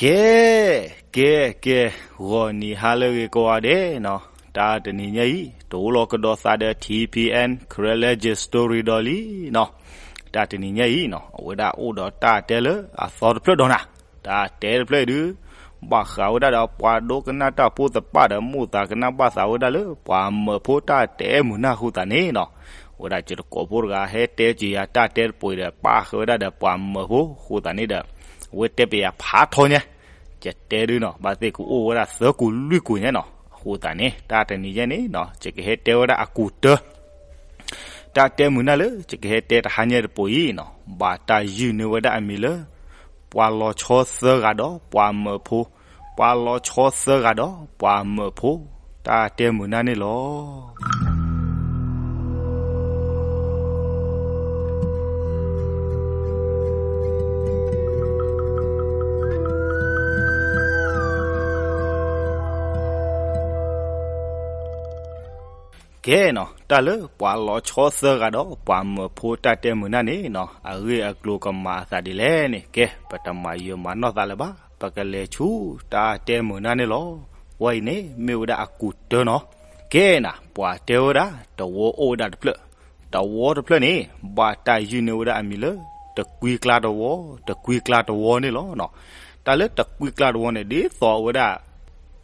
ကဲ, ကဲ, ကဲ, ဂီၤနံၤဟါလၢအဂ့ၤကိးဂၤဒဲးနီၤ, တၢ်တနံၤညါအံၤ တအိၣ်လီၤကဒီးသးဒီး ထံၣ်ဖံအဲၣ် Karen Legend Story ဒီးလံနီၤ, တၢ်တနံၤညါအံၤနီၤ အဝဲဒၣ်အိၣ်ဒီးတၢ်တဲလၢအသီတဖျၢၣ်ဒီးနၤ, တၢ်တဲတဖျၢၣ်အံၤဒုး ဘၣ်ဃးဝဲဒၣ်ဒီးပှၤဒိကနၣ်တၢ်ဖိသပၢ်ဒီး မိၣ်သးကနၣ်ဘၣ်သးဝဲဒၣ်လၢပှၤမၢဖိတၢ်တဲမုာ်နၢ်အဃိသတးန့ၣ်နီၤ, ဝဲဒၣ်ယတကိးဖိတဂၤဟဲတဲက့ၤယၤတၢ်တဲတပှ့ၤဒီး ပာ်ဃာ်ဝဲဒၣ်ဒီးပှၤမၢဖိအဃိသတးန့ၣ်ဒီး အဝဲတဲပယၤဖးထီညါ, ယတဲဒုးနီၤ ဘၣ်သ့ၣ်ကအိၣ်ဝဲဒၣ်သၢကူာ်လွံၢ်ကူာ်ညါနီၤ, အဃိသတးန့ၣ် တၢ်တနံၤညါန့ၣ်နီၤ ယကဟဲတဲဝဲဒၣ်အကူာ်တၢ တၢ်တဲမုာ်နၢ်လၢ ယကဟဲတဲတဟါညါတပူၤအံၤနီၤ ဘၣ်တၢ်ယုၢ်န့ၢ်ဝဲဒၣ်အမံၤလၢ ပှၤလီၤဆီသၢဂၤဒီးပှၤမၢဖိ, ပှၤလီၤဆီသၢဂၤဒီးပှၤမၢဖိ, တၢ်တဲမုာ်နၢ်န့ၣ်လီၤ. ကဲနီၤ တၢ်လၢပှၤလီၤဆီသၢဂၤဒီးပှၤမၢဖိတၢ်တဲမုာ်နၢ်န့ၣ်နီၤ အဂ့ၢ်အကျိၤကမၤအသးဒ်လဲၣ်န့ၣ် ကဲ ပတမၤယၢၤမၤနီၢ်သးလၢၤဘၣ်, ပကလဲၤဆူတၢ်တဲမုာ်နၢ်န့ၣ်လီၤ. ဝဲအံၤန့ၣ် မ့ၢ်ဝဲဒၣ်အကူာ်တၢနီၤ. ကဲနၤ ပှၤတဲဝဲဒၣ် တဝီအိၣ်ဝဲဒၣ်တဖျၢၣ်, တဝီတဖျၢၣ်န့ၣ် ဘၣ်တၢ်ယုၢ်န့ၢ်ဝဲဒၣ်အမံၤလၢ တကွံကျါတဝီ, တကွံကျါတဝီန့ၣ်လီၤ. တၢ်လၢတကွံကျါတဝီန့ၣ် ဒ်သိးအဝဲဒၣ်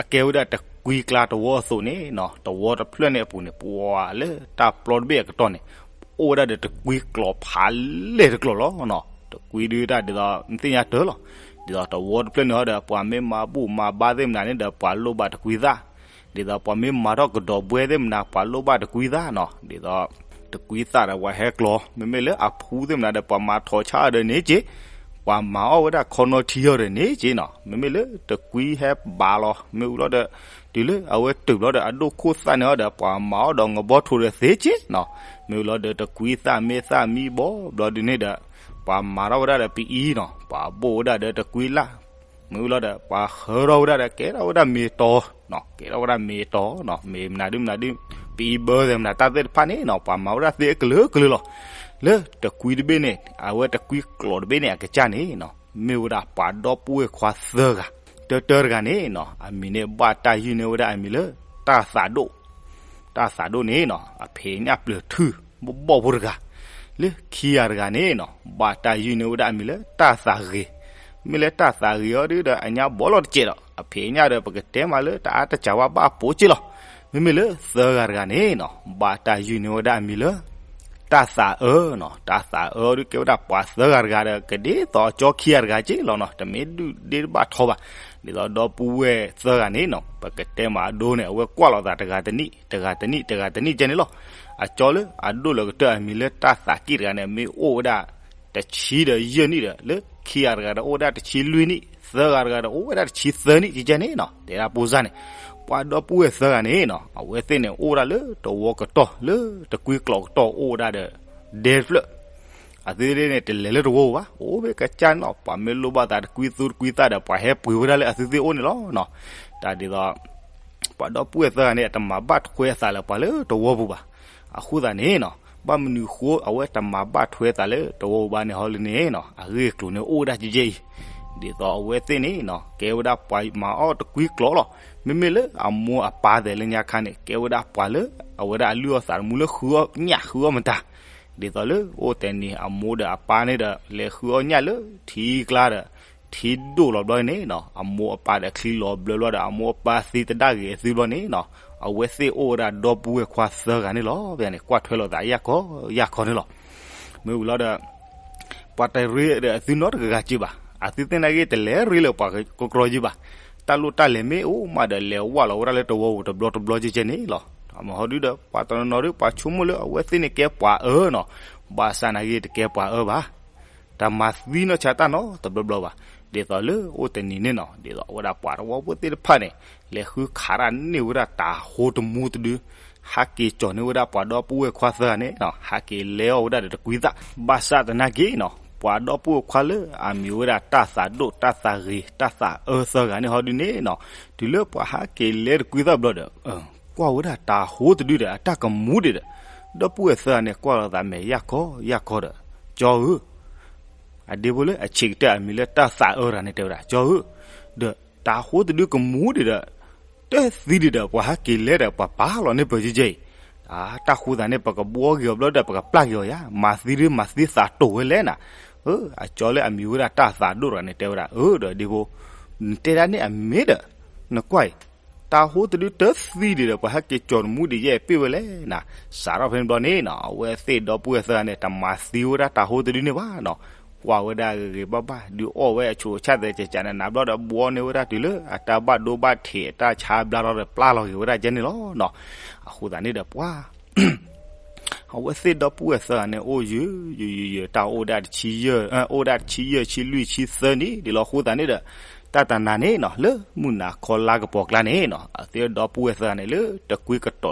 အကဲဝဲဒၣ်တကွံကျါတဝီအသိးန့ၣ်နီၤ တဝီတဖျၢၣ်န့ၣ်အပူၤန့ၣ် ပှၤလၢတၢ်ပျီတဘ့ၣ်အကတီၢ်န့ၣ် အိၣ်ဝဲဒၣ်ဒီးတကွံကျိာ်ဖးလဲၢ်တကျိာ်လီၤနီၤ. တကွံဒုးတၢ်ဒ်သိး နသ့ၣ်ညါတၢ်လီၤ. ဒ်သိးတဝီတဖျၢၣ်န့ၣ်ဟီဒီး ပှၤမ့ၢ်မၤဘူၣ်မၤဘါသ့ၣ်မနုၤန့ၣ်ဒီး ပှၤလိၣ်ဘၣ်တကွံသၣ်, ဒ်သိးပှၤမ့ၢ်မၤထီၣ်ကဒီးဘှဲသ့ၣ်မနုၤ ပှၤလိၣ်ဘၣ်တကွံသၣ်နီၤ. ဒ်သိး တကွံသၣ်ဒီးပှၤဟဲကျီၤ, မ့မ့ၢ်လၢအဖူသ့ၣ်မနုၤဒီး ပှၤမၤထီၣ်ဆါအီၤဒီးန့ၣ်က့ၤ, ပှၤမၤအီၣ်ဝဲဒၣ်ခီနီထံအီၤဒီးန့ၣ်က့ၤနီၤ. မ့မ့ၢ်လၢတကွံဟဲဘၣ်လီၤ, မ့ၢ်ဝံၤလီၤဒီး တုၤလၢအဝဲတုၤဘျီဒီး အဒိၣ်ခိၣ်သၣ်န့ၣ်ဟီဒီး ပှၤမၤအီၣ်ဒီးငဘီထိၣ်ဒီးသ့က့ၤနီၤ. မ့ၢ်ဝံၤလီၤဒီးတကွံသၣ်မ့ၢ်သၣ်မံဘီဘျီဒုးန့ၣ်ဒီး ပှၤမၤထီၣ်ဝဲဒၣ်ဒီးပအံၤနီၤ, ပှၤဘိၣ်ဝဲဒၣ်ဒီးတကွံလၣ်, မ့ၢ်ဝံၤလီၤဒီး ပှၤဟၢထီၣ်ဝဲဒၣ်ဒီး ကဲထီၣ်ဝဲဒၣ်မ့ၤတီၤနီၤ, ကဲထီၣ်ဝဲဒၣ်မ့ၤတီၤနီၤ, မ့ၤမနုၤဒုမနုၤဒု, ပအံၤဘၢသ့ၣ်မနုၤတၢ်သ့ၣ်တဖၣ်န့ၣ်နီၤ, ပှၤမၤဝဲဒၣ်သ့အကလုာ်ကလုာ်လီၤ. လၢတကွံတဘ့ၣ်န့ၣ် အဝဲတကွံကျိာ်တဘ့ၣ်န့ၣ် အကစၢ်န့ၣ်နီၤ, မ့ၢ်ဝဲဒၣ်ပှၤဒီပုၢ်ဝဲၢ်ခွါသၢဂၤ, တၢတၢတဂၤန့ၣ်နီၤ အမံၤန့ၣ် ဘၣ်တၢ်ယုၢ်န့ၢ်ဝဲဒၣ်အမံၤလၢ တၢ်သးဒိၣ် တၢ်သးဒိၣ်န့ၣ်နီၤ အဖံးညၣ်ပျၢၤထူၣ် ဘီၣ်ဘီၣ်ဖိတဂၤ, လၢခံဂၤတဂၤန့ၣ်နီၤ ဘၣ်တၢ်ယုၢ်န့ၢ်ဝဲဒၣ်အမံၤလၢတၢ်သးဂ့ၤ, မ့ၢ်လၢတၢ်သးဂ့ၤအီၤဒုဒီး အညါဘီလီၤတစဲးဒီး အဖံးညၣ်ဒီး ပကတဲမးလၢတအါတစှၤဝဲဘၣ်ပိာ်က့လီၤ. မ့မ့ၢ်လၢသၢဂၤတဂၤန့ၣ်နီၤ ဘၣ်တၢ်ယုၢ်န့ၢ်ဝဲဒၣ်အမံၤလၢ တၢ်သးအၢနီၤ, တၢ်သးအၢဒုကဲဝဲဒၣ်ပှၤသၢဂၤတဂၤဒီး ကဒ်သိးအကၠီခံဂၤတဂၤက့လီၤနီၤ, တမ့ၢ်ဒုၣ်ဒ့တဘၣ်ထီဘၣ်. ဒ်သိးဒီပုၢ်ဝဲၢ်သၢဂၤန့ၣ်နီၤ ပကတဲမးအဒိန့ၣ် အဝဲကွၢ်လိာ်သးတဂၤတနံၣ် တဂၤတနံၣ် တဂၤတနံၣ်ကဲန့ၣ်လီၤ. အကၠီလၢအဒိၣ်လၢကတၢၢ်အမံၤလၢတၢ်သးကံၢ်တဂၤန့ၣ် မ့ၢ်အိၣ်ဝဲဒၣ် တဆံဒီးယဲၢ်နံၣ်ဒီး လၢခံဂၤတဂၤဒီးအိၣ်ဝဲဒၣ်တဆံလွံၢ်နံၣ်, သၢဂၤတဂၤဒီးအိၣ်ဝဲဒၣ်တဆံသၢနံၣ်ကဲန့ၣ်နီၤ, တဲဒၣ်ပိစၢ်န့ၣ် ပှၤဒီပုၢ်ဝဲၢ်သၢဂၤန့ၣ်နီၤ အဝဲသ့ၣ်န့ၣ်အိၣ်ဝဲဒၣ်လၢတဝီကတီၢ် လၢတကွံကျိာ်ကတီၢ်အိၣ်ဝဲဒၣ်ဒီး ဒဲတဖျၢၣ် အသုသ့ၣ်န့ၣ် တလဲၤလၢတဝီပူၤဘၣ်, အိၣ်ဖဲကစၢ်န့ၣ်လီၤ. ပှၤမ့ၢ်လိၣ်ဘၣ်သးတကွံသူတကွံသၣ်ဒီး ပှၤဟဲပှ့ၤဝဲဒၣ်လၢအသုသ့ၣ်အိၣ်န့ၣ်လီၤ. တၢ်ဒ်သိး ပှၤဒီပုၢ်ဝဲၢ်သၢဂၤန့ၣ် အတမၤဘၣ်ထွဲအသးလၢပှၤလၢတဝီပူၤဘၣ်. အဃိသတးန့ၣ်နီၤ ဘၣ်မနုၤဃိအဝဲတမၤဘၣ်ထွဲအသးလၢတဝီပူၤဘၣ်န့ၣ်ဟီလၢန့ၣ်နီၤ အဂ့ၢ်အကျိၤန့ၣ်အိၣ်ဝဲဒၣ်ကဲကဲအံၤ, ဒ်သိးအဝဲသ့ၣ်န့ၣ်နီၤ ကဲဝဲဒၣ်ပှၤမၤအီၣ်တကွံကျိာ်လီၤ. မ့မ့ၢ်လၢအမိၢ်အပၢ်သဲးလၢညါခါန့ၣ် ကဲဝဲဒၣ်ပှၤလၢ အဝဲဒၣ်အလုၢ်အီၣ်သးသမူလၢဃုအီၣ်ညၣ်ဃုအီၣ်မတၤ, ဒ်သိးလၢအိၣ်တနံၤအမိၢ်ဒီးအပၢ်န့ၣ်ဒီး လဲၤဃုအီၣ်ညၣ်လၢထံကျါဒီး ထံဒိၣ်လီၤဘျီန့ၣ်နီၤ အမိၢ်အပၢ်ဒီးချံလီၤဘျၢဘျီဒီး အမိၢ်အပၢ်သံတဒၣ်ဂ့ၤအသုဘျီန့ၣ်နီၤ အဝဲသ့ၣ်အိၣ်ဝဲဒၣ်ဒီပုၢ်ဝဲၢ်ခွါသၢဂၤန့ၣ်လီၤ. ဖဲန့ၣ် ကွၢ်ထွဲလိာ်သးယၢ်ခီယၢ်ခီန့ၣ်လီၤ. မ့ၢ်ဝံၤလီၤဒီး ပှၤတရ့ဒီးအသုနီတဂၤက့ဘၣ်, အသုသ့ၣ်နာ်က့ တလဲၤရ့လၢပှၤကကြီက့ဘၣ်. တၢ်လိၣ်တၢ်လဲၤမ့ၢ်အိၣ်မးဒီး လဲၤဝၢ်လီၤဝဲဒၣ်လၢတဝီပူၤတဘျီတဘျီကဲကဲန့ၣ်လီၤ. အမဟီဒုဒီး ပှၤတနီၤနီၤဒု ပှၤဆိကမိၣ်လၢအဝဲသ့ၣ်န့ၣ်ကဲပှၤအၢနီၤ, ဘၣ်ဆၣ်နာ်က့တကဲပှၤအၢဘၣ်. တမၤသံနီၢ်ဆါတၢ်နီတဘျီဘျီဘၣ်. ဒ်သိးလၢအိၣ်တနံၤန့ၣ်နီၤ ဒ်သိးအဝဲဒၣ်ပှၤတဝီဖိသ့ၣ်တဖၣ်န့ၣ် လဲၤဃုခးတၢ်န့ၢ်ဝဲဒၣ်တၤဟိတမူတဒု, ဟးက့ၤကၠီၤန့ၢ်ဝဲဒၣ်ပှၤဒီပုၢ်ဝဲၢ်ခွါသၢဂၤန့ၣ်နီၤ ဟးက့ၤလဲၤအီၣ်ဝဲဒၣ်ဒီးတကွံသၣ်. ဘၣ်ဆၣ်သနာ်က့နီၤ ပှၤဒီပုၢ်ဝဲၢ်ခွါလၢအမံၤဝဲဒၣ်တၢ်သးဒိၣ် တၢ်သးဂ့ၤ တၢ်သးအၢသၢဂၤန့ၣ်ဟီဒုန့ၣ်နီၤ တုၤလၢပှၤဟးက့ၤလဲၤတကွံသၣ်ဘျီဒီး ကွၢ်ဝဲဒၣ်တၤဟိတဒုဒီး အတၢ်ကမူဒံးဒီး ဒီပုၢ်ဝဲၢ်သၢဂၤန့ၣ် ကွၢ်လိာ်သးမဲာ်ယၢ်ခီယၢ်ခီဒီး ကၠီဧၢ, အဒ့ဖိလၢအဆံးကတၢၢ်အမံၤလၢတၢ်သးအၢတဂၤန့ၣ် တဲဝဲဒၣ် ကၠီဧၢ, ဒီးတၤဟိတဒုကမူဒံးဒီး တသံဒံးဒီး ပှၤဟဲက့ၤလဲၤဒီး ပှၤပာ်လီၤန့ၢ်ပၢၤကဲကဲအံၤ, တၢ်ဃိသးန့ၣ် ပကဘှီက့ၤအီၤဘျီဒီး ပကပျၢ်က့ၤအီၤယါ, မၤသံဒုမၤသံသးတိာ်ဝဲလဲၣ်နၤ. အကၠီလၢအမံၤဝဲဒၣ်တၢ်သးဒိၣ်တဂၤန့ၣ် တဲဝဲဒၣ်, အၢ ဒီးဒ့ဖိ, နတဲဒၣ်န့ၣ်အမ့ၢ်ဒီး, နကွၢ်အံၤ, တၤဟိတဒုတသံဒံးဒီး ပှၤဟဲက့ၤကၠီၤတမူဒံးယဲၢ်ပ့ၢ်ဝဲလဲၣ်နၤ. စးထီၣ်ဖဲန့ၣ်ဘျီန့ၣ်နီၤ အဝဲသ့ၣ်ဒီပုၢ်ဝဲၢ်သၢဂၤန့ၣ် တမၤသံဝဲဒၣ်တၤဟိတဒုန့ၣ်ဘၣ်နီၤ. ကွၢ်ဝဲဒၣ်ဂ့ၤဂ့ၤဘၣ်ဘၣ် ဒုးအီၣ်ဝဲအဆူးအဆၣ်သဲး ကကးနးနးဘျီဒီး ဘှီန့ၢ်ဝဲဒၣ်တုၤလၢအတၢ်ဘၣ်ဒိဘၣ်ထံး အတၢ်ဆါဘျါထီၣ်ဒီး ပျၢ်လီၤက့ၤဝဲဒၣ်ကဲန့ၣ်လီၤနီၤ. အဃိသတးန့ၣ်ဒီးပှၤ အဝဲသ့ၣ်ဒီပုၢ်ဝဲၢ်သၢဂၤန့ၣ် အိၣ်ယံာ်ယံာ်ယံာ် တၢ်အိၣ်ဒၣ်တဆံယဲၢ်, အိၣ်ဒၣ်တဆံယဲၢ် ဆံလွံၢ် ဆံသၢနံၣ်ဒ်လီၤ. အဃိသတးန့ၣ်ဒီး တၢ်တနၤန့ၣ်နီၤ လၢမုၢ်နၤခီလါကပီၤကျါန့ၣ်နီၤ အဝဲသ့ၣ်ဒီပုၢ်ဝဲၢ်သၢဂၤန့ၣ် လၢတကွံ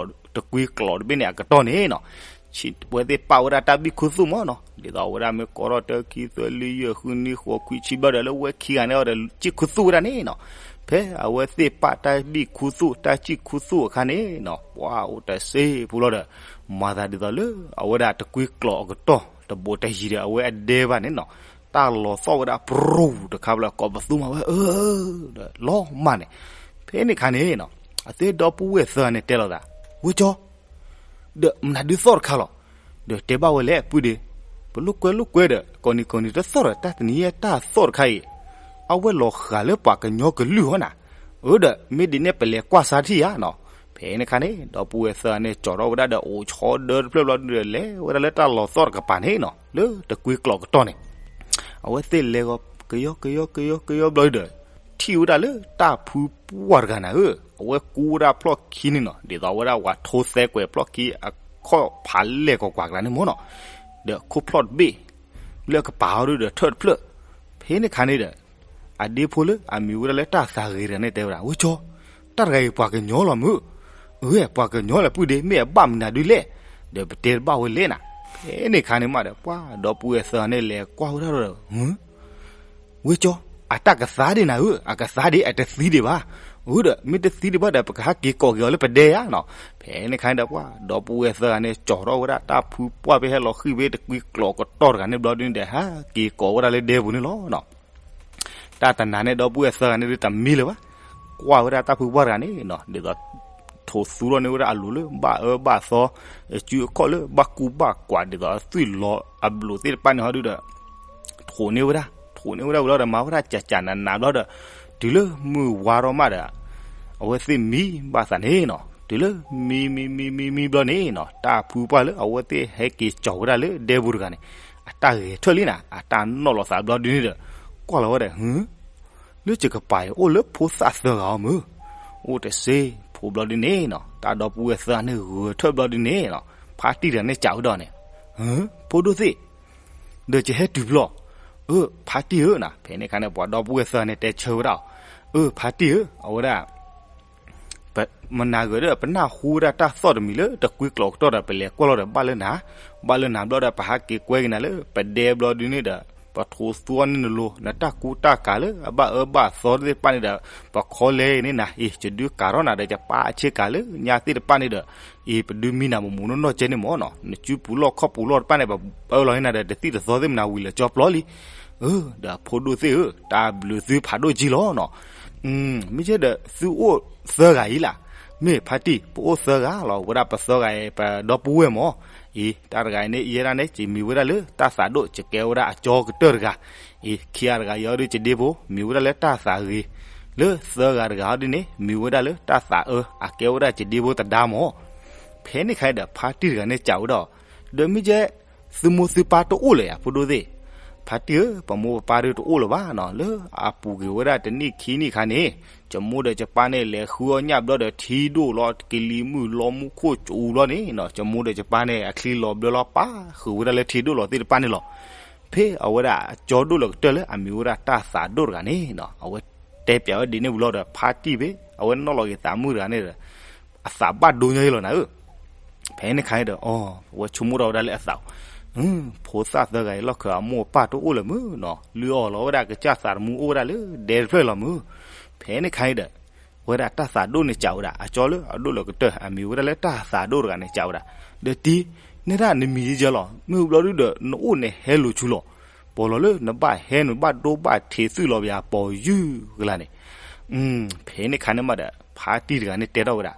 တကွံကျိာ်တဘ့ၣ်န့ၣ်အကတီၢ်န့ၣ်နီၤ အဝဲသ့ၣ်ပာ်ဝဲဒၣ်တၢ်ဘံၣ်ခူသူၣ်မ့ၢ်နီၤ ဒ်သိးအဝဲဒၣ်မ့ၢ်ကိးထီၣ်တၢ ခံ သၢ လွံၢ် ယဲၢ် ဃု နွံ ဃိး ခွံ ဆံဘျီဒီး လၢဝဲခံဂၤန့ၣ်အီၤဒီး စံၣ်ခူသူၣ်ဝဲဒၣ်န့ၣ်နီၤ. ဖဲအဝဲသ့ၣ်ပာ်တၢ်ဘံၣ်ခူသူၣ် တၢ်စံၣ်ခူသူၣ်အခါန့ၣ်နီၤ ပှၤအိၣ်တစ့ဖိလီၤဒီး မၤသးဒ်သိးလၢ အဝဲဒၣ်တကွံကျိာ်အကတီၢ် တဘိးတယံၤဒီး အဝဲအဒဲဘၣ်န့ၣ်နီၤ တၢ်လီၤသီၣ်ဝဲဒၣ်ပြူၤတခါဘျီ ကိးပသူမၤဝဲ အၢ ဒီးလီၤမၢ်န့ၣ်. ဖဲန့ၣ်အခါန့ၣ်နီၤ အဝဲသ့ၣ်ဒီပုၢ်ဝဲၢ်သၢဂၤန့ၣ်တဲလိာ်သး ဝဲကၠီ ဒီးမနုၤဒုးသီၣ်တခါလီၤ. ဒီးတဲဘၣ်ဝဲလဲၣ် ပုၢ်ဒ့, ပလိာ်ကွဲလိာ်ကွဲဒီး ကိးနံၤကိးနံၤတသီၣ်ဒီး တၢ်တနံၤညါတၢ်သီၣ်တခါအံၤ အဝဲလီၤဃာ်လၢပှၤကညီကလုၢ်အီၤနၤ. အၢ ဒီးမ့ၢ်ဒ်န့ၣ် ပလဲၤကွၢ်စါထံၣ်ဧါနီၤ. ဖဲန့ၣ်အခါန့ၣ် ဒီပုၢ်ဝဲၢ်သၢဂၤန့ၣ် ကၠီထီၣ်ဝဲဒၣ်ဒီး အိၣ်ဆီဒၢတဖျၢၣ်ဘျီဒုးဒီး လဲၤဝဲဒၣ်လၢတၢ်လီၤသီၣ်တကပၤန့ၣ်နီၤ လၢတကွံကျိာ်ကတီၢ်န့ၣ် အဝဲသ့ၣ်လဲၤဂီၤ ကယီကယီကယီကယီဘျီဒီး ထံၣ်ဝဲဒၣ်လၢတၢ်ဖုပှၢ်တဂၤနၤဧၢ, အဝဲကူဝဲဒၣ်ဖျီၣ်ခံန့ၣ်နီၤ ဒ်သိးဝဲဒၣ်ဝၤထိသဲကွဲးဖျီၣ်ခံအခီၣ်ဖးလဲၢ်ကွၢ်ကွၢ်ကျါန့ၣ်မ့ၢ်နီၤ, ဒီးခိၣ်ဖျီၣ်တဘ့ၣ် လၢအကပၤအီၤဒုးဒီးထၢၣ်တဖျၢၣ်. ဖဲန့ၣ်အခါန့ၣ်ဒီး အဒ့ဖိလၢအမံၤဝဲဒၣ်လၢတၢ်သးဂ့ၤတဂၤန့ၣ်တဲဝဲဒၣ် ဝဲကၠီ, တၢ်တဂၤအံၤပှၤကညီလီၤမုၢ်, အဝဲပှၤကညီလၢပုၢ်ဒ့ မ့ၢ်အဘၣ်မနုၤဒုးလဲၣ်, ဒီးပတဲတဘၣ်ဝဲလဲၣ်နၤ. ဖဲန့ၣ်အခါန့ၣ်မးဒီး ပှၤဒီပုၢ်ဝဲၢ်သၢဂၤန့ၣ်လဲၤကွၢ်ဝဲဒၣ်ဒီး ဝဲကၠီ, အတၢ်ကသါဒံးနၤဧၢ, အကသါဒံး အတသံဒံးဘၣ်, အၢ ဒီးမ့ၢ်တသံဒံးဘၣ်ဒီး ပကဟဲက့ၤကိးက့ၤအီၤလၢပဒဲဧါနီၤ. ဖဲန့ၣ်အခါန့ၣ်ဒီး ပှၤဒီပုၢ်ဝဲၢ်သၢဂၤန့ၣ် ကၠီထီၣ်ဝဲဒၣ်တၢ်ဖုပှၢ်ဖဲဟဲလီၤဃံၤဖဲတကွံကျိာ်ကတီၢ်တဂၤန့ၣ်ဘျီဒုးန့ၣ်ဒီး ဟဲက့ၤကိးဝဲဒၣ်လၢဒဲပူၤန့ၣ်လီၤနီၤ. တၢ်တနၤန့ၣ် ဒီပုၢ်ဝဲၢ်သၢဂၤန့ၣ်ဒုးတမံလၢၤဘၣ်, ကွၢ်ဝဲဒၣ်တၢ်ဖုပှၢ်တဂၤန့ၣ်နီၤ ဒ်သိး ထိးသူထီၣ်န့ၢ်ဝဲဒၣ်အလိၤလၢဘၣ်အၢဘၣ်သီ, စုအခီၣ်လၢဘၣ်ကူဘၣ်ကွာ် ဒ်သိးသွံၣ်လီၤအဘျုးသ့ၣ်တဖၣ်န့ၣ်ဟီဒုးဒီး ထိးန့ၢ်ဝဲဒၣ်, ထိးန့ၢ်ဝဲဒၣ်ဝံၤလီၤဒီး မၤဝဲဒၣ်ကၠးကၠးနးနးဘျီဒီး တုၤလၢမုၢ်ဝါထီၣ်မးဒီး အဝဲသ့ၣ်မံဘၣ်သးန့ၣ်နီၤ တုၤလၢမံမံမံမံမံဘျီန့ၣ်နီၤ တၢ်ဖုပှၢ်လၢအဝဲသ့ၣ်ဟဲက့ၤကၠီဝဲဒၣ်လၢဒဲပူၤတဂၤန့ၣ် အတၢ်ဂဲၤထၢၣ်လံနၤ အတၢ်နီၣ်လီၤသးဘျီဒုးန့ၣ်ဒီး ကွၢ်လီၤဝဲဒီး လၢယကပၤအံၤ အိၣ်လၢဖိသၣ်သၢဂၤအီၤမုၢ်, အိၣ်တစ့ဖိဘျီဒုးန့ၣ်နီၤ တၢ်ဒီပုၢ်ဝဲၢ်သၢဂၤန့ၣ်ဂဲၤထၢၣ်ဘျီဒုးန့ၣ်နီၤ ဖါတံၢ်တဂၤန့ၣ်စံးဝဲဒီးန့ၣ်, ဖိဒိၣ်သ့ၣ်, ဒီးယဟဲတုၤဘျီ, အၢ ဖါတံၢ်ဧၢနၤ ဖဲန့ၣ်အခါန့ၣ် ပှၤဒီပုၢ်ဝဲၢ်သၢဂၤန့ၣ်တဲဆၢဝဲဒၣ်အီၤ, အၢ ဖါတံၢ်ဧၢ အဝဲဒၣ် မနၤဂ့ၤဒီး ပနၢ်ဟူဝဲဒၣ်တၢ်သီၣ်တမံၤလၢတကွံကျိာ်ကတီၢ်ဒီး ပလဲၤကွၢ်လီၤဒီး ဘၣ်လၢနၤ, ဘၣ်လၢနၤဘျီဒီး ပဟဲက့ၤကွဲက့ၤနၤလၢပဒဲဘျီဒုးန့ၣ်ဒီး ပထိးသူန့ၢ်နလိၤ နတၢ်ကူတၢ်ကၤလၢအဘၣ်အၢဘၣ်သီသ့ၣ်တဖၣ်န့ၣ်ဒီး ပခီလဲအံၤန့ၣ်နၤ, အံၤ ယဒုးကၤထီၣ်နၤဒီး ယပာ်အဆ့ကၤလၢညါသ့ၣ်တဖၣ်န့ၣ်ဒီး အံၤ ပဒုးမံနၤမူးမူးနီၢ်နီၢ်ကဲန့ၣ်မ့ၢ်နီၤ, နစုပူၤလီၢ်ခီၣ်ပူၤလီၢ်တဖၣ်န့ၣ် ပအၢလီၤန့ၢ်နၤဒီး တသံၣ်တသီသ့ၣ်မနၤဝံၤလၢာ်ကၠီပျီလံ. အၢ ဒီးဖိဒိၣ်သ့ၣ်ဧၢ, တၢ်ဘျုးသုဖးဒိၣ်ကံလီၤနီၤ. မ့ၢ်ကဲဒီးသုအိၣ်သၢဂၤအံၤလၢ်, မ့ၢ်ဖါတံၢ် ပအိၣ်သၢဂၤလီၤ, ဝဲဒၣ်ပသၢဂၤအံၤ ပဒီပုၢ်ဝဲၢ်မ့ၢ်, အံၤ တၢ်တဂၤအံၤန့ၣ် ယဲဒၣ်န့ၣ် ယမံၤဝဲဒၣ်လၢတၢ်သးဒိၣ် ယကဲဝဲဒၣ်အကၠီကတၢၢ်တဂၤ, အံၤ ခံဂၤတဂၤအံၤဒီးယဒ့ဖိ မံၤဝဲဒၣ်လၢတၢ်သးဂ့ၤ, လၢသၢဂၤတဂၤအံၤဒ်န့ၣ် မံၤဝဲဒၣ်လၢတၢ်သးအၢ အကဲဝဲဒၣ်ယဒ့ဖိတဒါမ့ၢ်. ဖဲန့ၣ်ခါအံၤဒီး ဖါတံၢ်တဂၤန့ၣ်စံးဝဲဒၣ်, ဒီးမ့ၢ်ကဲ သုမိၢ်သုပၢ်တအိၣ်လၢၤဧါ ဖိဒိၣ်သ့ၣ်. ဖါတံၢ်ဧၢ, ပမိၢ်ပပၢ်ဒုးတအိၣ်လၢၤဘၣ်နီၤ, လၢအပူၤကွံာ်ဝဲဒၣ်တနံၣ်ခံနံၣ်အခါန့ၣ် ယမိၢ်ဒီးယပၢ်န့ၣ် လဲၤဃုအီၣ်ညၣ်ဘျီဒီး ထံဒိၣ်လီၤ ကလံၤမုၢ်လီၤမူခိၣ်စူၤလီၤန့ၣ်နီၤ, ယမိၢ်ဒီးယပၢ်န့ၣ် အချံလီၤဘျၢလီၤ ပာ်ဃုာ်ဝဲဒၣ်လၢထံဒိၣ်လီၤသ့ၣ်တဖၣ်န့ၣ်လီၤ. ဖဲအဝဲဒၣ်အကၠီဒိၣ်လၢကတၢၢ်လၢအမံၤဝဲဒၣ်တၢ်သးဒိၣ်တဂၤန့ၣ်နီၤ, အဝဲတဲပျးဝဲဒ်န့ၣ်ဝံၤလီၤဒီး ဖါတံၢ်ဖဲ အဝဲနီၣ်လီၤက့ၤသးမုၣ်တဂၤန့ၣ်ဒီး အသးဘၣ်ဒိညါအံၤလီၤနၤဧၢ. ဖဲန့ၣ်ခါအံၤဒီး အီၤ အဝဲဆိကမိၣ်ထီၣ်ဝဲဒၣ်လၢအသး, ဖိသၣ်သၢဂၤအံၤ လီၢ်ခၢအမိၢ်အပၢ်တအိၣ်လၢၤမုၢ်နီၤ, လုၢ်အီၣ်လီၤဝဲဒၣ်ကစၢ်သးတမူအိၣ်ဝဲဒၣ်လၢဒဲတဖျၢၣ်လီၤမုၢ်. ဖဲန့ၣ်ခါအံၤဒီး ဝဲဒၣ်တၢ်သးဒိၣ်န့ၣ်စံးဝဲဒၣ် အကၠီလၢအဒိၣ်လၢကတၢၢ် အမံၤဝဲဒၣ်လၢတၢ်သးဒိၣ်တဂၤန့ၣ်စံးဝဲဒၣ်, ဒီးတံၤ နဲဒၣ်နမံၤယဲယဲလီၤ, မ့ၢ်ဘျီဒုဒီး နအိၣ်န့ၣ်ဟဲလိာ်ဆူလီၤ. ပီၤလီၤလၢနဘၣ်ဟဲနဘၣ်ဒိဘၣ်ထံးသုးလီၤပယၤပီၤယုၢ်ကလါန့ၣ်, ဖဲန့ၣ်ခါန့ၣ်မးဒီး ဖါတံၢ်တဂၤန့ၣ်တဲထီၣ်ဝဲဒၣ်,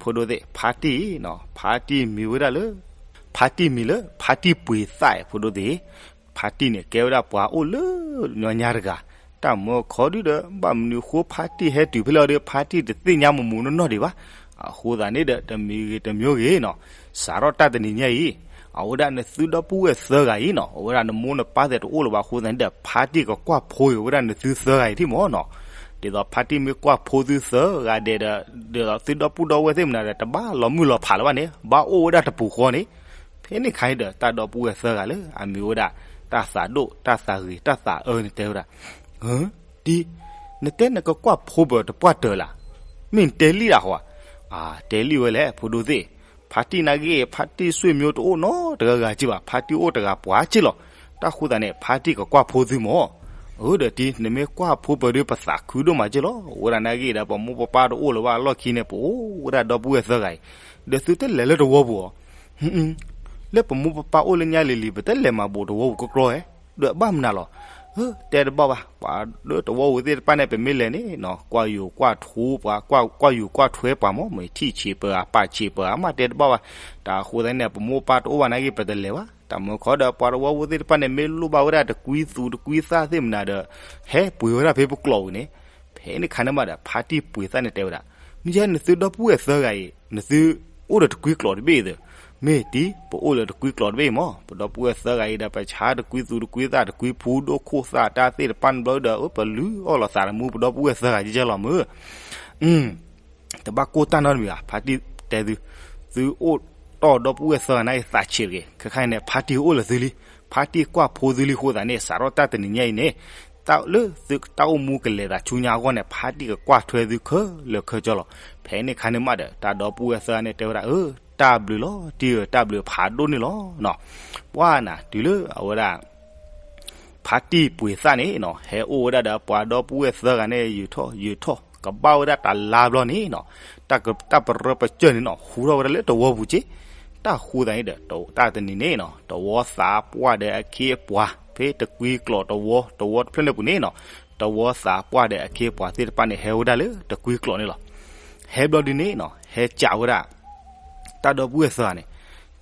ဖိဒိၣ်သ့ၣ် ဖါတံၢ်နီၤ ဖါတံၢ်မံၤဝဲဒၣ်လၢ ဖါတံၢ်မံၤလၢ ဖါတံၢ်ပှ့ၤသၣ်အံၤ ဖိဒိၣ်သ့ၣ်, ဖါတံၢ်န့ၣ်ကဲဝဲဒၣ်ပှၤအိၣ်လၢညီညါတဂၤ, တၢ်မၢခီဒုဒီး ဘၣ်မနုၤဃိဖါတံၢ်ဟဲတုၤဖဲလဲၣ်ဒီး ဖါတံၢ်တသ့ၣ်ညါမမူးနီၢ်နီၢ်ဒံးဘၣ်. အဃိသတးန့ၣ်ဒီး တမံၤဂ့ၤတမံၤဂ့ၤနီၤ, စးထီၣ်တၢ်တနံၤညါအံၤ, အဝဲဒၣ်နသုဒီပုၢ်ဝဲၢ်သၢဂၤအံၤနီၤ အဝဲဒၣ်နမိၢ်နပၢ်သ့ၣ်တအိၣ်လၢၤဘၣ်အဃိသတးန့ၣ်ဒီး ဖါတံၢ်ကကွၢ်ဖိက့ၤဝဲဒၣ်နသုသၢဂၤအံၤထံၣ်မၢ်နီၤ. ဒ်သိးဖါတံၢ်မ့ၢ်ကွၢ်ဖိသုသၢဂၤဒဲးဒီး ဒ်သိးသုဒီပုၢ်ဒီဝဲၢ်သ့ၣ်မနုၤဒီး တဘၣ်လီၤမုၢ်လီၤဖးလၢၤဘၣ်န့ၣ် ဘၣ်အိၣ်ဝဲဒၣ်တပူၤဃီန့ၣ်. ဖဲန့ၣ်ခါန့ၣ်ဒီး တၢ်ဒီပုၢ်ဝဲၢ်သၢဂၤလၢအမံၤဝဲဒၣ် တၢ်သးဒိၣ် တၢ်သးဂ့ၤ တၢ်သးအၢန့ၣ်တဲဝဲဒၣ်, တံၢ်, နတဲနကကွၢ်ဖိပၢၤတပှၢ်တၢၢ်လၢ်, မ့ၢ်နတဲလံဒၣ်ဃီဧါ. တဲလံဝဲလဲၣ် ဖိဒိၣ်သ့ၣ်, ဖါတံၢ်နာ်က့ ဖါတံၢ်ဆွေမျိုးတအိၣ်နီတဂၤဂၤက့ဘၣ် ဖါတံၢ်အိၣ်တဂၤပှၤက့လီၤ. တၢ်ဃိသတးန့ၣ် ဖါတံၢ်ကကွၢ်ဖိသုမၢ်. အၢ ဒီးတံၢ် နမ့ၢ်ကွၢ်ဖိပၢၤဒီး ပသးခုဒိၣ်မးက့လီၤ. အိၣ်ဝဲဒၣ်နာ်က့ဒီး ပမိၢ်ပပၢ်တအိၣ်လၢၤဘၣ်အလီၢ်ခံန့ၣ် ပအိၣ်ဝဲဒၣ်ဒီပုၢ်ဝဲၢ်သၢဂၤအံၤ, ဒီးသုတလဲၤလၢတဝီပူၤဧါ. လၢပမိၢ်ပပၢ်အိၣ်လၢညါလံၤလံၤ ပတလဲၤမၤဘူးတဝီပူၤကကြီဧါ. ဒီးဘၣ်မနုၤလီၤ. တဲတဘၣ်ဘၣ် ပှၤဒီးတဝီပူၤသ့ၣ်တဖၣ်န့ၣ် ပမ့ၢ်လဲၤန့ၣ်နီၤ ကွၢ်ယိၤကွၢ်ထိပှၤ ကွၢ်ယိၤကွၢ်ထွဲပှၤမၢ် မ့ၢ်ထံၣ်ဆံးပၢၤဧါ ပာ်ဆံးပၢၤဧါ မ့ၢ်တဲတဘၣ်ဘၣ်. တၢ်ဃိသတးန့ၣ် ပမိၢ်ပပၢ်တအိၣ်ဘၣ်နာ်က့ ပတလဲၤဘၣ်. တၢ်မၢခီဒီး ပှၤတဝီပူၤသ့ၣ်တဖၣ်န့ၣ် မ့ၢ်လိၣ်ဘၣ်ဝဲဒၣ်တကွံသူးတကွံသၣ်သ့ၣ်မနုၤဒီး ဟဲပှ့ၤဝဲဒၣ်ဖဲပကျိးပူၤန့ၣ်. ဖဲန့ၣ်ခါန့ၣ်မးဒီး ဖါတံၢ်ပှ့ၤသၣ်န့ၣ်တဲဝဲဒၣ်, မ့ၢ်ယဲနသုဒီပုၢ်ဝဲၢ်သၢဂၤအံၤ နသုအိၣ်ဒီးတကွံကျိးတဘ့ၣ်အံၤသ့ၣ်. မ့ၢ်တံၢ် ပအိၣ်လၢတကွံကျိးတဘ့ၣ်အံၤမၢ် ပဒီပုၢ်ဝဲၢ်သၢဂၤအံၤဒီး ပဆါတကွံသူးတကွံသၣ်တကွံဖူဒိၣ်ခိၣ်သၣ်တၢ်သ့ၣ်တဖၣ်န့ၣ်ဘျီဒီး ပလုၢ်အီၣ်လီၤသးတမူ ပဒီပုၢ်ဝဲၢ်သၢဂၤကကဲလီၤမၢ်. တဘၣ်ကိၢ်တၢ်နီတမံၤဘၣ် ဖါတံၢ်တဲသု, သုအိၣ်တီၢ်ဒီပုၢ်ဝဲၢ်သၢဂၤန့ၣ်အသးဆံးတဂ့ၤ. ခဲခါအံၤန့ၣ် ဖါတံၢ်အိၣ်လၢသုလံ, ဖါတံၢ်ကွၢ်ဖိသုလံအဃိသတးန့ၣ် စးထီၣ်တၢ်တနံၤညါအံၤန့ၣ် တၢ်လၢသုတၢ်အိၣ်မူကလဲၤသးဆူညါအဂီၢ်န့ၣ် ဖါတံၢ်ကကွၢ်ထွဲသုခဲလၢာ်ခဲဆ့လီၤ. ဖဲန့ၣ်ခါန့ၣ်မးဒီး တၢ်ဒီပုၢ်ဝဲၢ်သၢဂၤန့ၣ်တဲဝဲဒၣ်, အၢ တၢ်ဘျုးလီၤတံၢ်ဧၢ တၢ်ဘျုးဖးဒိၣ်န့ၣ်လီၤ. ပှၢ်နၤတုၤလၢအဝဲဒၣ် ဖါတံၢ်ပှ့ၤသၣ်န့ၣ်နီၤ ဟဲအိၣ်ဝဲဒၣ်ဒီးပှၤဒီပုၢ်ဝဲၢ်သၢဂၤန့ၣ် ယုာ်ထီၣ်ယုာ်ထီၣ် ကဘၣ်ဝဲဒၣ်တလါဘျီန့ၣ်နီၤ, တၢ်ပရၢပကၢၢ်န့ၣ်နီၤ ဟူထီၣ်ဝဲဒၣ်လၢတဝီပူၤက့. တၢ်ဃိသတးန့ၣ်ဒီး တၢ်တနံၤန့ၣ်နီၤ တဝီသးပှၢ်ဒီးအခ့အပှၤ ဖဲတကွံကျိးတဝီ တဝီတဖျၢၣ်န့ၣ်ပူၤန့ၣ်နီၤ တဝီသးပှၢ်ဒီးအခ့အပှၤသ့ၣ်တဖၣ်န့ၣ် ဟဲဝဲဒၣ်လၢတကွံကျိးန့ၣ်လီၤ. ဟဲဘျီဒုန့ၣ်နီၤ ဟဲကးဝဲဒၣ် တၢ်ဒီပုၢ်ဝဲၢ်သၢဂၤန့ၣ်,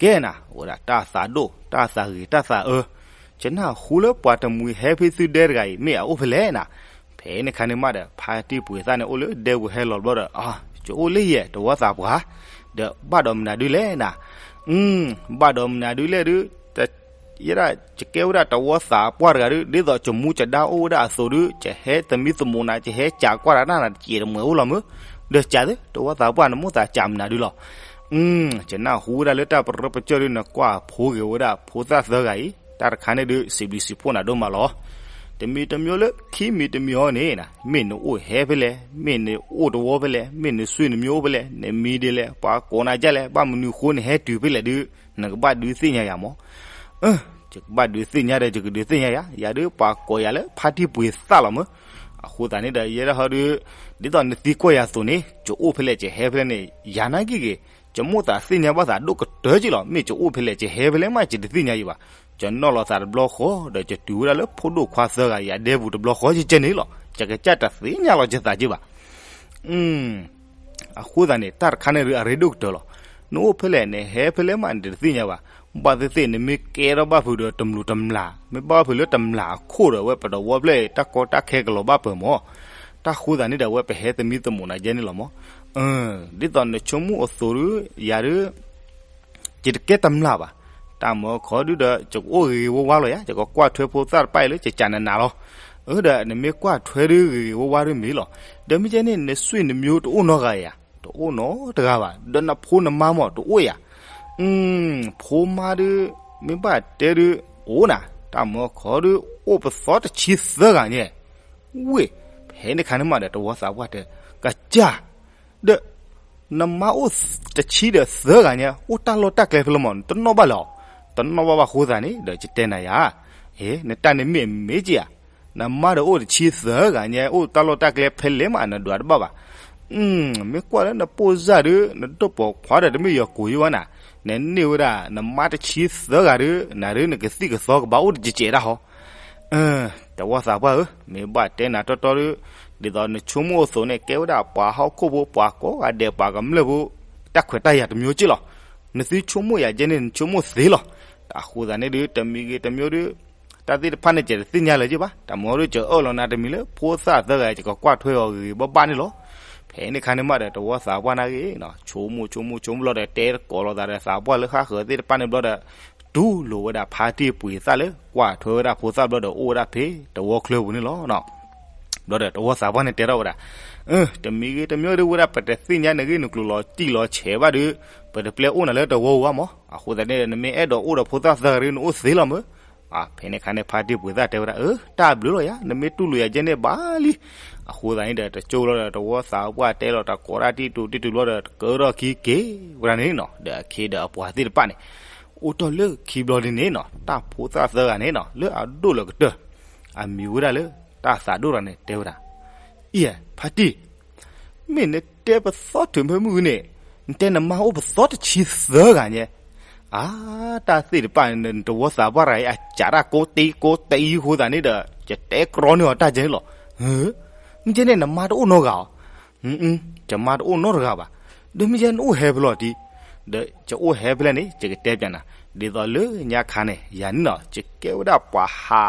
ကဲနၤ အိၣ်ဝဲဒၣ်တၢ်သးဒိၣ် တၢ်သးဂ့ၤ တၢ်သးအၢ, ယနၢ်ဟူလၢပှၤတမှံၤဟဲဖဲသုဒဲတဂၤအံၤ မ့ၢ်အအိၣ်ဖဲလဲၣ်နၤ. ဖဲန့ၣ်ခါန့ၣ်မးဒီး ဖါတံၢ်ပှ့ၤသၣ်န့ၣ် အိၣ်လၢဒဲပူၤဟဲလီၤဘျီဒီး အါ ယအိၣ်လၢယဲၢ် တဝီသးပှၢ်, ဒီးဘၣ်ဒီးမနုၤဒုလဲၣ်နၤ. ဘၣ်ဒီးမနုၤဒုလဲၣ်ဒု ယဲဒၣ်ယကဲဝဲဒၣ်တဝီသးပှၢ်တဂၤဒု ဒ်သိးယမူယဒါအိၣ်ဝဲဒၣ်အသိးဒု ယဟဲသမံသမိးနၤ ယဟဲကးကွၢ်တၢ်နၤ ယတမ့ၢ်အိၣ်လီၤမၢ်, ဒီးကးသု တဝီသးပှၢ်နမိၢ်သးကးမနုၤဒုလီၤ. ယနၢ်ဟူဝဲဒၣ်လၢတၢ်ပရၢပကၢၢ်ဒု နကွၢ်ဖိဂ့ၤဝဲဒၣ်ဖိသၣ်သၢဂၤအံၤ တၢ်တခါန့ၣ်ဒု စံးဘျုးစံးဖှိၣ်နၤဒိၣ်မးလီၤ. တမံၤတမံၤလၢခံမံၤတမံၤအံၤန့ၣ် မ့ၢ်နအိၣ်ဟဲဖဲလဲၣ် မ့ၢ်နအိၣ်တဝီဖဲလဲၣ် မ့ၢ်နဆွေနမျိုးအိၣ်ဖဲလဲၣ် နမံၤဒ်လဲၣ် ပှၤကိးနၤဒ်လဲၣ် ဘၣ်မနုၤဃိနဟဲတုၤဖဲလဲၣ်ဒု နကဘၣ်ဒုးသ့ၣ်ညါယၤမၢ်. ယကဘၣ်ဒုးသ့ၣ်ညါဒီး ယကဒုးသ့ၣ်ညါယၤ ယၤဒုးပှၤကိးယၤလၢဖါတံၢ်ပှ့ၤသၣ်လီၤမၢ်. အဃိသတးန့ၣ်ဒီး ယဲဒၣ်ဟီဒု ဒ်သိးနသံကွၢ်ယၤအသိးန့ၣ် ယအိၣ်ဖဲလဲၣ် ယဟဲဖဲလဲၣ်န့ၣ် ယၤနာ်က့ဂ့ၤ ယမိၢ်သးသ့ၣ်ညါဘၣ်သးဒိၣ်ကတၢၢ်က့လီၤ. မ့ၢ်ယအိၣ်ဖဲလဲၣ် ယဟဲဖဲလဲၣ်မး ယတသ့ၣ်ညါယၤဘၣ်. ယနီၣ်လီၤသးတဘျီဃီ ဒီးယတုၤဝဲဒၣ်လၢဖိဒိၣ်ခွါသၢဂၤယၤဒဲပူၤတဘျီဃီ ယကဲန့ၣ်လီၤ. ယကစၢ်တသ့ၣ်ညါလီၤယသးက့ဘၣ်. အဃိသတးန့ၣ် တၢ်တခါန့ၣ်ဒုးအရ့ဒိၣ်ကတၢၢ်လီၤ. နအိၣ်ဖဲလဲၣ် နဟဲဖဲလဲၣ်မး နတသ့ၣ်ညါဘၣ်. ဘၣ်သ့ၣ်သ့ၣ် နမ့ၢ်ကဲထီၣ်ဘၣ်ဖုးဒီးတမျိးတမျာ် မ့ၢ်ဘၣ်ဖုးလၢတမျာ်အခိၣ်ဒီး အဝဲပတဝီဖျၢၣ်အံၤ တၢ်ကီတၢ်ခဲကလီၤဘၣ်ပၢၤမၢ်. တၢ်ဃိသတးန့ၣ်ဒီး အဝဲပဟဲသမံသမိးနၤယဲန့ၣ်လီၤမၢ်. ဒ်သိးနဆိကမိၣ်အသိးဒုး ယၤဒုး ယတကဲတမျာ်ဘၣ်. တၢ်မၢခီဒုဒီး ယကအိၣ်ဂ့ၤဂ့ၤဝါဝါလီၤယၤ ယကကွၢ်ထွဲဖိသၣ်တဖၣ်အံၤလၢယကးနးနးလီၤ. အၢ ဒီးနမ့ၢ်ကွၢ်ထွဲဒုဂ့ၤဂ့ၤဝါဝါဒုမ့ၢ်လီၤ. ဒီးမ့ၢ်ကဲန့ၣ် နဆွေနမျိုးတအိၣ်နီတဂၤယၤ တအိၣ်နီတဂၤဘၣ်. ဒီးနဖိနမါမၢ်တအိၣ်ယၤ. ဖိမါဒု မ့ၢ်ဘၣ်တဲဒု အိၣ်နၤ တၢ်မၢခီဒု အိၣ်ပသီတဆံသၢဂၤညါ ဝ့ၢ် ဖဲန့ၣ်ခါန့ၣ်မးဒီး တဝီသးပှၢ်တဲ ကစၢ် ဒီး နမါအိၣ်တဆံဒီးသၢဂၤညါ အိၣ်တၢ်လီၢ်တၢ်ကျဲဖဲလဲၣ်မး နတနီၣ်ဘၣ်လၢၤ. တနီၣ်ဘၣ်ဘၣ်အဃိသတးန့ၣ်ဒီး ယတဲနၤယၤ, နတၢ်န့ၣ်မ့ၢ်အမ့ၢ်က့ဧါ. နမါဒီးအိၣ်တဆံသၢဂၤညါ အိၣ်တၢ်လီၢ်တၢ်ကျဲဖဲလဲၣ်မး နဒွးတဘၣ်ဘၣ်. မ့ၢ်ကွၢ်လၢနပိၢ်စၢ်ဒု နဒိၣ်ပိာ်ခွါဒီးတမ့ၢ်ယီၤကိာ်ယံဝဲနၤ, နန့ၢ်ဝဲဒၣ် နမါတဆံသၢဂၤဒု နၤဒု နကသံၣ်ကသီကဘၣ်အိၣ်တကဲးကဲးဒၣ်ဟီ တဝီသးပှၢ်ဧၢ, မ့ၢ်ဘၣ်တဲနၤတီတီဒီး, ဒ်သိးနဆိကမိၣ်အသိးန့ၣ် ကဲဝဲဒၣ်ပှၤဟီၣ်ခိၣ်ဖိ ပှၤကိးဂၤဒဲး ပှၤကမျၢၢ်ဖိ တၢ်ခွဲးတၢ်ယာ်တမျိုးက့လီၤ. နသုဆိကမိၣ်ယၤကဲန့ၣ် နဆိကမိၣ်သ့လီၤ. အဃိသတးန့ၣ်ဒီး တမံၤဂ့ၤတမံၤဒီး တၢ်သ့ၣ်တဖၣ်န့ၣ် ယတသ့ၣ်ညါလၢၤက့ဘၣ်. တၢ်မ့ၢ်ဒီး ယအၢၣ်လီၤနၤတမံၤလၢ ဖိသၣ်သၢဂၤ ယကကွၢ်ထွဲအီၤဂ့ၤဂ့ၤဘၣ်ဘၣ်န့ၣ်လီၤ. ဖဲန့ၣ်ခါန့ၣ်မးဒီး တဝီသးပှၢ်န့ၣ်ဂ့ၤ ဆိကမိၣ်ဆိကမိၣ်ဆိကမိၣ်ဘျီဒီး တဲသကိးလိာ်သးဒီးသးပှၢ်လၢဃၣ်ဃၢၤသ့ၣ်တဖၣ်န့ၣ်ဘျီဒီး တူၢ်လိာ်ဝဲဒၣ်ဖါတံၢ်ပှ့ၤသၣ်လၢ ကွၢ်ထွဲဝဲဒၣ်ဖိသၣ်ဘျီဒီး အိၣ်ဝဲဒၣ်ဖဲတဝီချၢပူၤန့ၣ်လီၤ. ဘျီဒီးတဝီသးပှၢ်န့ၣ်တဲထီၣ်ဝဲဒၣ်, တမံၤဂ့ၤတမံၤဒီး ဝဲဒၣ်ပတသ့ၣ်ညါနဂ့ၢ်နကျိၤလီၤတံၢ်လီၤဆဲးဘၣ်ဒီး ပတပျဲအိၣ်နၤလၢတဝီပူၤဘၣ်မး. အဃိသတးန့ၣ်ဒီး နမ့ၢ်အဲၣ်ဒိးအိၣ်ဒီးဖိသၣ်သၢဂၤဒီး နအိၣ်သ့လီၤမး. ဖဲန့ၣ်ခါန့ၣ် ဖါတံၢ်ပှ့ၤသၣ်တဲဝဲဒၣ်, အၢ တၢ်ဘျုးလီၤယၤ, နမ့ၢ်တူၢ်လိာ်ယၤကဲန့ၣ်ဘၣ်လံ. အဃိသတးန့ၣ်ဒီး တကၠိလီၤဒီးတဝီသးပှၢ်တဲလီၤတကိးတၢ်တံၢ်တူာ်တံၢ်တူာ်ဘျီဒီး တကၢထီၣ်ခံက့ၤဝဲဒၣ်န့ၣ်နီၤ, ဒီးအခ့ဒီးအပှၤသ့ၣ်တဖၣ်န့ၣ် အိၣ်တ့ၢ်လၢခံဘျီဒ်န့ၣ်နီၤ, တၢ်ဖိသၣ်သၢဂၤန့ၣ်နီၤ လၢအဒိၣ်လၢကတၢၢ် အမံၤဝဲဒၣ်လၢ တၢ်သးဒိၣ်တဂၤန့ၣ် တဲဝဲဒၣ်, အံၤ ဖါတံၢ်, မ့ၢ်နတဲပသီထုးဖဲမုၢ်ဂုန့ၣ်, နတဲနမါအိၣ်ပသီတဆံသၢဂၤညါ. အါ, တၢ်သ့ၣ်တဖၣ်န့ၣ် နတဝီသးပှၢ်တဂၤအံၤ အစးတၢ်ကိးတံကိးတံအဃိသတးန့ၣ်ဒီး ယတဲကြီန့ၢ်အီၤတၢ်ကဲန့ၣ်လီၤ. မ့ၢ်ကဲန့ၣ် နမါတအိၣ်နီတဂၤဧါ. ယမါတအိၣ်နီတဂၤဘၣ်. ဒီးမ့ၢ်ကဲနအိၣ်ဟဲဖဲလဲၣ်တံၢ်. ဒီးယအိၣ်ဟဲဖဲလဲၣ်န့ၣ် ယကတဲပျးနၤ, ဒ်သိးလၢညါခါန့ၣ် ယၤန့ၣ်နီၤ ယကဲဝဲဒၣ်ပှၤဟ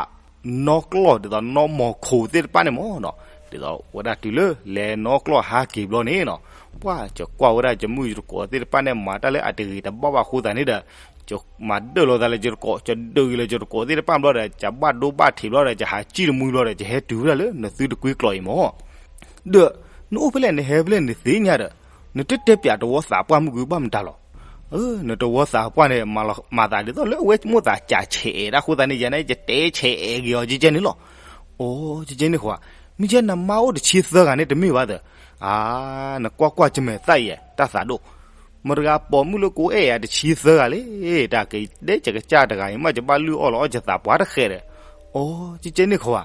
းနီၣ်ကျီၢ် ဒ်သိးနီၣ်မီၤခိၣ်သ့ၣ်တဖၣ်န့ၣ်မးနီၤ, ဒ်သိးဝဲဒၣ်တုၤလၢလဲၤနီၣ်ကျီၢ်ဟးက့ၤဘျီန့ၣ်နီၤ, ပှၢ်ယကွၢ်ဝဲဒၣ်ယမုၣ်ယတကိးသ့ၣ်တဖၣ်န့ၣ် မၤတၢ်လၢအတဂ့ၤတဘၣ်ဘၣ်အဃိသတးန့ၣ်ဒီး ယမၤဒၢၣ်လိာ်သးလၢယတကိး, ယဒုးဂ့ၤလၢယတကိးသ့ၣ်တဖၣ်ဘျီဒီး ယဘၣ်ဒိဘၣ်ထံးဘျီဒီး ယဟးစံၣ်တမှံဘျီဒီး ယဟဲတုၤဝဲဒၣ်လၢနသုတကွံကျိာ်အံၤမး. ဒီးနအိၣ်ဖဲလဲၣ် နဟဲဖဲလဲၣ် နသ့ၣ်ညါဒီး နတတဲပျးတဝီသးပှၢ်မုၢ်ဂုဘၣ်မတၤလီၤ. နတဝီသးပှၢ်န့ၣ် မၤသးဒ်သိးလၢအဝဲမိၣ်သးစးဆဲးအဲၣ်ဒၣ်အဃိသတးန့ၣ် ယၤန့ၣ် ယတဲဆဲးအဲၣ်ဂ့ၤအီၤကဲကဲန့ၣ်လီၤ. အိ ကဲကဲန့ၣ်ဃီ, မ့ၢ်ကဲနမါအိၣ်တဆံသၢဂၤန့ၣ်တမ့ၢ်ဘၣ်သၢ, အါ, နကွၢ်ကွၢ်ကမဲာ်သၣ်အံၤ တၢ်သးဒိၣ်, မတဂၤပိာ်မုၣ်လၢကအိၣ်အဲၣ်ယၤတဆံသၢဂၤလဲၣ်, တၢ်ကဒဲကကစၢ်တဂၤအံၤမး ယဘၣ်လုၢ်အီၣ်လီၤအီၣ်ယသးပှၢ်တဃဲးဒီး, အိ ကဲကဲန့ၣ်ဃီဧါ.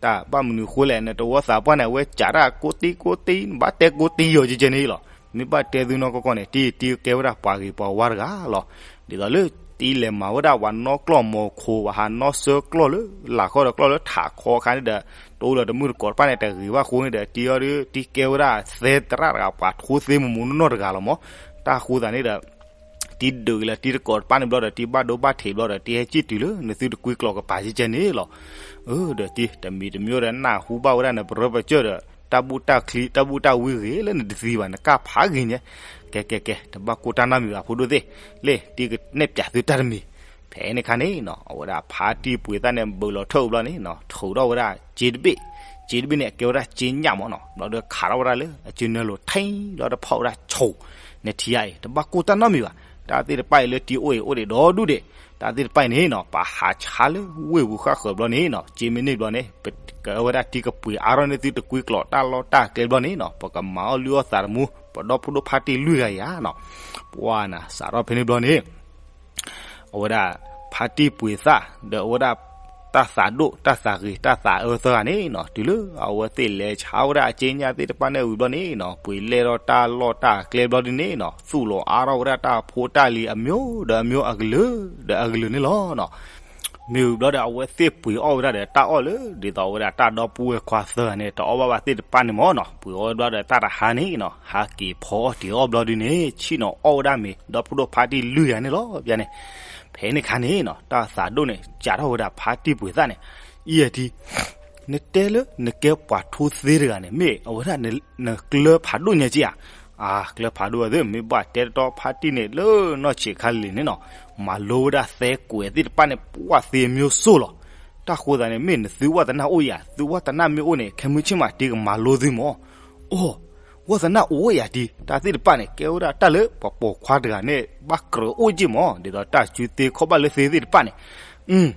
တၢ်ဘၣ်မနုၤဃိလဲၣ် နတဝီသးပှၢ်န့ၣ် အဝဲစးတၢ်ကိးတံကိးတံ နဘၣ်တဲကိးတံအီၤကဲကဲန့ၣ်လီၤ. မ့ၢ်ဘၣ်တဲသုနီၢ်ကီၢ်ကီၢ်န့ၣ် တံတံကဲဝဲဒၣ်ပှၤဂ့ၤပှၤဝါတဂၤလီၤ. ဒ်သိးလၢတံလဲၤမၤဝဲဒၣ်ပှၤနီၣ်ကျီၢ်မီၤခိၣ် ပှၤဟးနီၣ်စၢကျီၢ်လၢ လၢ်ခီဒီးကျီၢ်လၢထးခီအခါန့ၣ်ဒီး တအိၣ်လၢၤတမုၣ်တကိးတဖၣ်န့ၣ် တဂ့ၤဘၣ်အဃိန့ၣ်ဒီး တံအီၤဒီး တံကဲဝဲဒၣ်သဲသရၣ်တဂၤ ပှၤထိသ့မိၢ်မိၢ်နီၢ်နီၢ်တဂၤလီၤမး. တၢ်အဃိသတးန့ၣ်ဒီး တံဒုးဂ့ၤလၢတံတကိးတဖၣ်န့ၣ်ဘျီဒီး တံဘၣ်ဒိဘၣ်ထံးဘျီဒီး တံဟဲစံၣ်တုၤလၢနသုတကွံကျိာ်ကပၤကဲကဲန့ၣ်လီၤ. အၢ ဒီးတံ တမံၤတမံၤဒီး နၢ်ဟူဘၣ်ဝဲဒၣ်နပရၢပကၢၢ်ဒီး တၢ်ဘူၣ်တၢ်ချံ တၢ်ဘူၣ်တၢ်ဝံဂ့ၤလၢနတသံဘၣ် နကၢ်ဖးဂ့ၤညါ. ကဲကဲကဲ တဘၣ်ကိၢ်တၢ်နီတမံၤဘၣ် ဖိဒိၣ်သ့ၣ်, လၢတံကနဲၣ်ပၠးသုတၢ်တမံၤ. ဖဲန့ၣ်ခါန့ၣ်နီၤ အဝဲဒၣ်ဖါတံၢ်ပှ့ၤသၣ်န့ၣ် ဘုးလီၤထၢၣ်ဘျီန့ၣ်နီၤ ထုးထီၣ်ဝဲဒၣ်စ့တဘ့ၣ်, စ့တဘ့ၣ်န့ၣ် အကဲဝဲဒၣ်စ့ညၣ်မးနီၤ ဘျီဒီးခးထီၣ်ဝဲဒၣ်လၢအစုနၢလိၤ ထဲလီၤတဖီၣ်ဝဲဒၣ်ဆိး, နထံဧါအံၤ တဘၣ်ကိၢ်တၢ်နီတမံၤဘၣ်. တၢ်သ့ၣ်တဖၣ်အံၤလၢတံအိၣ်အံၤအိၣ်ဒံးဒီဒူၣ်ဒံး, တၢ်သ့ၣ်တဖၣ်အံၤန့ၣ်နီၤ ပဟးဆါလၢဝ့ၢ်ပူၤဃၣ်ဃၢၤဘျီန့ၣ်နီၤ စ့မ့ၢ်န့ၢ်ဘျီန့ၣ် ပကဝဲဒၣ်တံကပှ့ၤအါထီၣ်န့ၢ်သုတကွံကျိာ် တၢ်လီၢ်တၢ်ကျဲဘျီန့ၣ်နီၤ ပကမၤအီၣ်လုၢ်အီၣ်သးတမူ ပဒီဖိဒိၣ်ဖါတံၢ်လွံၢ်ဂၤယၤနီၤ. ပှၢ်နၤ စးထီၣ်ဖဲန့ၣ်ဘျီန့ၣ် အဝဲဒၣ်ဖါတံၢ်ပှ့ၤသၣ် ဒီးအဝဲဒၣ် တၢ်သးဒိၣ် တၢ်သးဂ့ၤ တၢ်သးအၢသၢဂၤန့ၣ်နီၤ တုၤလၢအဝဲသ့ၣ်လဲၤဆါဝဲဒၣ်အစ့ညၣ်သ့ၣ်တဖၣ်န့ၣ်ဝံၤဘျီန့ၣ်နီၤ ပှ့ၤလဲၢ်ထီၣ်တၢ်လီၢ်တၢ်ကျဲဘျီဒ်န့ၣ်နီၤ သူၣ်လီၤအါထီၣ်ဝဲဒၣ်တၢ်ဖိတၢ်လံၤအမျိုးဒီးအမျိုးအကလုာ်ဒီးအကလုာ်န့ၣ်လီၤနီၤ. မ့ၢ်ဝံၤဘျီဒီး အဝဲသ့ၣ်ပှ့ၤအီၣ်ဝဲဒၣ်ဒီးတၢ်အီၣ်လၢ ဒ်သိးအဝဲဒၣ်တၢ်ဒီပုၢ်ဝဲၢ်ခွါသၢဂၤန့ၣ် တအီၣ်ဘၣ်ဘၣ်သ့ၣ်တဖၣ်န့ၣ်မးနီၤ ပှ့ၤအီၣ်ဝဲဘျီဒီးတၢ်တဟါန့ၣ်နီၤ ဟးက့ၤဖီအီၣ်တ့ၤအီၣ်ဘျီဒ်န့ၣ် ဆ့ၣ်နီၤအီၣ်ဝဲဒၣ်မ့ၤ ဒီဖိဒိၣ်ဖါတံၢ်လွံၢ်ဂၤန့ၣ်လီၤ ပျါန့ၣ်. ဖဲန့ၣ်ခါန့ၣ်နီၤ တၢ်သးဒိၣ်န့ၣ် စးထီၣ်ဝဲဒၣ်ဖါတံၢ်ပှ့ၤသၣ်န့ၣ်, အံၤအတံၢ် နတဲလၢနကဲပှၤထိသ့တဂၤန့ၣ် မ့ၢ်အဝဲဒၣ်နကျၢၤဖးဒိၣ်ညါက့ဧါ. အါ ကျၢၤဖးဒိၣ်ဝဲသ့ၣ် မ့ၢ်ဘၣ်တဲတတီဖါတံၢ်န့ၣ်လၢနီၢ်ဆံးခါလံၤန့ၣ်နီၤ မၤလိဝဲဒၣ်သဲကွဲးသ့ၣ်တဖၣ်န့ၣ် ပှၢ်သ့အမျိုးစိလီၤ. တၢ်ဃိသးန့ၣ် မ့ၢ်နသုဝဲသနၢ်အိၣ်ယၤ သုဝဲသနၢ်မ့ၢ်အိၣ်န့ၣ် ခဲမုၢ်ဆ့ၣ်မးတံၢ်ကမၤလိသုမး. အိ ဝဲသနၢ်အိၣ်ယၤတံၢ် တၢ်သ့ၣ်တဖၣ်န့ၣ် ကဲဝဲဒၣ်တၢ်လၢပှၤပိာ်ခွါတဂၤန့ၣ် ဘၣ်ကြၢးအိၣ်က့ၢ်မး ဒ်သိးတၢ်စုသ့ခီၣ်ဘၣ်လၢသ့သ့ၣ်တဖၣ်န့ၣ်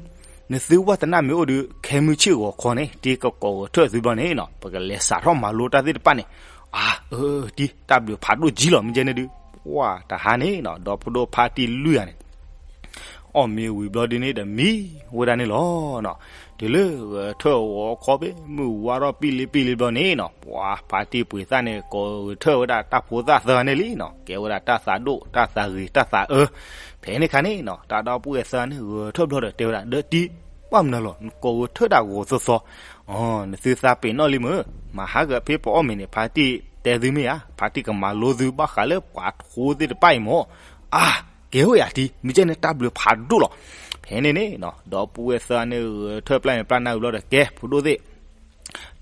နသုဝဲသနၢ်မ့ၢ်အိၣ်ဒီး ခဲမုၢ်ဆ့ၣ်ဂီၤခီန့ၣ် တံၢ်ကကိးဂဲၤထၢၣ်သုဘျီန့ၣ်နီၤ ပကလဲၤစးထီၣ်မၤလိတၢ်သ့ၣ်တဖၣ်န့ၣ်. အါ အၢ တံၢ် တၢ်ဘျုးဖးဒိၣ်ကံလီၤ မ့ၢ်ကဲန့ၣ်ဒုး ပှၢ်တဟါန့ၣ်နီၤ ဒီဖိဒိၣ်ဖါတံၢ်လွံၢ်ဂၤန့ၣ် အီၣ်မ့ၤဝံၤဘျီဒ်န့ၣ်ဒီးမံဝဲဒၣ်န့ၣ်လီၤ. တုၤလၢဂဲၤထၢၣ်ဂီၤခီဖဲ မုၢ်ဝါထီၣ်ပံၣ်လံပံၣ်လံဘျီန့ၣ်နီၤ ပှၤဖါတံၢ်ပှ့ၤသၣ်န့ၣ် ကိးဂဲၤထၢၣ်ဝဲဒၣ်တၢ်ဖိသၣ်သၢဂၤန့ၣ်လံနီၤ ကဲဝဲဒၣ်တၢ်သးဒိၣ် တၢ်သးဂ့ၤ တၢ်သးအၢ. ဖဲန့ၣ်ခါန့ၣ်နီၤ တၢ်ဒီပုၢ်ဝဲၢ်သၢဂၤန့ၣ် ဂဲၤထၢၣ်ဘျီဒီးတဲဝဲဒၣ် ဒီးတံၢ် ဘၣ်မနုၤလီၤ နကိးဂဲၤထၢၣ်ဒၣ်ဂီၤသီသီ, နသုသးပ့ၤနီၣ်လံမ့ၢ်, မၤဟးဂီၤဖဲပအီၣ်မ့ၤန့ၣ် ဖါတံၢ်တဲသုမ့ၢ်ဧါ, ဖါတံၢ်ကမၤလိသုဘၣ်ဃးလၢပှၤထိသ့ၣ်တဖၣ်အံၤမ့ၢ်, အါ, ကဲဝဲယၤတံၢ် မ့ၢ်ကဲန့ၣ်တၢ်ဘျုးဖးဒိၣ်လီၤ. ဖဲန့ၣ်န့ၣ် ဒီပုၢ်ဝဲၢ်သၢဂၤန့ၣ် ဂဲၤထၢၣ်ပျၢ်န့ၣ်ပျၢ်နၢ်ဝံၤဘျီဒီး ကဲ ဖိဒိၣ်သ့ၣ်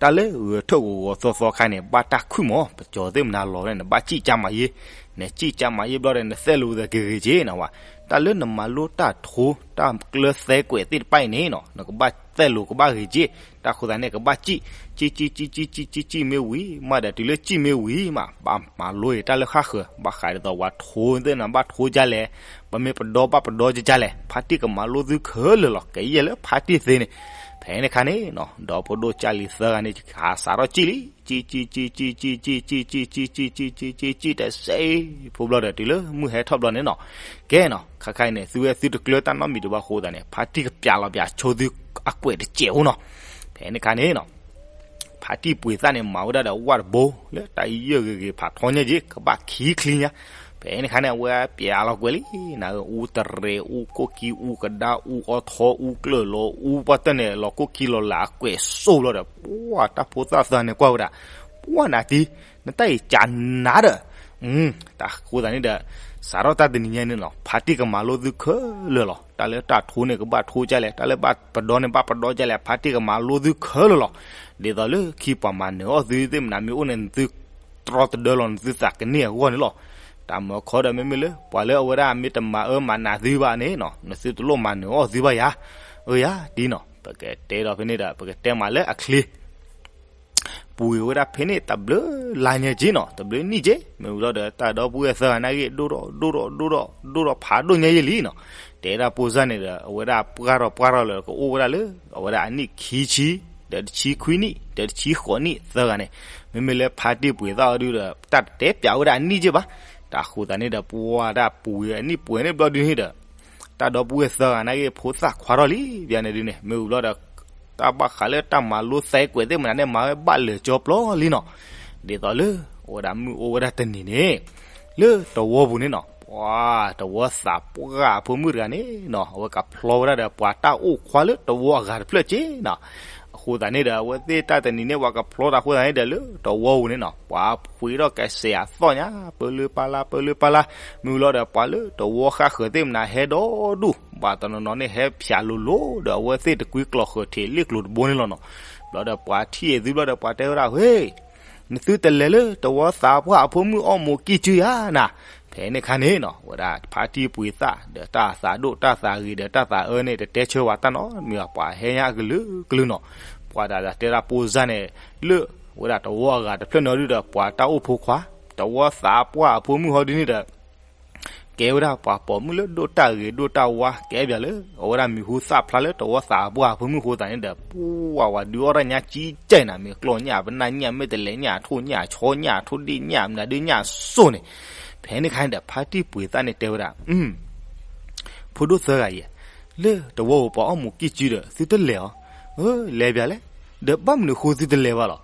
တၢ်လၢဂဲၤထၢၣ်ဂီၤဂီၤသီသီခါန့ၣ် ဘၣ်တၢ်ခုၣ်မး, ပကၠီၤသ့ၣ်မနၤလီၤဝဲန့ၣ် နဘၣ်စံၣ်ကၠါမၤယ့, နစံၣ်ကၠါမၤယ့ဘျီဒီး နသဲလိာ်သးကဂ့ၤက့နီၤဝဲ, တၢ်လၢနမၤလိတၢ်ထိ တၢ်ကျၢၢ်သဲကွဲးသ့ၣ်တဖၣ်အံၤန့ၣ်နီၤ နကဘၣ်သဲလိာ်ကဘၣ်ဂ့ၤက့, တၢ်ဃိသတးန့ၣ် ကဘၣ်စံၣ်, စံၣ်စံၣ်စံၣ်စံၣ်စံၣ်စံၣ်စံၣ်မ့ၢ်ဝံၤမးဒီး တုၤလၢစံၣ်မ့ၢ်ဝံၤမး ဘၣ်မၤလိအံၤတၢ်လၢဃၣ်ဃၢၤ ဘၣ်ဃးဒ်သိးပှၤထိသ့ၣ်နၤဘၣ်ထိကလဲၣ်, ပမ့ၢ်ပဒီဘၣ်ပဒီကလဲၣ်, ဖါတံၢ်ကမၤလိသုခဲလၢာ်လီၤ ကယဲၢ်လၢဖါတံၢ်သ့န့ၣ်. ဖဲန့ၣ်ခါန့ၣ်နီၤ ဒီပုၢ်ဝဲၢ်သၢဂၤန့ၣ် ဟးစးထီၣ်စံၣ်လံ, စံၣ်စံၣ်စံၣ်စံၣ်စံၣ်စံၣ်စံၣ်စံၣ်စံၣ်စံၣ်စံၣ်စံၣ်စံၣ်စံၣ်စံၣ်စံၣ်စံၣ်တစဲးဖိဘျီဒီး တုၤလၢမုၢ်ဟဲထီၣ်ဘျီန့ၣ်နီၤ, ကဲနီၤ ခါခါအံၤန့ၣ် သုဝဲသုတကျၢၢ်တၢ်နီတမံၤဒံးဘၣ်အဃိသတးန့ၣ် ဖါတံၢ်ကပျးလီၤပျးဆိသုအကွဲးတစဲးဖိနီၤ. ဖဲန့ၣ်ခါန့ၣ်နီၤ ဖါတံၢ်ပှ့ၤသၣ်န့ၣ် မၤဝဲဒၣ်ဒီးဝၣ်တဘိ လၢတၢ်ယဲၢ်ဂ့ၤဂ့ၤဖးထီညါက့ ကဘၣ်ခံချံညါ. ဖဲန့ၣ်ခါန့ၣ် အဝဲပျးလီၤကွဲးလံ, နအူတရဲး အူကိၣ်ကံ အူကဒါ အူအီထီ အူကျၢၢ်လီၤ အူပှၢ်တၢၢ်န့ၣ် လီၤကိၣ်ခံလီၤလးအကွဲးစိၣ်ဘျီဒီး ပှၢ်တၢ်ဖိသၣ်သၢဂၤန့ၣ်ကွၢ်ဝဲဒၣ်, ပှၢ်နၤတံၢ် နတၢ်အံၤကးနၤဒီး တၢ်ဃိသတးန့ၣ်ဒီး စးထီၣ်တၢ်တနံၤညါန့ၣ်နီၤ ဖါတံၢ်ကမၤလိသုခဲလၢာ်လီၤ. တၢ်လၢတၢ်ထိန့ၣ် ကဘၣ်ထိကလဲၣ်, တၢ်လၢဘၣ်ပဒီန့ၣ် ဘၣ်ပဒီကလဲၣ်, ဖါတံၢ်ကမၤလိသုခဲလၢာ်လီၤ. ဒ်သိးလၢခံပှၤမၤနၢၤအီၣ်သုသ့ၣ်မနၤမ့ၢ်အိၣ်န့ၣ် သုတြီတဒၢလီၤ နသုသးကန့ၢ်အဂီၢ်န့ၣ်လီၤ. တၢ်မၢခီဒီးမ့မ့ၢ်လၢ ပှၤလၢအဝဲဒၣ်မ့ၢ်တမၤအၢမၤနးသုဘၣ်န့ၣ်နီၤ နသုတလိၣ်မၤနၢၤအီၣ်သုဘၣ်ယၤ, အၢယၤ ဒ်နီၤ ပကတဲဒီးဖဲန့ၣ်ဒီး ပကတဲမးလၢအချ့ ပှ့ၤဝဲဒၣ်ဖဲန့ၣ် တဘျုးလါညါက့နီၤ တဘျုးနံၣ်က့ မ့ၢ်ဝံၤလီၤဒီး တၢ်ဒီပုၢ်ဝဲၢ်သၢဂၤနာ်က့ ဒိၣ်ထီၣ်ဒိၣ်ထီၣ်ဒိၣ်ထီၣ်ဒိၣ်ထီၣ်ဖးဒိၣ်ညါယဲလံနီၤ. တဲဒၣ်ပိၢ်စၢ်န့ၣ်ဒီး အဝဲဒၣ်ပှၢ်ထီၣ်ပှၢ်ထီၣ်လၢကအိၣ်ဝဲဒၣ်လၢ အဝဲဒၣ်အနံၣ်ခံဆံ ဒီးတဆံခွံနံၣ် ဒီးတဆံဃိးနံၣ်သၢဂၤန့ၣ်, မ့မ့ၢ်လၢဖါတံၢ်ပှ့ၤသၣ်အီၤဒုဒီး တၢ်တတဲပျးဝဲဒၣ်အနံၣ်က့ဘၣ်. တၢ်ဃိသတးန့ၣ်ဒီး ပှၤဒၣ်ပှ့ၤအနံၣ်ပှဲၤန့ၣ်ဘျီဒုန့ၣ်ဒီး တၢ်ဒီပုၢ်ဝဲၢ်သၢဂၤနာ်က့ ဖိသၣ်ခွါထီၣ်လံ ပျးန့ၣ်ဒုန့ၣ် မ့ၢ်ဝံၤလီၤဒီး တၢ်ဘၣ်ဃးလၢတၢ်မၤလိသဲကွဲးသ့ၣ်မနုၤန့ၣ် မၤဝဲဘၣ်လၢာ်ကၠီပျီလံနီၤ. ဒ်သိးလၢ အဝဲဒၣ်မုၢ်အိၣ်ဝဲဒၣ်တနံၤန့ၣ် လၢတဝီပူၤန့ၣ်နီၤ ပှၤတဝီသးပှၢ်အဖိမုၣ်တဂၤန့ၣ်နီၤ အဝဲကဖျီဝဲဒၣ်ဒီးပှၤတၢ်အိၣ်ခွါလၢတဝီအဂၤတဖျၢၣ်က့နီၤ. အဃိသတးန့ၣ်ဒီး အဝဲသ့ၣ်တၢ်တနံၤန့ၣ် ပှၤကဖျီတၢ်အဃိသတးန့ၣ်ဒီး လၢတဝီပူၤန့ၣ်နီၤ ပှၤဖှ့ထီၣ်ကဲစဲးအသီၣ်ညါ ပၢလၢပၢလါ ပၢလၢပၢလါ, မ့ၢ်ဝံၤလီၤဒီး ပှၤလၢတဝီဃၣ်ဃၢၤသ့ၣ်မနုၤဟဲဒီဒူၣ် ဘၣ်တနီၤနီၤန့ၣ် ဟဲဖၠးလိၤလိၤဒီး အဝဲသ့ၣ်တကွံကျိာ်ဃၢၤထံးလ့ၣ်ကျိၤတဘိန့ၣ်လီၤနီၤ. ဘျီဒီးပှၤထံၣ်အံၤသုဘျီဒီး ပှၤတဲဝဲဒၣ် ဟ့ၣ် နသုတလဲၤလၢတဝီသးပှၢ်အဖိမုၣ်အီၣ်မူးကံၢ်စုယၤနၤ. ဖဲန့ၣ်ခါန့ၣ်နီၤ ဝဲဒၣ်ဖါတံၢ်ပှ့ၤသၣ်ဒီးတၢ်သးဒိၣ်တၢ်သးဂ့ၤဒီးတၢ်သးအၢန့ၣ် တတဲဆၢဝဲတၢ်နီတမံၤဘၣ် ပှၤဟဲညါအကလုာ်ကလုာ်နီၤ. ပှၤဒၣ်တဲဒၣ်ပိၢ်စၢ်န့ၣ် လၢဝဲဒၣ်တဝီအဂၤတဖျၢၣ်န့ၣ်ဒုဒီး ပှၤတၢ်အိၣ်ဖိခွါ တဝီသးပှၢ်အဖိမုၣ်ဟီဒုန့ၣ်ဒီး ကဲဝဲဒၣ်ပှၤပိာ်မုၣ်လၢဒိၣ်တၢ်ဂ့ၤဒိၣ်တၢ်ဝါ ကဲဘၣ်လၢ အဝဲဒၣ်မံၤဟူသၣ်ဖျါလၢတဝီသးပှၢ်အဖိမုၣ်အဃိသတးန့ၣ်ဒီး ပှၤဝဲဒုးအီၣ်တၢ်ညါကံကဲနၤ မ့ၢ်ကျီၢ်ညၣ် ပနၢ်ညၣ် မ့ၢ်တလဲးညၣ် ထိၣ်ညၣ် ဆီညၣ် ထိၣ်ဒ့ၣ်ညၣ် မနုၤဒုးညၣ်စိၣ်န့ၣ်. ဖဲန့ၣ်ခါန့ၣ်ဒီး ဖါတံၢ်ပှ့ၤသၣ်န့ၣ်တဲဝဲဒၣ် ဖိဒိၣ်သၢဂၤအံၤ လၢတဝီပူၤပှၤအီၣ်မူးကံၢ်စုဒီး သုတလဲၤအီၤ, လဲၤဘၣ်လဲၣ်, ဒီးဘၣ်မနုၤအဃိသုတလဲၤဘၣ်လီၤ.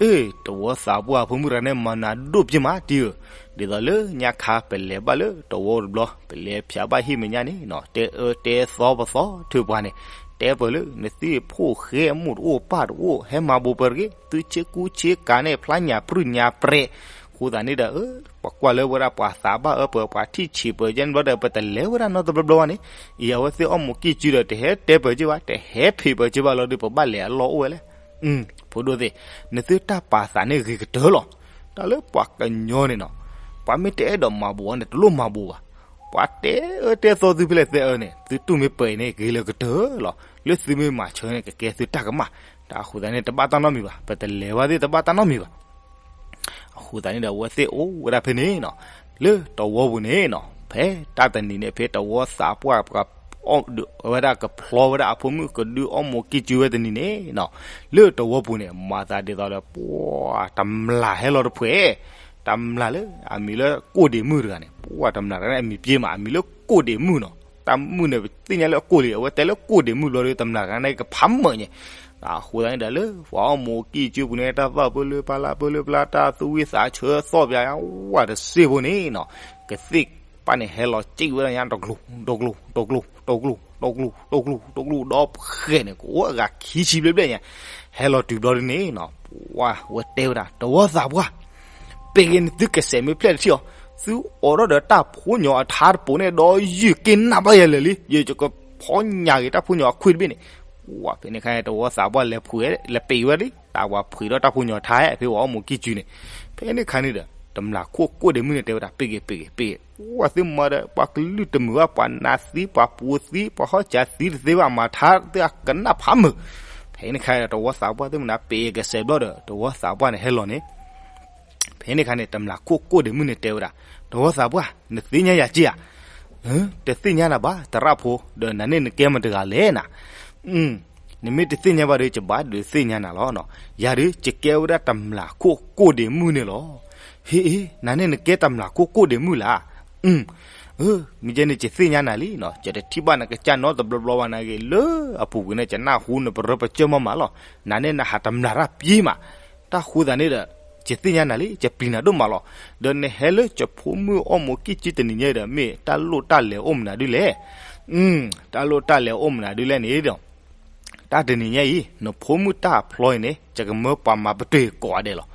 အ့ တဝီသးပှၢ်အဖိမုၣ်တဂၤန့ၣ် မၤနၤဒိၣ်ပျဲၢ်မးတံၢ်ဧၢ, ဒ်သိးလၢညါခါပလဲၤဘၣ်လၢတဝီတဘျီ ပလဲၤဖၠးဘၣ်ဟံၣ်မဲာ်ညါန့ၣ်နီၤ တဲအၢတဲသီပသီထုးပှၤန့ၣ်, တဲပၢၢ်လၢ နသုဖိၣ်ဃဲအမိၢ်တအိၣ်ပၢ်တအိၣ် ဟဲမၤဘိးပၢၤတဂ့ၤ, သုဆ့ကူဆ့ကၤန့ၣ် ဖျါညၣ်ပြုၢ်ညၣ်ပြဲး, အဃိသတးန့ၣ်ဒီး ပကွၢ်လၢဝဲဒၣ်ပှၤသးဘၣ်အၢပၢၤ ပှၤထံၣ်ဆံးပၢၤကဲန့ၣ်ဘျီဒီး ပတလဲၤဝဲဒၣ်နီတဘျီဘျီဘၣ်န့ၣ်, အံၤအဝဲသ့ၣ်အီၣ်မူးကံၢ်စုဒီး တဟဲတဲပၢၤက့ဘၣ် တဟဲဖံးပၢၤက့ဘၣ်လီၤဒီး ပဘၣ်လဲၤအလီၢ်အိၣ်ဝဲလဲၣ်. ဖိဒိၣ်သ့ၣ်, နသုတၢ်ပာ်သးန့ၣ်ဂ့ၤကတၢၢ်လီၤ. တၢ်လၢပှၤကညီန့ၣ်နီၤ, ပှၤမ့ၢ်တအဲၣ်ဒိးမၤဘိးအီၤန့ၣ် တလိၣ်မၤဘိးဘၣ်. ပှၤတဲအၢတဲသီသုဖဲလဲၣ်သဲအၢန့ၣ် သုတူၢ်မ့ၢ်ပၢၤအံၤန့ၣ် ဂ့ၤလၢကတၢၢ်လီၤ. လၢသုမ့ၢ်မၤဆၢန့ၣ် ကကဲသုတၢ်ကမၣ်. တၢ်အဃိသတးန့ၣ် တဘၣ်တၢ်နီတမံၤဘၣ်, ပတလဲၤဘၣ်သ့ၣ်တဘၣ်တၢ်နီတမံၤဘၣ်. အဃိသတးန့ၣ်ဒီး အဝဲသ့ၣ်အိၣ်ဝဲဒၣ်ဖဲန့ၣ်နီၤ, လၢတဝီပူၤန့ၣ်နီၤ, ဖဲတၢ်တနံၤန့ၣ် ဖဲတဝီသးပှၢ်ပှၤ ဝဲဒၣ်ကဖျီဝဲဒၣ်အဖိမုၣ်ကဒုးအီၣ်မူးကံၢ်စုဝဲတနံၤန့ၣ်နီၤ, လၢတဝီပူၤန့ၣ် မၤသးဒ်သိးဒီး ပှၤတမျၢ်ဟဲလီၤတဖှဲး, တမျၢ်လၢအမံၤလၢကိၣ်ဒံးမုၣ်တဂၤန့ၣ် ပှၤတမျၢ်တဂၤန့ၣ် အမံၤပျဲၢ်မး အမံၤလၢကိၣ်ဒံးမုၣ်နီၤ. တၢ်မုၣ်န့ၣ် ပသ့ၣ်ညါလၢအကိၣ်လံ, အဝဲတဲလၢကိၣ်ဒံးမုၣ်ဘျီဒီး တမျၢ်တဂၤန့ၣ်ကဖးမၢာ်ညါ. အဃိသတးန့ၣ်ဒီး လၢပှၤအီၣ်မူးကံၢ်စုပူၤန့ၣ် တၢ်သီၣ်ပၢလၢပၢလၢပၢလၢပၢလၢ တၢ်သူၣ်ဝံၣ်သးဆၢသီၣ်ပၠးဝဲတစ့ဖိန့ၣ်နီၤ, ကသ့ၣ်ပၢ်န့ၣ်ဟဲလီၤစံၣ်ဝဲဒၣ်ညါ တကျိၤ တကျိၤ တကျိၤ တီၢ်ကျိၣ် တီၢ်ကျိၣ် တီၢ်ကျိၣ် တီၢ်ကျိၣ် ဒီးဖှဲးန့ၣ် ကအိၣ်အဂၤခံဆံဘျဲၣ်ဘျဲၣ်ညါ, ဟဲလီၤတုၤဘျီဒ်န့ၣ်နီၤ, ပှၢ်ဝဲတဲဝဲဒၣ် တဝီသးပှၢ်, ပ့ၤဂ့ၤနသုကစဲးမ့ၢ်ဖျဲၣ်တထံၣ်အီၤ, သုအိးထီၣ်ဒီးတၢ်ဖိညီအထါတပိၤန့ၣ်ဒီးယုၢ်က့ၤနၢ်ဘၣ်ယၤလၢာ်လံ, ယကဖီညါက့ၤတၢ်ဖိညီအခွံၣ်တဘ့ၣ်န့ၣ်, ပှၢ်ဖဲန့ၣ်ခါန့ၣ် တဝီသးပှၢ်လဲၤဖှံး လဲၤပ့ၤဝဲလံ, တၢ်ဝဲဖှံးဒီးတၢ်ဖိညီထါ ဖဲဝဲအီၣ်မူးကံၢ်စုန့ၣ်, ဖဲန့ၣ်ခါန့ၣ်ဒီး တမျၢ်ခိၣ်ကိၣ်ဒ့မုၣ်န့ၣ်တဲဝဲဒၣ် ပ့ၤဂ့ၤ ပ့ၤဂ့ၤ ပ့ၤဂ့ၤ, ပှၢ်သုမၤဒီး ပှၤကလုၢ်တမုာ်ဘၣ် ပှၤနးသံ ပှၤပူၤသံ ပှၤဟီၣ်စၢၤသံတသ့ဘၣ် မၤထါသုအကနၣ်ဖးမုာ်, ဖဲန့ၣ်ခါဒီး တဝီသးပှၢ်သုမနုၤပ့ၤကစဲးဘျီဒီး တဝီသးပှၢ်န့ၣ်ဟဲလီၤန့ၣ် ဖဲန့ၣ်ခါန့ၣ် တမျၢ်ခိၣ်ကိၣ်ဒ့မုၣ်န့ၣ်တဲဝဲဒၣ်, တဝီသးပှၢ် နသ့ၣ်ညါယၤက့ဧါ, တသ့ၣ်ညါနၤဘၣ် သရၣ်ဖိ, ဒီးနၤန့ၣ်နကဲမတဂၤလဲၣ်နၤ, နမ့ၢ်တသ့ၣ်ညါဘၣ်ဒီး ယဘၣ်ဒုးသ့ၣ်ညါနၤလီၤ, ယၤဒုး ယကဲဝဲဒၣ်တမျၢ်ခိၣ်ကိၣ်ဒ့မုၣ်န့ၣ်လီၤ, ဟ့ၣ်အ့ နၤန့ၣ်နကဲတမျၢ်ခိၣ်ကိၣ်ဒ့မုၣ်လၢ် မ့ၢ်ကဲန့ၣ် ယသ့ၣ်ညါနၤလံနီၤ, ယတထံၣ်ဘၣ်နကစၢ်နီတဘျီဘျီဘၣ်နာ်က့ လၢအပူၤကွံာ်န့ၣ် ယနၢ်ဟူနပရၢပကၢၢ်မးမးလီၤ, နၤန့ၣ်နဟးတမျၢ်တၢ်ပျ့ၤမး, တၢ်ဃိသးန့ၣ်ဒီး ယသ့ၣ်ညါနၤလံ ယပျံၤနၤဒိၣ်မးလီၤ, ဒီးနဟဲလၢယဖိမုၣ်အီၣ်မူးကံၢ်စုတနံၤညါဒီး မ့ၢ်တၢ်လိၣ်တၢ်လဲၤအိၣ်မနုၤဒုလဲၣ်, တၢ်လိၣ်တၢ်လဲၤအိၣ်မနုၤဒုလဲၣ်န့ၣ်ဒီး တၢ်တနံၤညါအံၤ နဖိမုၣ်တၢ်အဖျီအံၤန့ၣ် ယကမၢပှၤမၤပတုာ်ကိးဂၤဒဲးလီၤ,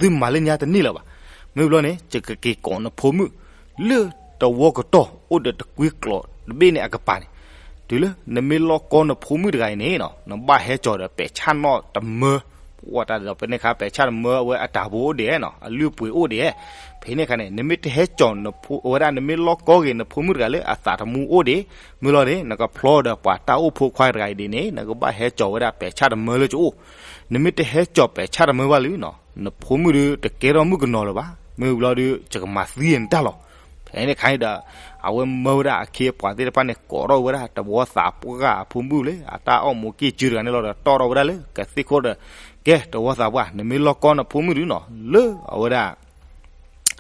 သုမၤလၢညါတန့ၢ်လၢၤဘၣ်, မ့ၢ်ဘျီန့ၣ် ယကက့ၤကိးနဖိမုၣ် လၢတဝီကတီၢ်အိၣ်ဒီးတကွံကျိာ်တဘ့ၣ်န့ၣ် အကပၤန့ၣ်, တုၤလၢနမ့ၢ်လီၢ်ကီနဖိမုၣ်တဂၤအံၤန့ၣ်နီၤ နဘၣ်ဟဲကၠီၤဒီးပဲာ်ဆၣ်နီၣ်တမၢ, ပှၢ်တၢ်ဒီးဖဲန့ၣ်ခါ ပဲာ်ဆၣ်တမၢအဝဲအတၢ်ဖိအိၣ်ဒံးနီၤ အလုၢ်အပှ့ၤအိၣ်ဒံး, ဖဲန့ၣ်ခါန့ၣ် နမ့ၢ်တဟဲကၠီၤနဖိ အဝဲဒၣ်နမ့ၢ်လီၢ်ကီက့ၤနဖိမုၣ်တဂၤလၢအသးတမူအိၣ်ဒံး, မ့ၢ်လီၤန့ၣ် နကဖျီဒီးပှၤတၢ်အိၣ်ဖိခွါတဂၤအံၤဒ်န့ၣ် နကဘၣ်ဟဲကၠီၤဝဲဒၣ်ပဲာ်ဆၣ်တမၢလၢကအိၣ်, နမ့ၢ်တဟဲကၠီၤပဲာ်ဆၣ်တမၢဘၣ်လၢနီၤ နဖိမုၣ်ဒုးတကဲထီၣ်မုၣ်ကနီၤလၢၤဘၣ်, မ့ၢ်ဘျီဒုး ယကမၤသံနတၢ်လီၤ, ဖဲန့ၣ်ခါန့ၣ်ဒီး အဝဲမၢဝဲဒၣ်အခ့အပှၤသ့ၣ်တဖၣ်န့ၣ် ကိးထီၣ်ဝဲဒၣ်တဝီသးပှၢ်အဖိမုၣ်လၢ အတၢ်အီၣ်မူးကံၢ်စုတဂၤန့ၣ်လီၤဒီး တီၢ်ထီၣ်ဝဲဒၣ်လၢကသ့ၣ်ခိၣ်ဒီး, ကဲတဝီသးပှၢ် နမ့ၢ်လီၢ်ကီနဖိမုၣ်ဒုးနီၤ လၢအဝဲဒၣ်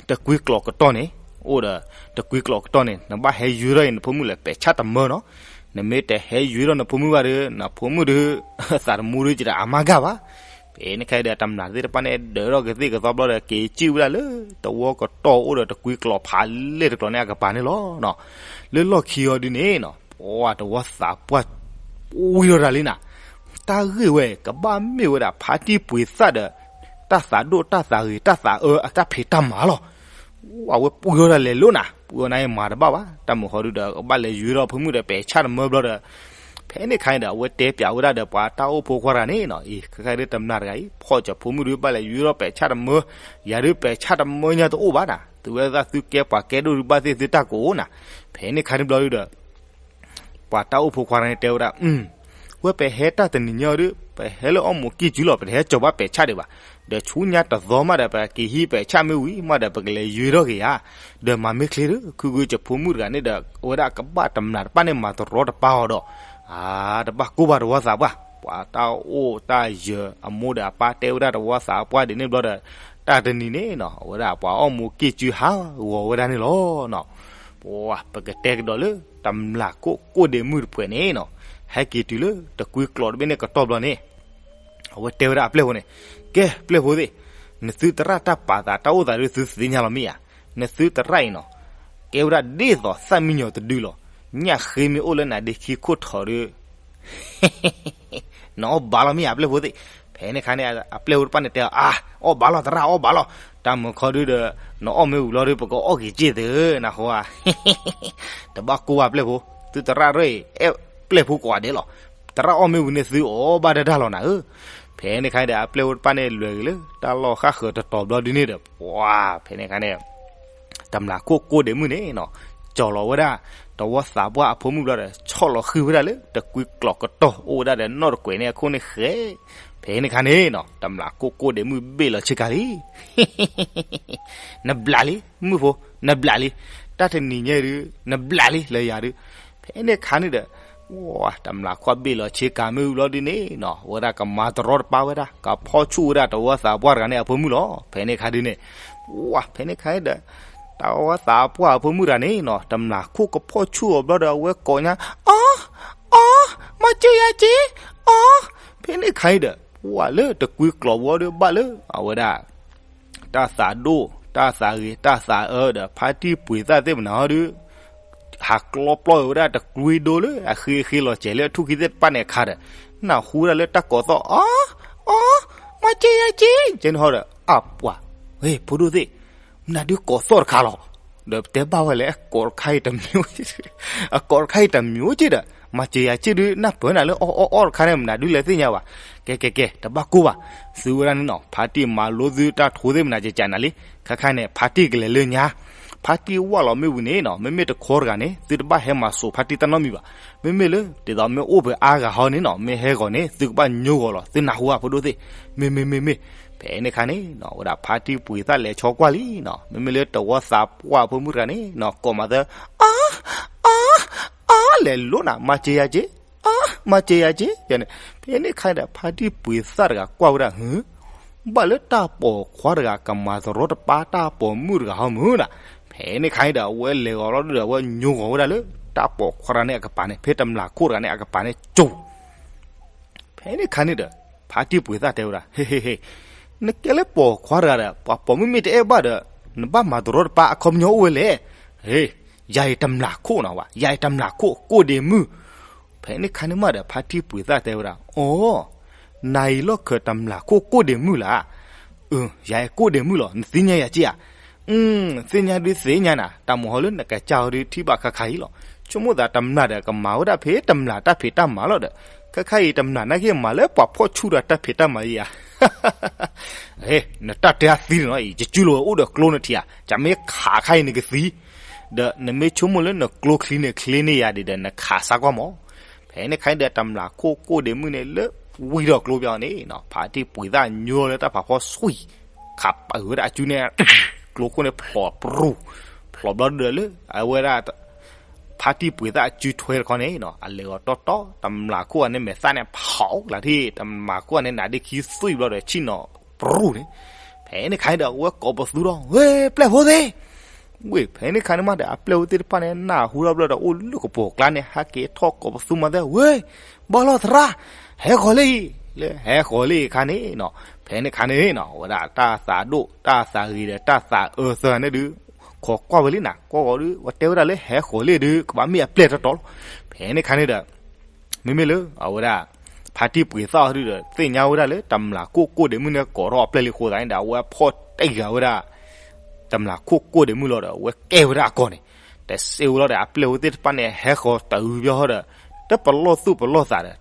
တကွံကျိာ်ကတီၢ်န့ၣ်, အိၣ်ဒီးတကွံကျိာ်ကတီၢ်န့ၣ် နဘၣ်ဟဲယွ့ထီၣ်အံၤနဖိမုၣ်လၢပဲာ်ဆၣ်တမၢနီၤ, နမ့ၢ်တဟဲယွ့ထီၣ်နဖိမုၣ်ဘၣ်ဒီး နဖိမုၣ်ဒုး သးတမူဒုးကတအါမးဂၤဘၣ်, ဖဲန့ၣ်ခါဒီးတမျၢ်သ့ၣ်တဖၣ်န့ၣ် ဒၢးထီၣ်ကသ့ၣ်ကသီဘျီဒီး က့ၤစံၣ်ဝဲဒၣ်လၢတဝီကတီၢ်အိၣ်ဒီးတကွံကျိာ်ဖးလဲၢ်တကျိာ်န့ၣ်အကပၤန့ၣ်လီၤ, လၢလီၢ်ခံအီၤဒုးန့ၣ်နီၤ ပှၢ်တဝီသးပှၢ် ဝံၤထီၣ်တၢ်လံနၤ, တၢ်ဂ့ၢ်ဝဲ ကဘၣ်မ့ၢ်ဝဲဒၣ်ဖါတံၢ်ပှ့ၤသၣ်ဒီး တၢ်သးဒိၣ်တၢ်သးဂ့ၤတၢ်သးအၢအတၢ်ဖံးတၢ်မၤလီၤ, အဝဲပှ့ၤထီၣ်တၢ်လဲၤလိၤနၤ ပှ့ၤအီၤနၤအံၤမၤတဘၣ်ဘၣ် တၢ်မုာ်ဃီဒုဒီး ကဘၣ်လဲၤယွ့ထီၣ်ဖိမုၣ်ဒီးပဲာ်ဆၣ်တမၢဘျီဒီး, ဖဲန့ၣ်ခါန့ၣ်ဒီး အဝဲတဲပၠးဝဲဒၣ်ဒီးပှၤတၢ်အိၣ်ဖိခွါတဂၤန့ၣ်နီၤ အံၤ ခဲခါဒုတမျၢ်တဂၤအံၤ ဖီၣ်ကၠီၤဖိမုၣ်ဒုဘၣ်လဲၤယွ့ထီၣ်ပဲာ်ဆၣ်တမၢ, ယၤဒုပဲာ်ဆၣ်တမၢညါတအိၣ်ဘၣ်နၤ သုဝဲသးသုကဲပှၤကဲဒိၣ်ဒုဘၣ်သ့ၣ်သုတၢ်ကိးအိၣ်နၤ, ဖဲန့ၣ်ခါန့ၣ်ဘျီဒုဒီး ပှၤတၢ်အိၣ်ဖိခွါတဂၤန့ၣ်တဲဝဲဒၣ်, ဝဲပဟဲတၢ်တနံၤညါအံၤဒု ပဟဲလၢအီၣ်မူးကံၢ်စုလီၤ ပတဟဲကၠီၤဘၣ်ပဲာ်ဆၣ်ဒံးဘၣ်, ဒီးဆူညါတသီမးဒီး ပက့ၤဟံးပဲာ်ဆၣ်မ့ၢ်ဝံၤမးဒီး ပကလဲၤယွ့ထီၣ်က့ၤယၤ, ဒီးမၤမ့ၢ်ချ့ဒီး ခုဂုကၠီၤဖိမုၣ်တဂၤန့ၣ်ဒီး အဝဲဒၣ်ကဘၣ်တမျၢ်တဖၣ်န့ၣ် မၤတရီတပါအီၤဒီး အါ တဘၣ်ကိၢ်ဘၣ်တဝီသးပှၢ် ပှၤတၢ်အိၣ်တၢ်ယၢၤအမိၢ်ဒီးအပၢ်တဲဝဲဒၣ်တဝီသးပှၢ်ဒ်န့ၣ်ဘျီဒီး, တၢ်တနံၤန့ၣ်နီၤ အဝဲဒၣ်ပှၤအီၣ်မူးကံၢ်စုဟးဂီၤဝဲဒၣ်န့ၣ်လီၤ. ပှၤ ပကတဲကဒီးလၢ တမျၢ်ခိၣ်ကိၣ်ဒ့မုၣ်တဖှဲးန့ၣ်နီၤ, ဟဲက့ၤတုၤလၢတကွံကျိာ်တဘ့ၣ်န့ၣ်ကတီၢ်ဘျီန့ၣ် အဝဲတဲဝဲဒၣ်အပျဲၢ်ဖိန့ၣ်, ကဲပျဲၢ်ဖိသ့ၣ်, နသုသရၣ်တၢ်ပာ်သးတၢ်အိၣ်သးဒုးသုသ့ၣ်ညါလီၤမ့ၢ်ဧါ, နသုသရၣ်အံၤနီၤ, ကဲဝဲဒၣ်ဒ်သိးသၣ်မံညီၤတဒုလီၤ, ညၣ်ဃ့မ့ၢ်အိၣ်လၢနဒ့ခံခိၣ်ထီးဒုး နအီၣ်ဘၣ်လီၤမ့ၢ်ဧါပျဲၢ်ဖိသ့ၣ်, ဖဲန့ၣ်ခါန့ၣ် အပျဲၢ်ဖိတဖၣ်န့ၣ်တဲအီၤ အါ အီၣ်ဘၣ်လီၤသရၣ်အီၣ်ဘၣ်လီၤ, တၢ်မုာ်ခီဒုဒီး နအီၣ်မ့ၢ်ဝံၤလီၤဒုး ပကအီၣ်က့ၤက့ၢ်သု နဟူဧါ တဘၣ်ကိၢ်ဘၣ်ပျဲၢ်ဖိ, သုသရၣ်ရၢၣ်အံၤ အဲၣ်ပျဲၢ်ဖိကိးဂၤဒဲးလီၤ, သရၣ်အီၣ်မ့ၢ်ဝံၤန့ၣ်သုအီၣ်ဘၣ်ဒၣ်တၢ်လီၤနၤဧၢ, ဖဲန့ၣ်ခါန့ၣ်ဒီး အပျဲၢ်ဖိတဖၣ်န့ၣ် လဲၤက့ၤလၢတၢ်လီၢ်ဃၣ်ဃၢၤတတီၤဘျီဒုန့ၣ်ဒီး ပှၤ ဖဲန့ၣ်ခါန့ၣ် တမျၢ်ခိၣ်ကိၣ်ဒ့မုၣ်န့ၣ်နီၤ, ကၠီၤလီၤဝဲဒၣ် တဝီသးပှၢ်အဖိမုၣ်ဘျီဒီး ဆီၣ်လီၤဃံၤဝဲဒၣ်လၢတကွံကျိာ်ကတီၢ်အိၣ်ဝဲဒၣ်ဒီးနီၢ်တကွဲးန့ၣ်အခိၣ်န့ၣ်ဃဲ, ဖဲန့ၣ်ခါန့ၣ်နီၤ တမျၢ်ခိၣ်ကိၣ်ဒ့မုၣ်ဘ့ၣ်လီၤဆ့ကၤလံ နဘျးလံ မုၣ်ဖိ, နဘျးလံ, တၢ်တနံၤညါဒုး နဘျးလံလၢယၤဒုး, ဖဲန့ၣ်ခါန့ၣ်ဒီး တမျၢ်ခိၣ်ဘ့ၣ်လီၤဆ့ကၤမ့ၢ်ဝံၤဘျီဒုန့ၣ်နီၤ အဝဲဒၣ်ကမၤတရီတပါဝဲဒၣ် ကဖီၣ်ဆူၣ်ဝဲဒၣ်တဝီသးပှၢ်တဂၤန့ၣ်အဖိမုၣ်လီၤ. ဖဲန့ၣ်ခါဒုန့ၣ် ဖဲန့ၣ်ခါန့ၣ်ဒီး တဝီသးပှၢ်အဖိမုၣ်တဂၤန့ၣ်နီၤ တမျၢ်ခိၣ်ကဖီၣ်ဆူၣ်အီၤဘျီဒီး အဝဲကိးညါ အီ အီ မၤစၢၤယၤက့ အီ ဖဲန့ၣ်ခါန့ၣ်ဒီး ပှၤလၢတကွံကျိာ်ဝီဒုးဘၣ်လၢ အဝဲဒၣ် တၢ်သးဒိၣ် တၢ်သးဂ့ၤ တၢ်သးအၢဒီး ဖါတံၢ်ပှ့ၤသၣ်သ့ၣ်မနၤဟီဒုး ဟးကျီပျီဝဲဒၣ်တကျိဒိလၢအဃ့ဃ့လီၤစဲၤလၢအထူၣ်ခံသ့ၣ်တဖၣ်န့ၣ်အခါဒီး, နၢ်ဟူဒၣ်လၢတၢ်ကိးသီၣ် အီ အီ မၤစၢၤယၤက့, ကဲန့ၣ်ဟီဒီး အပှၤ, ဟ့ၣ် ဖိဒိၣ်သ့ၣ်, မနုၤဒုးကိးသီၣ်တခါလီၤ, ဒီးတဲဘၣ်ဝဲလဲၣ် အကိးတခါအံၤတမံၤ, အကိးတခါအံၤတမံၤက့ဒီး, မၤစၢၤယၤက့ဒုးနၢ်ပၢၢ်နၤလၢအီအီအီတခါန့ၣ် မနုၤဒုးလဲၤသ့ၣ်ညါဘၣ်, ကဲကဲကဲ တဘၣ်ကိၢ်ဘၣ်, သုဝဲဒၣ်န့ၣ်နီၤ ဖါတံၢ်မၤလိသုတၢ်ထိသ့ၣ်မနၤကကးနၤလံ, ခဲခါန့ၣ် ဖါတံၢ်ကလဲၤလၢညါ ဖါတံၢ်ဝၢ်လီၤမ့ၢ်ဝံၤန့ၣ်နီၤ မ့မ့ၢ်တခီတဂၤန့ၣ် သုတဘၣ်ဟဲမၤစိာ်ဖါတံၢ်တၢ်နီတမံၤဘၣ်, မ့မ့ၢ်လၢ ဒ်သိးမ့ၢ်အိၣ်ပှၤအါဂၤဟီန့ၣ်နီၤ မ့ၢ်ဟဲဂီၤန့ၣ် သုကဘၣ်ညိဂီၤလီၤ သုနၢ်ဟူဧါ ဖိဒိၣ်သ့ၣ်, မ့မ့ၢ်မ့မ့ၢ်, ဖဲန့ၣ်ခါန့ၣ်နီၤ ဝဲဒၣ်ဖါတံၢ်ပှ့ၤသၣ်လဲၤဆီကွၢ်လံနီၤ မ့မ့ၢ်လၢတဝီသးပှၢ်ဖိမုၣ်တဂၤန့ၣ်နီၤ ကိးမၤသၢ အီ အီ အီ လဲၤလိၤနၤ မၤစၢၤယၤက့, အီ မၤစၢၤယၤက့, ဖဲန့ၣ်ခါန့ၣ်ဒီး ဖါတံၢ်ပှ့ၤသၣ်တဂၤကွၢ်ဝဲဒၣ် ဟၢ ဘၣ်လၢတၢ်ပိာ်ခွါတဂၤကမၤသရီတပါတၢ်ပိာ်မုၣ်တဂၤဟီမုၢ်နၤ, ဖဲန့ၣ်ခါန့ၣ်ဒီး အဝဲလဲၤဂီၤလီၤဒုဒီး အဝဲညိဂီၤဝဲဒၣ်လၢ တၢ်ပိာ်ခွါတဂၤန့ၣ်အကပၤန့ၣ် ဖဲတမျာ်ခိၣ်တဂၤန့ၣ်အကပၤန့ၣ်ကၠိ, ဖဲန့ၣ်ခါန့ၣ်ဒီး ဖါတံၢ်ပှ့ၤသၣ်တဲဝဲဒၣ် ဟ့ ဟ့ ဟ့ နကဲလၢပိာ်ခွါတဂၤဒီး ပှၤပိာ်မုၣ်မ့ၢ်တအဲၣ်ဘၣ်ဒီး နဘၣ်မၤသရီတပါအခီပညီအိၣ်ဝဲလဲၣ်, ဟ့ ယၤအံၤတမျာ်ခိၣ်နီၤဝဲ ယၤအံၤတမျာ်ခိၣ်ကိၣ်ဒ့မုၢ်, ဖဲန့ၣ်ခါန့ၣ်မးဒီး ဖါတံၢ်ပှ့ၤသၣ်တဲဝဲဒၣ် အီ နၤအံၤလီၢ်ခၢၣ်တမျာ်ခိၣ်ကိၣ်ဒ့မုၢ်လၢ်, အၢ ယၤအံၤကိၣ်ဒ့မုၢ်လီၤ နသ့ၣ်ညါယၤက့ဧါ, သ့ၣ်ညါဒုးသ့ၣ်ညါနၤ တၢ်မုၢ်ဟီလၢနကစၢ်ဟီဒုးထံၣ်ဘၣ်ခါခါအံၤလီၤ, ဆိကမိၣ်သးတမျာ်ဒီးကမၤဝဲဒၣ်ဖဲတမျာ်တၢ်ဖံးတၢ်မၤလီၤဒီး, ခဲခါအံၤတမျာ်နာ်က့မၤလၢပှၤဖီၣ်ဆူၣ်ဒီးတၢ်ဖံးတၢ်မၤယၤ နတၢ်တဲအသံန့ၣ်နီၤအံၤ ယစုလိာ်ဝဲအိၣ်ဒီးကျိနထံၣ်ဧါ, ကမ့ၢ်ခးခါအံၤနကသံ, ဒီးနမ့ၢ်ဆိကမိၣ်လၢနကျိချံန့ၣ်ချ့န့ၢ်ယၤဒံးဒီးနခးစၢ်ကွၢ်မး, ဖဲန့ၣ်ခါအံၤဒီး တမျာ်ခိၣ်ကိၣ်ဒ့မုၢ်န့ၣ်လၢ ဝံဒီးကျိပျီန့ၣ်နီၤ ဖါတံၢ်ပှ့ၤသၣ်ညိလီၤလၢတၢ်ဖးဖီဆွံ, ခးပာ်ဝဲဒၣ်အစုန့ၣ် ကျိခိၣ်န့ၣ်ဖျိးပရူၢ်, ဖျိးဘျီဒုဒီးလၢ အဝဲဒၣ် ဖါတံၢ်ပှ့ၤသၣ်အစုထွဲတခီန့ၣ်နီၤ အလဲၤဂီၤတီတီ တမျာ်ခိၣ်အန့ၣ်မဲာ်သၣ်န့ၣ်ဖးလၢထံၣ် တမျာ်ခိၣ်အန့ၣ်နါဒ့ခံသွံၣ်ဘျီဒီးဆံၣ်နီၤပရူၢ်န့ၣ်, ဖဲန့ၣ်ခါအံၤဒီး အဝဲကိးပသူဒီး ဝ့ၢ်ပျဲၢ်ဖိသ့ၣ်, ဝ့ၢ်ဖဲန့ၣ်ခါန့ၣ်မးဒီး အပျဲၢ်ဖိသ့ၣ်တဖၣ်န့ၣ် နၢ်ဟူထီၣ်ဘျီဒီး အိၣ်လၢကပိာ်ကျါန့ၣ် ဟဲက့ၤထီၣ်ကိးပသူမၤသၢ ဝ့ၢ် ဘီလီၤသရၣ်, ဟဲဃီၤလံ, လၢဟဲဃီၤလံအခါန့ၣ်နီၤ ဖဲန့ၣ်ခါန့ၣ်နီၤ အဝဲဒၣ်တၢ်သးဒိၣ်တၢ်သးဂ့ၤဒီးတၢ်သးအၢသၢဂၤန့ၣ်ဒုး ခိးကွၢ်ဝဲလံနၤ ကွၢ်ဂီၤဒုး ပှၤတဲဝဲဒၣ်လၢဟဲဃီၤလံဒုး ကဘၣ်မ့ၢ်အပျဲၢ်တီတီလီၤ, ဖဲန့ၣ်ခါန့ၣ်ဒီး မ့မ့ၢ်လၢအဝဲဒၣ် ဖါတံၢ်ပှ့ၤသၣ်အီၤဒုဒီး သ့ၣ်ညါဝဲဒၣ်လၢတမျာ်ခိၣ်ကိၣ်ဒ့မုၢ်န့ၣ် ကိးထီၣ်အပျဲၢ်လံအဃိသတးန့ၣ်ဒီး အဝဲဖီၣ်တံၢ်ဃာ်ဝဲဒၣ် တမျာ်ခိၣ်ကိၣ်ဒ့မုၢ်လီၤဒီး အဝဲကဲဝဲဒၣ်အကီၢ်န့ၣ်, တစဲးဝဲလီၤဒီး အပျဲၢ်ဝဲသ့ၣ်တဖၣ်န့ၣ် ဟဲဃီၤတၢ်အုးပျီဟီဒီး တပလီၢ်သူၣ်ပလီၢ်သးဒီး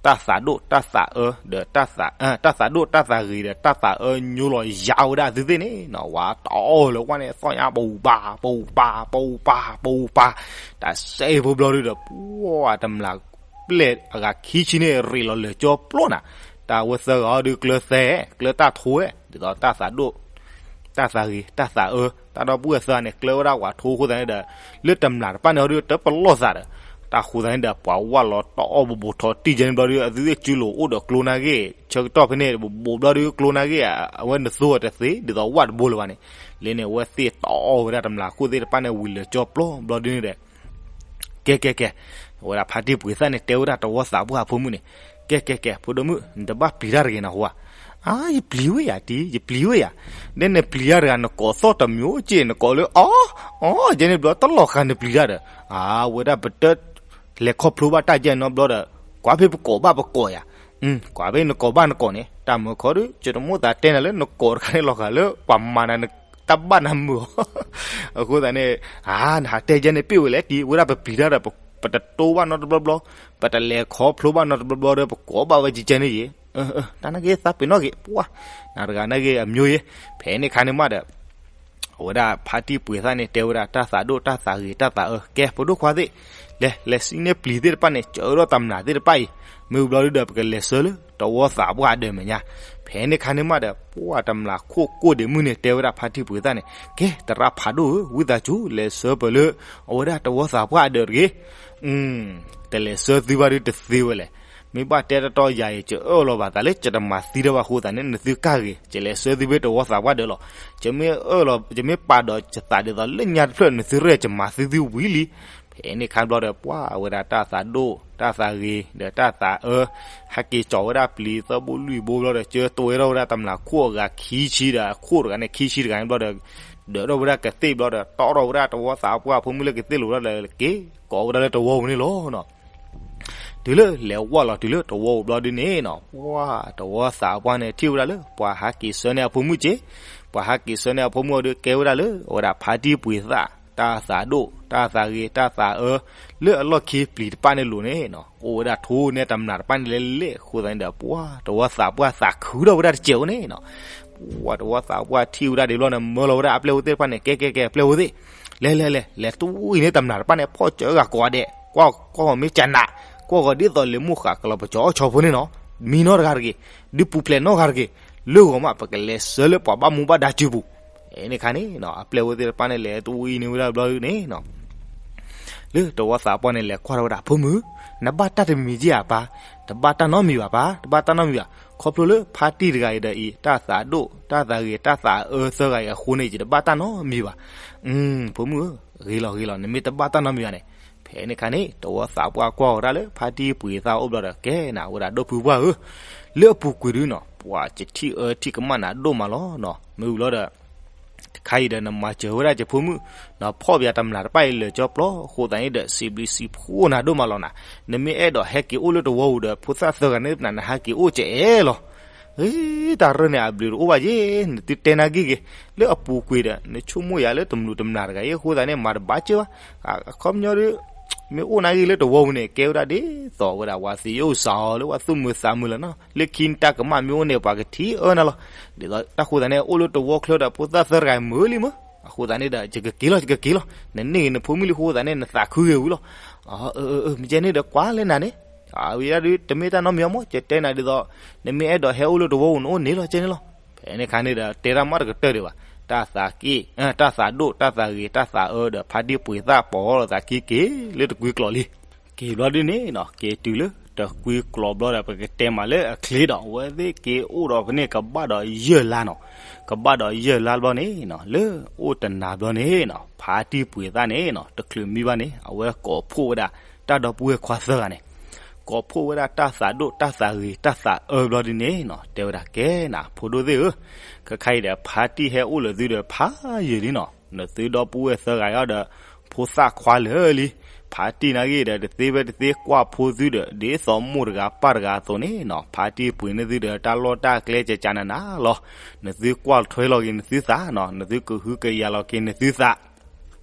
တၢ်သးဒိၣ်တၢ်သးအၢဒီး တၢ်သးဒိၣ်တၢ်သးဂ့ၤဒီး တၢ်သးအၢညိလီၤယါဝဲဒၣ်သုသ့ၣ်န့ၣ်နီၤ ဝဲတအီၣ်လၢၤဝဲန့ၣ် သီၣ်ညါပူၤပာ် ပူၤပာ် ပူၤပာ် ပူၤပာ်, တၢ်စဲးဖိဘျီဒုဒီး ပှၤတမျာ်ပျဲၢ်အဂၤခံဆံန့ၣ် ရ့ၣ်လီၤလၢာ်ကၠီပျီနၤ, တၢ်ဝဲသၢဂၤအီၤဒုးကျၢၤသဲ ကျၢၤတၢ်ထိဝဲ ဒ်သိးတၢ်သးဒိၣ် တၢ်သးဂ့ၤ တၢ်သးအၢ တၢ်ဒီပုၢ်ဝဲၢ်သၢဂၤန့ၣ် ကျၢၤဝဲဒၣ်ဝဲထိအဃိသတးန့ၣ်ဒီး လၢတမျာ်တဖၣ်န့ၣ်အီၤဒုး တပလီၢ်သးဒီး တၢ်ဃိသတးန့ၣ်ဒီး ပှၤဝၣ်လီၤတအီၣ်ဘိးဘိးထီၣ်တံၢ်ကဲန့ၣ်ဘျီဒုး အသုသ့ၣ်စုလိာ်အိၣ်ဒီးကျိနာ်ဂ့ၢ် ဆၢကတီၢ်ဖဲန့ၣ် ဘိးဘိးဘျီဒုးကျိနာ်ဂ့ၢ် အဝဲနသိအီၤတသ့ ဒ်သိးဝၣ်တဘိလၢၤဘၣ်န့ၣ်, လၢန့ၣ် အဝဲသ့ၣ်တအီၣ်ဝဲဒၣ်တမျာ်ခိၣ်သ့ၣ်တဖၣ်န့ၣ် ဝံၤလၢာ်ကၠီပျီဘျီဒုးန့ၣ်ဒီး ကဲကဲကဲ, အဝဲဒၣ်ဖါတံၢ်ပှ့ၤသၣ်န့ၣ် တဲဝဲဒၣ်တဝီသးပှၢ်အဖိမုၣ်န့ၣ်, ကဲကဲကဲ ဖိဒိၣ်မုၣ် နတဘၣ်ပျံၤတၢ်တဂ့ၤနဟူဧါ, အါ ယပျံၤဝဲယၤတံၢ် ယပျံၤဝဲယၤ, ဒ်နပျံၤတၢ်တဂၤ နကိးသီၣ်တမံၤအိၣ်က့ နကိးလၢ အီ အီ ယဲန့ၣ်ဘျီ တလီၤဃာ်နပျံၤတၢ်ဒီး, အါ ဝဲဒၣ်ပတလဲၤခီဖျိဘၣ်တၢ်ယဲၢ်နီတဘျီဒီး, ကွၢ်ဖဲပကိးဘၣ်ပကိးယၤ, ကွၢ်ဖဲနကိးဘၣ်နကိးန့ၣ် တၢ်မုာ်ခီဒီး ယတမိၣ်သးတဲနၤလၢနကိးတခါန့ၣ်လီၤဃာ်လၢပှၤမၤနၤ တၢ်ဘၣ်နၤမုာ်အီၤ, အဃိသတးန့ၣ်, အါ နဟးတဲယဲန့ၣ်ပ့ၢ်ဝဲလဲၣ်တံၢ် ဝဲဒၣ်ပပျံၤတၢ်ဒီး ပတတိဘၣ်နီတဘျီဘျီ, ပတလဲၤခီဖျိဘၣ်နီတဘျီဘျီဒီး ပကိးဘၣ်ဝဲကကဲန့ၣ်ယဲ, တၢ်နာ်က့သးပ့ၤနီၣ်က့ၤ ပှၤ, နၤတဂၤနာ်က့ၤ အမျိုးယဲ, ဖဲန့ၣ်ခါန့ၣ်မးဒီး အဝဲဒၣ်ဖါတံၢ်ပှ့ၤသၣ်န့ၣ် တဲဝဲဒၣ်တၢ်သးဒိၣ်တၢ်သးဂ့ၤတၢ်သးအၢ ကဲ ပဒိၣ်ခွါသ့ၣ်, လဲၤ လဲၤစံးန့ၢ်ပျံၤသ့ၣ်တဖၣ်န့ၣ် ကၢထီၣ်တမျာ်သ့ၣ်တဖၣ်အံၤ, မ့ၢ်ဝံၤဘျီဒုဒီး ပကလဲၤဆှၢလၢတဝီသးပှၢ်အဒၢးမဲာ်ညါ, ဖဲန့ၣ်ခါန့ၣ်မးဒီး ပှၤတမျာ်ခိၣ်ကိၣ်ဒ့မုၢ်န့ၣ် တဲဝဲဒၣ်ဖါတံၢ်ပှ့ၤသၣ်န့ၣ် ကဲ သရၣ်ဖးဒိၣ်ဧၢ ဝံသးစူၤ လဲၤဆှၢပၢၤလၢ အဝဲဒၣ်တဝီသးပှၢ်အဒၢးတဂ့ၤ, တလဲၤဆှၢသုဘၣ်ဒုတသ့ဝဲလဲၣ် မ့ၢ်ဘၣ်တဲတတီယၤအံၤ ကအၢၣ်လီၤဘၣ်သးလၢ ယတမၤသံတၢ်ဘၣ်အဃိသတးန့ၣ် နသုကၢ်ဂ့ၤ ယလဲၤဆှၢသုဖဲတဝီသးပှၢ်ဒၢးလီၤ. ယမ့ၢ်အၢၣ်လီၤ ယမ့ၢ်ပာ်ဒီးယသးဒ်သိးလၢညါတဖျၢၣ် နသုရဲၣ် ယမၤသံသုဝံၤလံ. ဖဲန့ၣ်ခါဘျီဒီး ပှၤအဝဲဒၣ်တၢ်သးဒိၣ် တၢ်သးဂ့ၤ ဒီးတၢ်သးအၢ ဟဲက့ၤကၠီၤဝဲဒၣ်ပျံၤသၢဘိလွံၢ်ဘိဘျီဒီး ကၢတွဲထီၣ်ဝဲဒၣ်တမျာ်ခိၣ်အဂၤခံဆံဒီး အခိၣ်တဂၤန့ၣ် ခံဆံတဂၤန့ၣ်ဘျီဒီး ဒၢးထီၣ်ဝဲဒၣ်ကသ့ၣ်ဘျီဒီး တီထီၣ်ဝဲဒၣ်တဝီသးပှၢ်အဖိမုၣ်လၢကသ့ၣ်လိၤဒီး က့ၤကိးဝဲဒၣ်လၢတဝီပူၤန့ၣ်လီၤနီၤ. တုၤလၢလဲၤဝဲလီၤတုၤလၢတဝီပူၤဘျီဒုန့ၣ်နီၤ, ပှၤတဝီသးပှၢ်န့ၣ်ထံၣ်ဝဲဒၣ်လၢ ပှၤဟးက့ၤဆှၢန့ၢ်အဖိမုၣ်က့ၤ, ပှၤဟးက့ၤဆှၢန့ၢ်အဖိမုၣ်အီၤဒီး ကဲဝဲဒၣ်လၢအဝဲဒၣ်ဖါတံၢ်ပှ့ၤသၣ် တၢ်သးဒိၣ် တၢ်သးဂ့ၤ တၢ်သးအၢ လၢအလီၢ်ခံပျံၤတဖၣ်န့ၣ်အလိၤန့ၣ်နီၤ, အိၣ်ဝဲဒၣ်ထိန့ၢ်တမျၢ်တဖၣ်န့ၣ်လဲၣ်လဲၣ်အဃိသတးန့ၣ်ဒီး ပှၤတဝီသးပှၢ်သးခုထီၣ်ဝဲဒၣ်တစဲးအိၣ်န့ၣ်နီၤ. ပှၤတဝီသးပှၢ်ထံၣ်ဝဲဒၣ်ဒ်ဘျီန့ၣ် မၢလီၤဝဲဒၣ်အပျဲၢ်ဖိသ့ၣ်တဖၣ်န့ၣ် ကဲကဲကဲ အပျဲၢ်ဖိသ့ၣ်, လဲၤလဲၤလဲၤ လဲၤတဝံၤန့ၢ်တမျၢ်တဖၣ်န့ၣ် ဖီၣ်စၢၤဂၤကိးဂၤဒဲး, ကွၢ်ကွၢ်ဂီၤမ့ၢ်ကနး, ကွၢ်ဂီၤဒ်သိးလၢမိၢ်ဃးကလီၤပစီၤအီၣ်ဆီဖိန့ၣ်နီၤ, မံနီတဂၤတဂ့ၤ, ဒုးပူၤဖျဲးနီတဂၤတဂ့ၤ, လၢဂီၤမး ပကလဲၤဆှၢလၢပှၤဘၣ်မူဘၣ်ဒါစုပူၤ. ဖဲန့ၣ်အခါန့ၣ်နီၤ အပျဲၢ်ဖိသ့ၣ်တဖၣ်န့ၣ် လဲၤတဝံၤန့ၢ်ဝဲဒၣ်ဘျီန့ၣ်နီၤ လၢတဝီသးပှၢ်န့ၣ် လဲၤကွၢ်ထီၣ်ဝဲဒၣ် ဖိမုၣ်, နဘၣ်တၢ်တမံၤက့ဧါပၢ်, တဘၣ်တၢ်နီတမံၤဘၣ်ပၢ်, တဘၣ်တၢ်နီတမံၤဘၣ်, ခီဖျိလၢဖါတံၢ်တဂၤအံၤဒီးအံၤ တၢ်သးဒိၣ် တၢ်သးဂ့ၤ တၢ်သးအၢသၢဂၤအံၤအဃိန့ၣ် ယတဘၣ်တၢ်နီတမံၤဘၣ်. ဖိမုၣ်ဧၢ, ဂ့ၤလီၤဂ့ၤလီၤ နမ့ၢ်တဘၣ်တၢ်နီတမံၤဘၣ်န့ၣ်. ဖဲန့ၣ်အခါန့ၣ် တဝီသးပှၢ်ကွၢ်ဝဲဒၣ်လၢဖါတံၢ်ပှ့ၤသၣ်အိၣ်ဘျီဒီး ကဲနၤဝဲဒၣ် ဒီပုၢ်ဝဲၢ်ဧၢ, လၢအပူၤကွံာ်ဒုနီၤ ပှၤကထံၣ်အၢထံၣ်ကမၣ်နၤဒိၣ်မးလီၤနီၤ. မ့ၢ်ဝံၤလီၤဒီး တခါအံၤဒီး နမၤစၢၤဝဲဒၣ်ယဖိမုၣ်, နဖီၣ်ပယၤတမျၢ်တဖၣ်အံၤလၢာ်ကၠီပျီအဃိသတးန့ၣ်ဒီး စံးဘျုးစံးဖှိၣ်နၤဒိၣ်မးလီၤနၤ. နမ့ၢ်အဲၣ်ဒိးဟဲက့ၤအိၣ်လၢတဝီပူၤဒီး ဖိသၣ်သၢဂၤန့ၣ် နဟဲက့ၤအိၣ်ကအဲၣ်လီၤ. တၢ်ရၢၢ်န့ၣ် အဘျုးတအိၣ်ဘၣ်ယဲ, နသုတဲနၤဂ့ၢ်ဂ့ၤ, လၢအပူၤကွံာ်ဒီး နဆိကမိၣ်ယၤလၢတမျၢ်တမျၢ်တဂၤအံၤအဃိသတးန့ၣ် မၤတဘၣ်စၢၤဘၣ်. အခီပညီဒီး မ့ၢ်အိၣ်နၤဂ့ၢ်လၢတဝီပူၤန့ၣ် ကဲဝဲဒၣ်ဒ်သိးဝဲဒၣ် ဝၤသ့ယိၣ်စးအီၤလၢ ဝၤသူၣ်မုာ်သးမုာ်လီၤနီၤ. လၢခံတၢ်ကမၣ်မ့ၢ်အိၣ်န့ၣ် ပှၤကထံၣ်အၢနၤလီၤ. ဒ်သိးတၢ်ဃိသတးန့ၣ် အိၣ်လၢတဝီချၢဒီး ဖိသၣ်သၢတဂၤမုာ်လံမး, အဃိသတးန့ၣ်ဒီး ယကက့ၤလီၤ ယကက့ၤလီၤ. နန့ၢ်ဂ့ၤနဖိမုၣ်လံအဃိသတးန့ၣ် နသးခုဂ့ၤဝံၤလီၤ. မ့ၢ်ကဲန့ၣ်ဒီး ကွၢ်လၢနၤန့ၣ် ဝံၤဒၣ်ဒုး တမ့ၢ်တၢ်နီတမံၤအမး, ယတဲနၤဒ်သိး နမ့ၢ်အဲၣ်ဒိးဟဲအိၣ်လၢတဝီပူၤ နအိၣ်န့ၣ်လီၤ ကဲန့ၣ်လီၤ. ဖဲန့ၣ်အခါန့ၣ်ဒီး တဲတၢ်မးတကတၢၢ်ဒံးဘၣ်. တၢ်သးက့ၣ်, တၢ်သးဒိၣ် တၢ်သးဂ့ၤ တၢ်သးအၢဒီး ဖါတံၢ်ပှ့ၤသၣ်ပိာ်လိာ်သးက့ၤက့ၤလၢတကွံကျိးလံ. က့ၤဘျီဒုန့ၣ်နီၤ, က့ၤတုၤလၢတကွံကျိးဘျီဒီး ပကတဲမးလၢအချ့ဒီး အဝဲသ့ၣ်က့ၤအိၣ်ဒီးဖဲန့ၣ် ကဘၣ်ဒီးယဲၢ်လါနီၤ. ကဘၣ်ဒီးယဲၢ်လါဘျီန့ၣ်နီၤ, လၢအိၣ်တနၤဘျီန့ၣ်နီၤ, ဖါတံၢ်ပှ့ၤသၣ်န့ၣ်နီၤ တချုးမံဘၣ်န့ၣ် အဝဲကိးဖှိၣ်ဝဲဒၣ် တၢ်ဒီပုၢ်ဝဲၢ်ခွါသၢဂၤန့ၣ်, ကိးဖှိၣ်ဝဲဒၣ်တၢ်သးဒိၣ် တၢ်သးဂ့ၤ တၢ်သးအၢဘျီဒုန့ၣ်နီၤ, တဲဝဲဒၣ် ကဲနၤ ဖိဒိၣ်သ့ၣ်ဧၢ, ခဲခါအံၤဒီး ဖါတံၢ်ဟဲအိၣ်လၢသုဒီးဖးယံာ်လံနီၤ. နသုဒီပုၢ်ဝဲၢ်သၢဂၤအံၤဒီး ဖိသၣ်ခွါလၢာ်လံ. ဖါတံၢ်နာ်ဂ့ၢ်ဒီး တသ့ဖဲတသ့ကွၢ်ဖိသုဒီး ဒ်သိးမိၢ်တဂၤပၢ်တဂၤအသိးန့ၣ်နီၤ, ဖါတံၢ်ပှ့ၤန့ၢ်သုဒီး တၢ်လီၢ်တၢ်ကျဲကကနးနးလီၤ. နသုကွၢ်ထွဲလီၤက့ၤနသုသးနီၤ, နသုကဟုကယာ်လီၤက့ၤနသုသး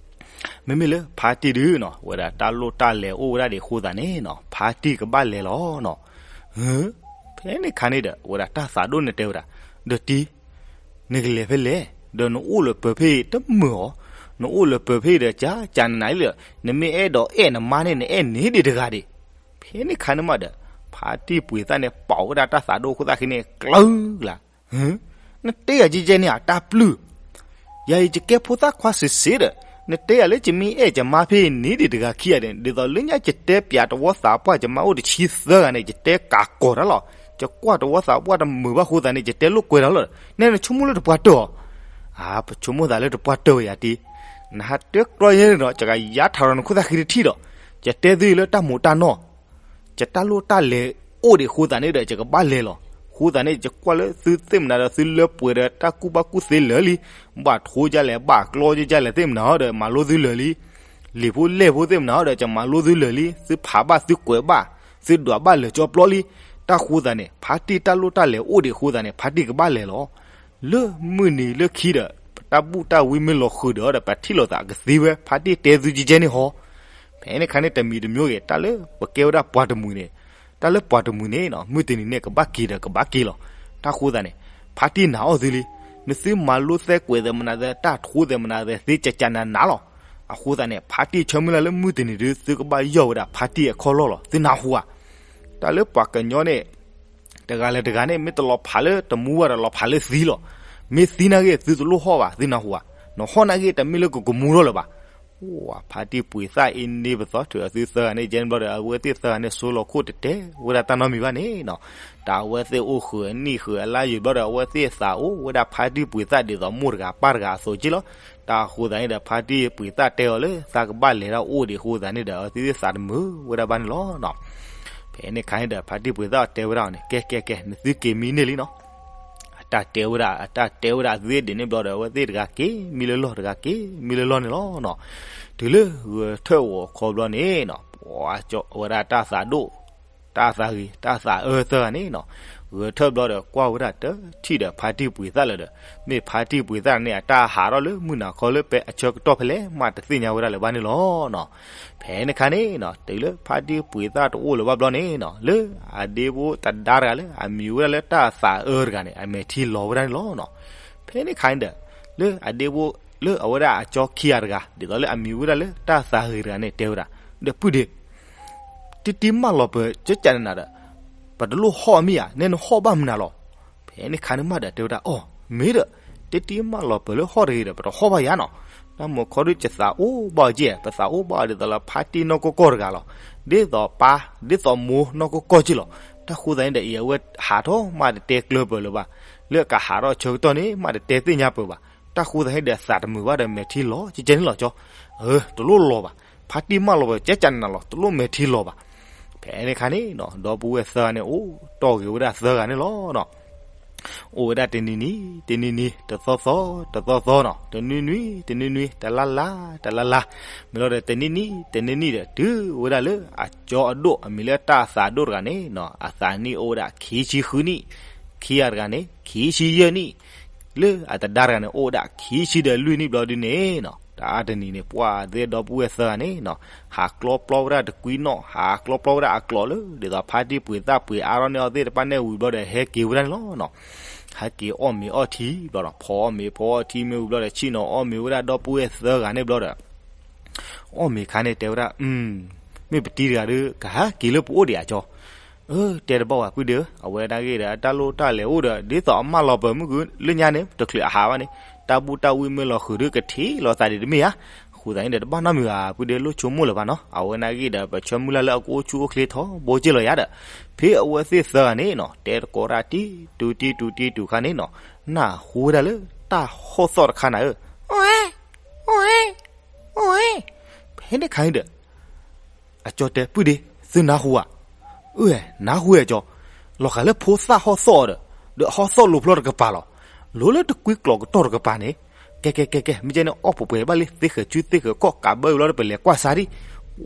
မ့မ့ၢ်လၢဖါတံၢ်ဒုနီၤ, ဝဲဒၣ်တၢ်လိၣ်တၢ်လဲၤအိၣ်ဝဲဒၣ်ဒံးအဃိသတးန့ၣ်နီၤ, ဖါတံၢ်ကဘၣ်လဲၤလီၤနီၤ. ဖဲန့ၣ်ခါန့ၣ်ဒီး ဝဲဒၣ်တၢ်သးဒိၣ်န့ၣ်တဲဝဲဒၣ်, ဒီးတံၢ်, နကလဲၤဖဲလဲၣ်, ဒီးနအိၣ်လၢပၢၤဖဲအံၤတမုာ်အီၤ, နအိၣ်လၢပၢၤဖဲအံၤဒီး ကကနးနးလံလီၤ. နမ့ၢ်အဲၣ်ဒိးအဲၣ်နမါန့ၣ် နအဲၣ်န့ၣ်ဒံးတဂၤဒံး. ဖဲန့ၣ်ခါန့ၣ်မးဒီး ဖါတံၢ်ပှ့ၤသၣ်န့ၣ် ပိာ်ဝဲဒၣ်တၢ်သးဒိၣ်အဃိသတးခဲန့ၣ် ကျၢၤလၢ် နတဲယၤကဲကဲန့ၣ် အတၢ်ပျုၢ်, ယၤအံၤယကဲဖိသၣ်ခွါစ့ၢ်စ့ၢ်ဒီး နတဲယၤလၢယမ့ၢ်အဲၣ်ယမါဖဲအံၤန့ၣ်ဒံးတဂၤခံဂၤန့ၣ် ဒ်သိးလၢညါယတဲပၠးတဝီသးပှၢ်ယမါအိၣ်တဆံသၢဂၤန့ၣ် ယတဲကးကီၤတၢ်လီၤ. ယကွၢ်တဝီသးပှၢ်တမုာ်ဘၣ်အဃိသတးန့ၣ် ယတဲလိာ်ကွဲတၢ်လီၤ. နဲနဆိကမိၣ်လၢတပှၤတၢၢ်အီၤ, အါ ပဆိကမိၣ်သးလၢတပှၤတၢၢ်ဝဲယၤတံၢ်, နဟးတဲကျီယဲန့ၣ်ဒီး ယကယါထးဒီးနခိၣ်သၣ်ဃံတထံၣ်ဒီး, ယတဲသုလၢတၢ်မူးတၢ်နီၢ် ယတၢ်လိၣ်တၢ်လဲၤအိၣ်ဒံးအဃိသတးန့ၣ်ဒီး ယကဘၣ်လဲၤလီၤ. အဃိသတးန့ၣ် ယကွၢ်လၢသုသ့ၣ်မနုၤဒီး သုလၢပှဲၤဒီးတၢ်ကူၣ်ဘၣ်ကူၣ်သ့လၢာ်လံ, ဘၣ်ထိဒ်လဲၣ် ဘၣ်ကျီဒ်လဲၣ်သ့ၣ်မနုၤဒီး မၤလိသုလၢာ်လံ. လံာ်ဖိလဲၢ်ဖိသ့ၣ်မနုၤဒီး ယမၤလိသုလၢာ်လံ. သုဖးဘၣ်သုကွဲးဘၣ်, သုဒွးဘၣ်လၢာ်ကၠီပျီလံ. တၢ်ဃိသတးန့ၣ် ဖါတံၢ်တၢ်လိၣ်တၢ်လဲၤအိၣ်ဒံးအဃိသတးန့ၣ် ဖါတံၢ်ကဘၣ်လဲၤလီၤ. လၢမုၢ်နံၤလၢခံဒီး ပတၢ်ဘူၣ်တၢ်ဝံမ့ၢ်လီၤဃုာ်ဒီး ဒီးပထံၣ်လိာ်သးကသ့ဝဲ ဖါတံၢ်တဲသုကဲကဲန့ၣ်ဟီ. ဖဲန့ၣ်ခါန့ၣ် တမံၤတမံၤဂ့ၤ တၢ်လၢပကဲဝဲဒၣ်ပှၤတမုာ်န့ၣ်, တၢ်လၢပှၤတမုာ်န့ၣ်နီၤ မုၢ်တနံၤန့ၣ်ကဘၣ်က့ၤဒီးကဘၣ်က့ၤလီၤ. တၢ်ဃိသတးန့ၣ် ဖါတံၢ်နာ်အီၤသုလံ. နသုမၤလိသဲကွဲးသဲးမနုၤသဲး တၢ်ထိသဲးမနုၤသဲး သ့ကကနးနးလီၤ. အဃိသတးန့ၣ် ဖါတံၢ်ဆၢမုၢ်လၢ်လၢမုၢ်တနံၤဒု သုကဘၣ်ယီၢ်ဝဲဒၣ်ဖါတံၢ်အခီၣ်လီၢ်လီၤ. သုနၢ်ဟူဧါ. တၢ်လၢပှၤကညီန့ၣ် တဂၤလၢတဂၤန့ၣ် မ့ၢ်တလီၤဖးလၢတမူဘၣ်ဒီး လီၤဖးလၢသံလီၤ. မ့ၢ်သံနာ်ဂ့ၤ သုတလိၣ်ဟီၣ်ဘၣ် သုနၢ်ဟူဧါ. နဟီၣ်နာ်ဂ့ၤ တမ့ၢ်လၢကကမူထီၣ်လၢၤဘၣ်. အိၣ် ဖါတံၢ်ပှ့ၤသၣ်အံၤန့ၣ် ပသီထုးအသုသၢဂၤန့ၣ် ကဲန့ၣ်ဘျီဒီး အဝဲသ့ၣ်သၢဂၤန့ၣ် ဆိလီၤခိၣ်တတဲဝဲဒၣ်တၢ်နီတမံၤဘၣ်န့ၣ်နီၤ. တၢ်အဝဲသ့ၣ်အိၣ်ဃုာ်အနံၣ်ဃုာ်အလါယံာ်ဘျီဒီး အဝဲသ့ၣ်သးအိၣ်ဝဲဒၣ်ဖါတံၢ်ပှ့ၤသၣ်ဒ်သိးမိၢ်တဂၤပၢ်တဂၤအသိးက့လီၤ. တၢ်အဃိသတးန့ၣ်ဒီး ဖါတံၢ်ပှ့ၤသၣ်တဲအီၤလၢ သးကဘၣ်လဲၤတၢ်အိၣ်ဒံးအဃိသတးန့ၣ်ဒီး အဝဲသ့ၣ်သးတမုာ်ဝဲဒၣ်ဘၣ်န့ၣ်လီၤနီၤ. ဖဲန့ၣ်ခါန့ၣ်ဒီး ဖါတံၢ်ပှ့ၤသၣ်တဲဝဲဒၣ်အီၤန့ၣ် ကဲ ကဲ ကဲ နသုက့ၤမံန့ၢ်လံနီၤ. အတၢ်တဲဝဲဒၣ် အတၢ်တဲဝဲဒၣ်အသ့ဒ်န့ၣ်ဘျီဒီး အဝဲသ့ၣ်တဂၤက့ၤမံလၢလီၢ် တဂၤက့ၤမံလၢလီၢ်န့ၣ်လီၤနီၤ. တုၤလၢဂဲၤထၢၣ်အိၣ်အခီဘျီန့ၣ်နီၤ ပှၤကၠီဝဲဒၣ်တၢ်သးဒိၣ် တၢ်သးဂ့ၤ တၢ်သးအၢသၢဂၤန့ၣ်နီၤ ဂဲၤထၢၣ်ဘျီဒီးကွၢ်ဝဲဒၣ်တထံၣ်ဒီးဖါတံၢ်ပှ့ၤသၣ်လၢၤဒီး မ့ၢ်ဖါတံၢ်ပှ့ၤသၣ်န့ၣ် အတၢ်ဟးထီၣ်လၢမုၢ်နၤခီလၢပဲအဆၢကတီၢ်ဖဲလဲၣ်မးတသ့ၣ်ညါဝဲဒၣ်လၢၤဘၣ်န့ၣ်လီၤနီၤ. ဖဲန့ၣ်အခါန့ၣ်နီၤ တုၤလၢဖါတံၢ်ပှ့ၤသၣ်တအိၣ်လၢၤဘၣ်ဘျီန့ၣ်နီၤ လၢအဒ့ဖိတဒါတဂၤလၢအမံၤဝဲဒၣ်လၢတၢ်သးအၢတဂၤန့ၣ် အမဲာ်ထံလီၤဝဲဒၣ်န့ၣ်လီၤနီၤ. ဖဲန့ၣ်အခါန့ၣ်ဒီး လၢအဒ့ဖိ လၢအဝဲဒၣ်အကၠီခံဂၤတဂၤ ဒ်သိးလၢအမံၤဝဲဒၣ်လၢတၢ်သးဂ့ၤတဂၤန့ၣ် တဲဝဲဒၣ် ဒီးပုၢ်ဒ့ တံတံမၢလီၤပၢၤကကနနၤဒီး ပတလိၣ်ဟီၣ်အမံၤဧါ, နဲနဟီၣ်ဘၣ်မနုၤလီၤ. ဖဲန့ၣ်ခါန့ၣ်မးဒီးတဲဝဲဒၣ် အိ မ့ၢ်ဒီး တံတံမၢလီၤပၢၤလၢဟီၣ်တဂ့ၤဒီး ပတဟီၣ်ဘၣ်ယၤနီၤ. တၢ်မုၢ်ခီဒုး ယသးအိၣ်ဘၣ်အီၤက့ၢ်, ပသးအိၣ်ဘၣ်အီၤဒ်သိးလၢဖါတံၢ်နီၢ်ကီၢ်ကီၢ်တဂၤလီၤ. ဒ်သိးပၢ် ဒ်သိးမိၢ်နီၢ်ကီၢ်ကီၢ်က့ၢ်လီၤ. တၢ်ဃိသတးန့ၣ်ဒီး အံၤအဝဲဟးထီၣ်မးတတဲကျၢၤပၢၤလၢၤဘၣ်. လၢကဟးထီၣ်ဆၢကတီၢ်န့ၣ် မးတတဲသ့ၣ်ညါပၢၤဘၣ်. တၢ်ဃိသတးန့ၣ်ဒီး သးတမုာ်ဘၣ်ဒီး မဲာ်ထံလီၤကကဲန့ၣ်လီၤကၠီ. အၢ တလိၣ်လီၤဘၣ်. ဖါတံၢ်မၢလီၤပၢၤကကနနၤလီၤ, တလိၣ်မဲာ်ထံလီၤဘၣ်. ဖဲန့ၣ်ခါန့ၣ်နီၤ ဒီပုၢ်ဝဲၢ်သၢဂၤန့ၣ် အိၣ်တီၢ်ဂ့ၤဝဲဒၣ်သၢဂၤန့ၣ်လီၤနီၤ. အိၣ်ဝဲဒၣ်တနံၤနံၤ တနံၤနံၤ တသီသီ တသီသီနီၤ, တနွံနွံ တနွံနွံ တလါလါ တလါလါ, မ့ၢ်လီၤဒီး တနံၣ်နံၣ် တနံၣ်နံၣ်ဒီး တုၤဝဲဒၣ်လၢအကၠီအဒိၣ် အမံၤလၢတၢ်သးဒိၣ်တဂၤန့ၣ်နီၤ အသးနံၣ်အိၣ်ဝဲဒၣ်ခံဆံဃုနံၣ်, ခံဂၤတဂၤန့ၣ် ခံဆံယဲၢ်နံၣ်, လၢအတဒါတဂၤန့ၣ် အိၣ်ဝဲဒၣ်ခံဆံဒီးလွံၢ်နံၣ်ဘျီဒုန့ၣ်နီၤ, တၢ်တနံၤန့ၣ် ပှၤသ့ၣ်ဒီပုၢ်ဝဲၢ်သၢဂၤန့ၣ်နီၤ ဟးကျီပျီဝဲဒၣ်တကွံနီၣ်, ဟးကျီပျီဝဲဒၣ်အကျိးလၢ ဒ်သိးဖါတံၢ်ပှ့ၤသၣ်ပှ့ၤအါထီၣ်န့ၢ်အီၤသ့ၣ်တဖၣ်န့ၣ်ဝံၤဘျီဒီး ဟဲက့ၤဝဲဒၣ်န့ၣ်လီၤနီၤ. ဟဲက့ၤအီၣ်မ့ၤအီၣ်ထံဘျီဒီး ဖီအီၣ်မ့ၤဖီအီၣ်ထံမ့ၢ်ဝံၤဘျီဒီး ဆ့ၣ်နီၤအီၣ်မ့ၤဝဲဒၣ်ဒီပုၢ်ဝဲၢ်သၢဂၤန့ၣ်ဘျီဒီး အီၣ်မ့ၤခါန့ၣ်တဲဝဲဒၣ်, မ့ၢ်ပတံၤတဂၤဒီး ကဟဲက့ၤလၢပအိၣ်ဒံးဧါကၠီ. အၢ တဲတဘၣ်ဝဲပုၢ်ဒ့ဧၢ, အဝဲဒၣ်ဂ့ၢ်ဒီး အတၢ်လိၣ်တၢ်လဲၤအိၣ်ဒီး ဒ်သိးအမၢလီၤပၢၤမုၢ်ဂုၤလၢညါန့ၣ် တချုးအဟးဘၣ်န့ၣ် တၢ်ဘူၣ်တၢ်ဝံၣ်မ့ၢ်လီၤဃုာ်ဒီးကထံၣ်လီၤသးဒံးတမ့ၢ်ဧါ. အဃိသတးန့ၣ်ဒီး တဘၣ်နီတမံၤဘၣ် ပုၢ်ဒ့လိၣ်ဆိကမိၣ်လၢၤဘၣ်နီၤ, အဝဲနာ်ဂ့ၢ်ဒီးပဆၢမုၢ်လၢ်လၢအကအိၣ်ဆူၣ်အိၣ်ချ့ထီဘိက့ၢ်လီၤယၤဒီး ဖဲအဝဲသ့ၣ်သၢဂၤန့ၣ်နီၤ တဲတကိးတၢ်တံၢ်တူၤတံၢ်တူၤတံၢ်တူၤခါန့ၣ်နီၤ နၢ်ဟူဝဲဒၣ်လၢတၢ်ဟီၣ်သီၣ်တခါနၤဧၢ, အိၣ်ဟ့ အိၣ်ဟ့ အိၣ်ဟ့, ဖဲန့ၣ်ခါန့ၣ်ဒီး အကၠီတဲ ပုၢ်ဒ့ သုနၢ်ဟူဧါ. အၢ နၢ်ဟူဧါကၠီ, လီၤဂာ်လၢဖိသၣ်ဟီၣ်သီၣ်အီၤဒီး ဒီးဟီၣ်သီၣ်လိၤဖျီတကပၤလီၤ. လိၤလၢတကွံကျိးကတီၢ်တကပၤန့ၣ်, ကဲကဲကဲကဲ မ့ၢ်ကဲန့ၣ် အီၣ်ပှဲၤပှဲၤဘၣ်လံ သ့ဃဲၤကုသ့ဃဲၤကီၢ် ကးဘၢအံၤဘျီဒီး ပလဲၤကွၢ်စါဒံး.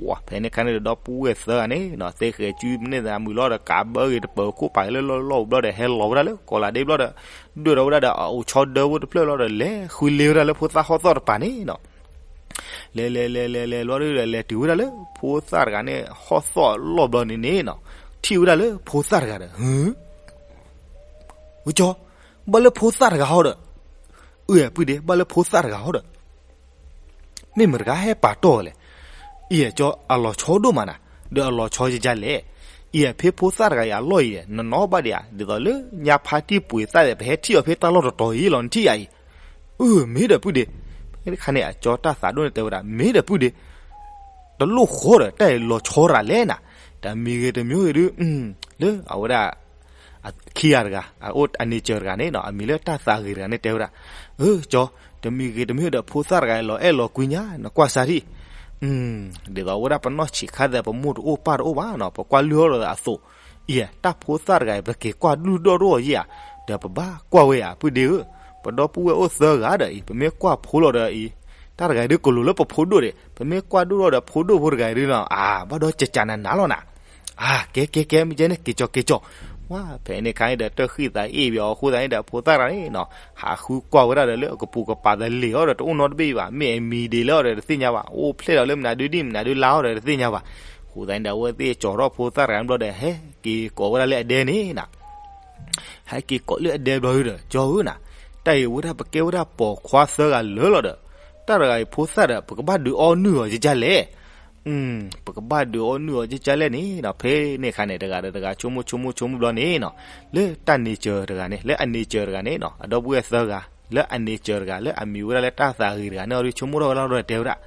ဝဲ ဖဲန့ၣ်ခါန့ၣ်ဒီး ဒီပုၢ်ဝဲၢ်သၢဂၤန့ၣ်နီၤ သ့ဃဲၤကုမ့ၢ်န့ၢ်သးမုာ်လီၤဒီး ကးဘၢဂ့ၤတပၢၤခိၣ်ပာ်လၢလီၢ်လီၢ်ဘျီဒီး ဟဲလီၤဝဲဒၣ်လၢကီးလးဒ့ဘျီဒီး ဒွဲၣ်ထီၣ်ဝဲဒၣ်ဒီး အအိၣ်ဆီဒၢဖိတဖျၢၣ်လီၤဒီး လဲၤဃုလ့ဝဲဒၣ်လၢဖိသၣ်ဟီၣ်သီၣ်တပၤန့ၣ်နီၤ လဲၤလဲၤလဲၤလဲၤလဲၤဘျီဒီး လဲၤတုၤဝဲဒၣ်လၢဖိသၣ်တဂၤန့ၣ် ဟီၣ်သီၣ်အလီၢ်ဘျီန့ၣ်န့ၣ်နီၤ, ထံၣ်ဝဲဒၣ်လၢဖိသၣ်တဂၤဒီး ဝဲကၠီ, ဘၣ်လၢဖိသၣ်တဂၤဟီဒီး, အၢ ပုၢ်ဒ့ ဘၣ်လၢဖိသၣ်တဂၤဟီဒီး မ့ၢ်မတၤတဂၤဟဲပာ်တီၢ်လဲၣ်. အံၤကၠီ အလီၤဆီဒိၣ်မးနၤ, ဒီးအလီၤဆီယကလဲၣ်. အံၤဖဲဖိသၣ်တဂၤအံၤအလီၢ်အံၤ နနီၣ်ဘၣ်ဒံးဧါ, ဒ်သိးလၢညါဖါတံၢ်ပှ့ၤသၣ်ဒီး ပဟဲထံၣ်အီၤဖဲတၢ်လီၢ်တတီၤအံၤလီၤ နထံၣ်ဧါအံၤ. အၢ မ့ၢ်ဒီးပုၢ်ဒ့, ဖဲန့ၣ်ခါန့ၣ် အကၠီတၢ်သးဒိၣ်န့ၣ်တဲဝဲဒၣ် မ့ၢ်ဒီးပုၢ်ဒ့, တလိၣ်ဃီဒီး တၢ်အံၤလီၤဆီရၤလဲၣ်နၤ, တၢ်မံၤဂ့ၤတမံၤဂ့ၤဒုး, လၢအဝဲဒၣ် ခံဂၤတဂၤ အအိၣ်အန့ၣ်စၢၤတဂၤန့ၣ်နီၤ အမံၤလၢတၢ်သးဂ့ၤတဂၤန့ၣ်တဲဝဲဒၣ်, အၢ ကၠီ, တမံၤဂ့ၤတမံၤဒီး ဖိသၣ်တဂၤအံၤလီၤအဲၣ်လီၤကွံညါ နကွၢ်စါထံၣ်. ဒ်သိးအဝဲဒၣ်ပနီၢ်ဆံးခါသဲး ပမိၢ်တအိၣ်ပၢ်တအိၣ်ဘၣ်နီၤ ပကွၢ်လုၢ်အီၣ်လီၤသးအသိး, အံၤ တၢ်ဖိသၣ်တဂၤအံၤ ပက့ၤကွၢ်ဒုၣ်ဒိၣ်ထီၣ်အီၤယဲၢ်ဧါ, ဒီးပဘၣ်ကွၢ်ဝဲဧါ ပုၢ်ဒ့ဧၢ, ပဒီပုၢ်ဝဲၢ်အိၣ်သၢဂၤဒီးအံၤ ပမ့ၢ်ကွၢ်ဖိလီၤဒီးအံၤ, တၢ်တဂၤအံၤဒုးကလိၤလၢပဖိဒိၣ်ဒံး ပမ့ၢ်ကွၢ်ဒိၣ်ထီၣ်ဒီးဖိဒိၣ်ဖိတဂၤအံၤဒုးနီၤ အါ ဘၣ်ဒီးကကနနၤလီၤနၤ အါ ကဲကဲကဲ မ့ၢ်ကဲန့ၣ် က့ၤကၠီက့ၤကၠီ, ဝဲ ဖဲန့ၣ်ခါန့ၣ်ဒီး တၢ်ဃံသးအ့ၣ်ဘၣ်အီၤအဃိသတးန့ၣ်ဒီး ဖိသၣ်တဂၤန့ၣ်နီၤ ဟးဃုကွၢ်ဝဲဒၣ်ဒီးလၢအကပူၤကပၤသလ့ၤအီၤဒီးတအိၣ်နီတဘ့ၣ်အံၤဘၣ် မ့ၢ်အမံၤဒ့လၢအီၤဒီးတသ့ၣ်ညါဘၣ် အိၣ်ဖျဲၣ်ဒီးလၢမနုၤဒုဒံၣ်မနုၤဒုလါအီၤဒီးတသ့ၣ်ညါဘၣ်, အဃိသတးန့ၣ်ဒီး အဝဲသ့ၣ်ကၠီထီၣ်ဖိသၣ်တဂၤန့ၣ်ဘျီဒီး ဟဲက့ၤကိးဝဲဒၣ်လၢအဒဲန့ၣ်နီၤ ဟဲက့ၤကိးလၢအဒဲဘျီဒီး ကၠီဧၢနၤ, တၢ်အံၤဝဲဒၣ်ပကဲဝဲဒၣ်ပိာ်ခွါသၢဂၤလၢာ်လီၤဒီး တၢ်တဂၤအံၤဖိသၣ်ဒီး ပကဘၣ်ဒုးအီနုၢ်အီၤကကလဲၣ်, ပကဘၣ်ဒုးအီနုၢ်အီၤကကလဲၣ်န့ၣ်နီၤ, ဖဲန့ၣ်အခါန့ၣ် တဂၤဒီးတဂၤဆိကမိၣ်ဆိကမိၣ်ဆိကမိၣ်ဘျီန့ၣ်နီၤ, လၢတၢ်န့ၢ်စၢၤတဂၤန့ၣ် လၢအန့ၢ်စၢၤတဂၤန့ၣ်နီၤ အဒီပုၢ်ဝဲၢ်သၢဂၤ လၢအန့ၢ်စၢၤတဂၤ လၢအမံၤဝဲဒၣ်လၢတၢ်သးဂ့ၤတဂၤန့ၣ်အီၤဒုးဆိကမိၣ်ထီၣ်ဝဲလီၤဒီးတဲဝဲဒၣ်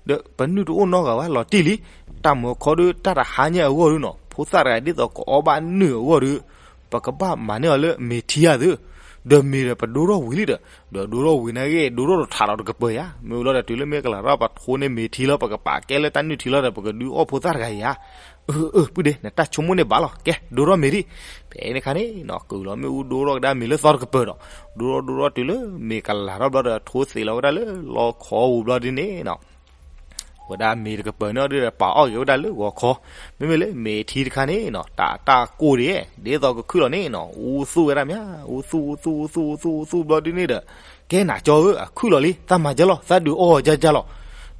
ဒီးပနုၢ်တအိၣ်နီတဂၤဘၣ်လီၤတံၢ်လံ, တၢ်မၤခီဒုး တၢ်တဟါညါအဂီၢ်ဒုးနီၤ ဖိသၣ်တဂၤဒ်သိးကအီဘၣ်နုၢ်အဂီၢ်ဒုး, ပကဘၣ်မၤန့ၢ်အီၤလၢမ့ၤထံဧါသု, ဒီးမ့ၤဒီးပဒိထီၣ်ဝံၤလံဒီး, ဒီးဒိထီၣ်ဝံၤနာ်က့ ဒိထီၣ်တထးလီၤတကပၢၤယါ, မ့ၢ်ဝံၤလီၤဒီးတုၤလၢမ့ၢ်ကလၤထီၣ်ပထိန့ၢ်မ့ၤထံလီၤ ပကပာ်ကဲလၢတၢ်နုၢ်ထံလီၤဒီး ပကဒုးအီၣ်ဖိသၣ်တဂၤယါ, အၢ အၢ ပုၢ်ဒ့ နတၢ်ဆိကမိၣ်န့ၣ်ဘၣ်လီၤ. ကဲ ဒိထီၣ်မ့ၤဒံး. ဖဲန့ၣ်အခါန့ၣ်နီၤ ကုၢ်လီၤမ့ၣ်အူ ဒိထီၣ်ကဒါမ့ၤလၢသီတကပၤဒီး ဒိထီၣ်ဒိထီၣ်တုၤလၢမ့ၤကလၤထီၣ်ဘျီဒီး ထိသ့းလီၤဝဲဒၣ်လၢလီခီပူၤဘျီဒ်န့ၣ်နီၤ ဝဲဒၣ်မ့ၤတကပၤန့ၣ်ဒီး ပာ်အီၣ်က့ၤဝဲဒၣ်လၢဂီၤခီ, မ့မ့ၢ်လၢမ့ၤထံတခါန့ၣ်နီၤ တၢ်တၢ်ကိၢ်ဒံး ဒ်သိးကခုၣ်လီၤန့ၣ်နီၤ အူသူၣ်ဝဲဒၣ်မး, အူသူၣ် အူသူၣ် အူသူၣ် အူသူၣ် အူသူၣ်ဘျီဒ်န့ၣ်ဒီး ကဲနၤကၠီဧၢ အခုၣ်လီၤလံ သးမၤကဲလီၤ သးဒုးအီၣ်ကၠၢ်ကၠၢ်လီၤ.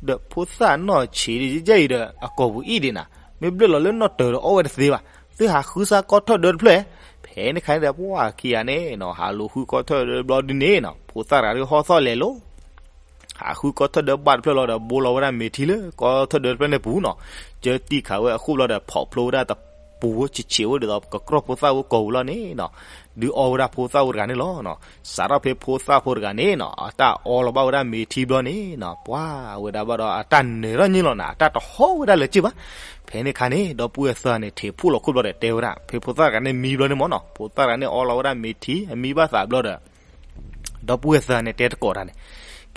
ဒီးဖိသၣ်နီၢ်ဆံးဒ်ယဲအံၤဒီး အကိာ်ပူၤအံၣ်ဒံးနၤ မ့ၢ်ဘျၢၣ်လီၤလၢနီၣ်တၢၤဒီးအီၣ်ဝဲတသ့ဘၣ်, သုဟးဃုစၢ်ကီထီၣ်ဒၢတဖျၢၣ်. ဖဲန့ၣ်ခါန့ၣ်ဒီး ပှၤခံဂၤန့ၣ်နီၤ ဟးလူၤဃုကီထီၣ်ဒၢဘျီဒ်န့ၣ်နီၤ ဖိသၣ်တဂၤဒုးဟီၣ်သီၣ်လဲၤလိၤ ဟးဃုကီထီၣ်ဒၢဘၣ်တဖျၢၣ်လီၤဒီး ဘိလီၤဝဲဒၣ်မ့ၤထံလၢကီထီၣ်ဒၢတဖျၢၣ်န့ၣ်ပူၤနီၤ, ကၢတံၢ်ခးဝဲအဃိၣ်ဘျီဒီး ဖီၣ်ဖျိဝဲဒၣ်တပူၤဆံးဆံးဝဲဒ်သိး ကကြီၢ်ဖိသၣ်ဝဲကိာ်ပူၤလီၤန့ၣ်နီၤ, ဒုးအီၣ်ဝဲဒၣ်ဖိသၣ်ဖိတဂၤန့ၣ်လီၤ. စးထီၣ်ဖဲဖိသၣ်ဖိတဂၤန့ၣ်နီၤ အတၢ်အီလီၤဘၣ်ဝဲဒၣ်မ့ၤထံဘျီန့ၣ်နီၤ ပှၤဝဲဒၣ်ဘၣ်ဒီး အတၢ်နၢၤထီၣ်န့ၣ်လီၤနၤ အတၢ်တဟီၣ်ဝဲဒၣ်လၢၤက့ဘၣ်. ဖဲန့ၣ်ခါန့ၣ် ဒီပုၢ်ဝဲၢ်သၢဂၤန့ၣ် ထံးဖှိၣ်လီၤခိၣ်ဘျီဒီး တဲဝဲဒၣ် ဖဲဖိသၣ်တဂၤန့ၣ်မံဘျီန့ၣ်မ့ၢ်နီၤ ဖိသၣ်တဂၤန့ၣ်အီလီၤဝဲဒၣ်မ့ၤထံ အမံဘၣ်သးဘျီဒီး ဒီပုၢ်ဝဲၢ်သၢဂၤန့ၣ်တဲတကိးတၢ်န့ၣ်,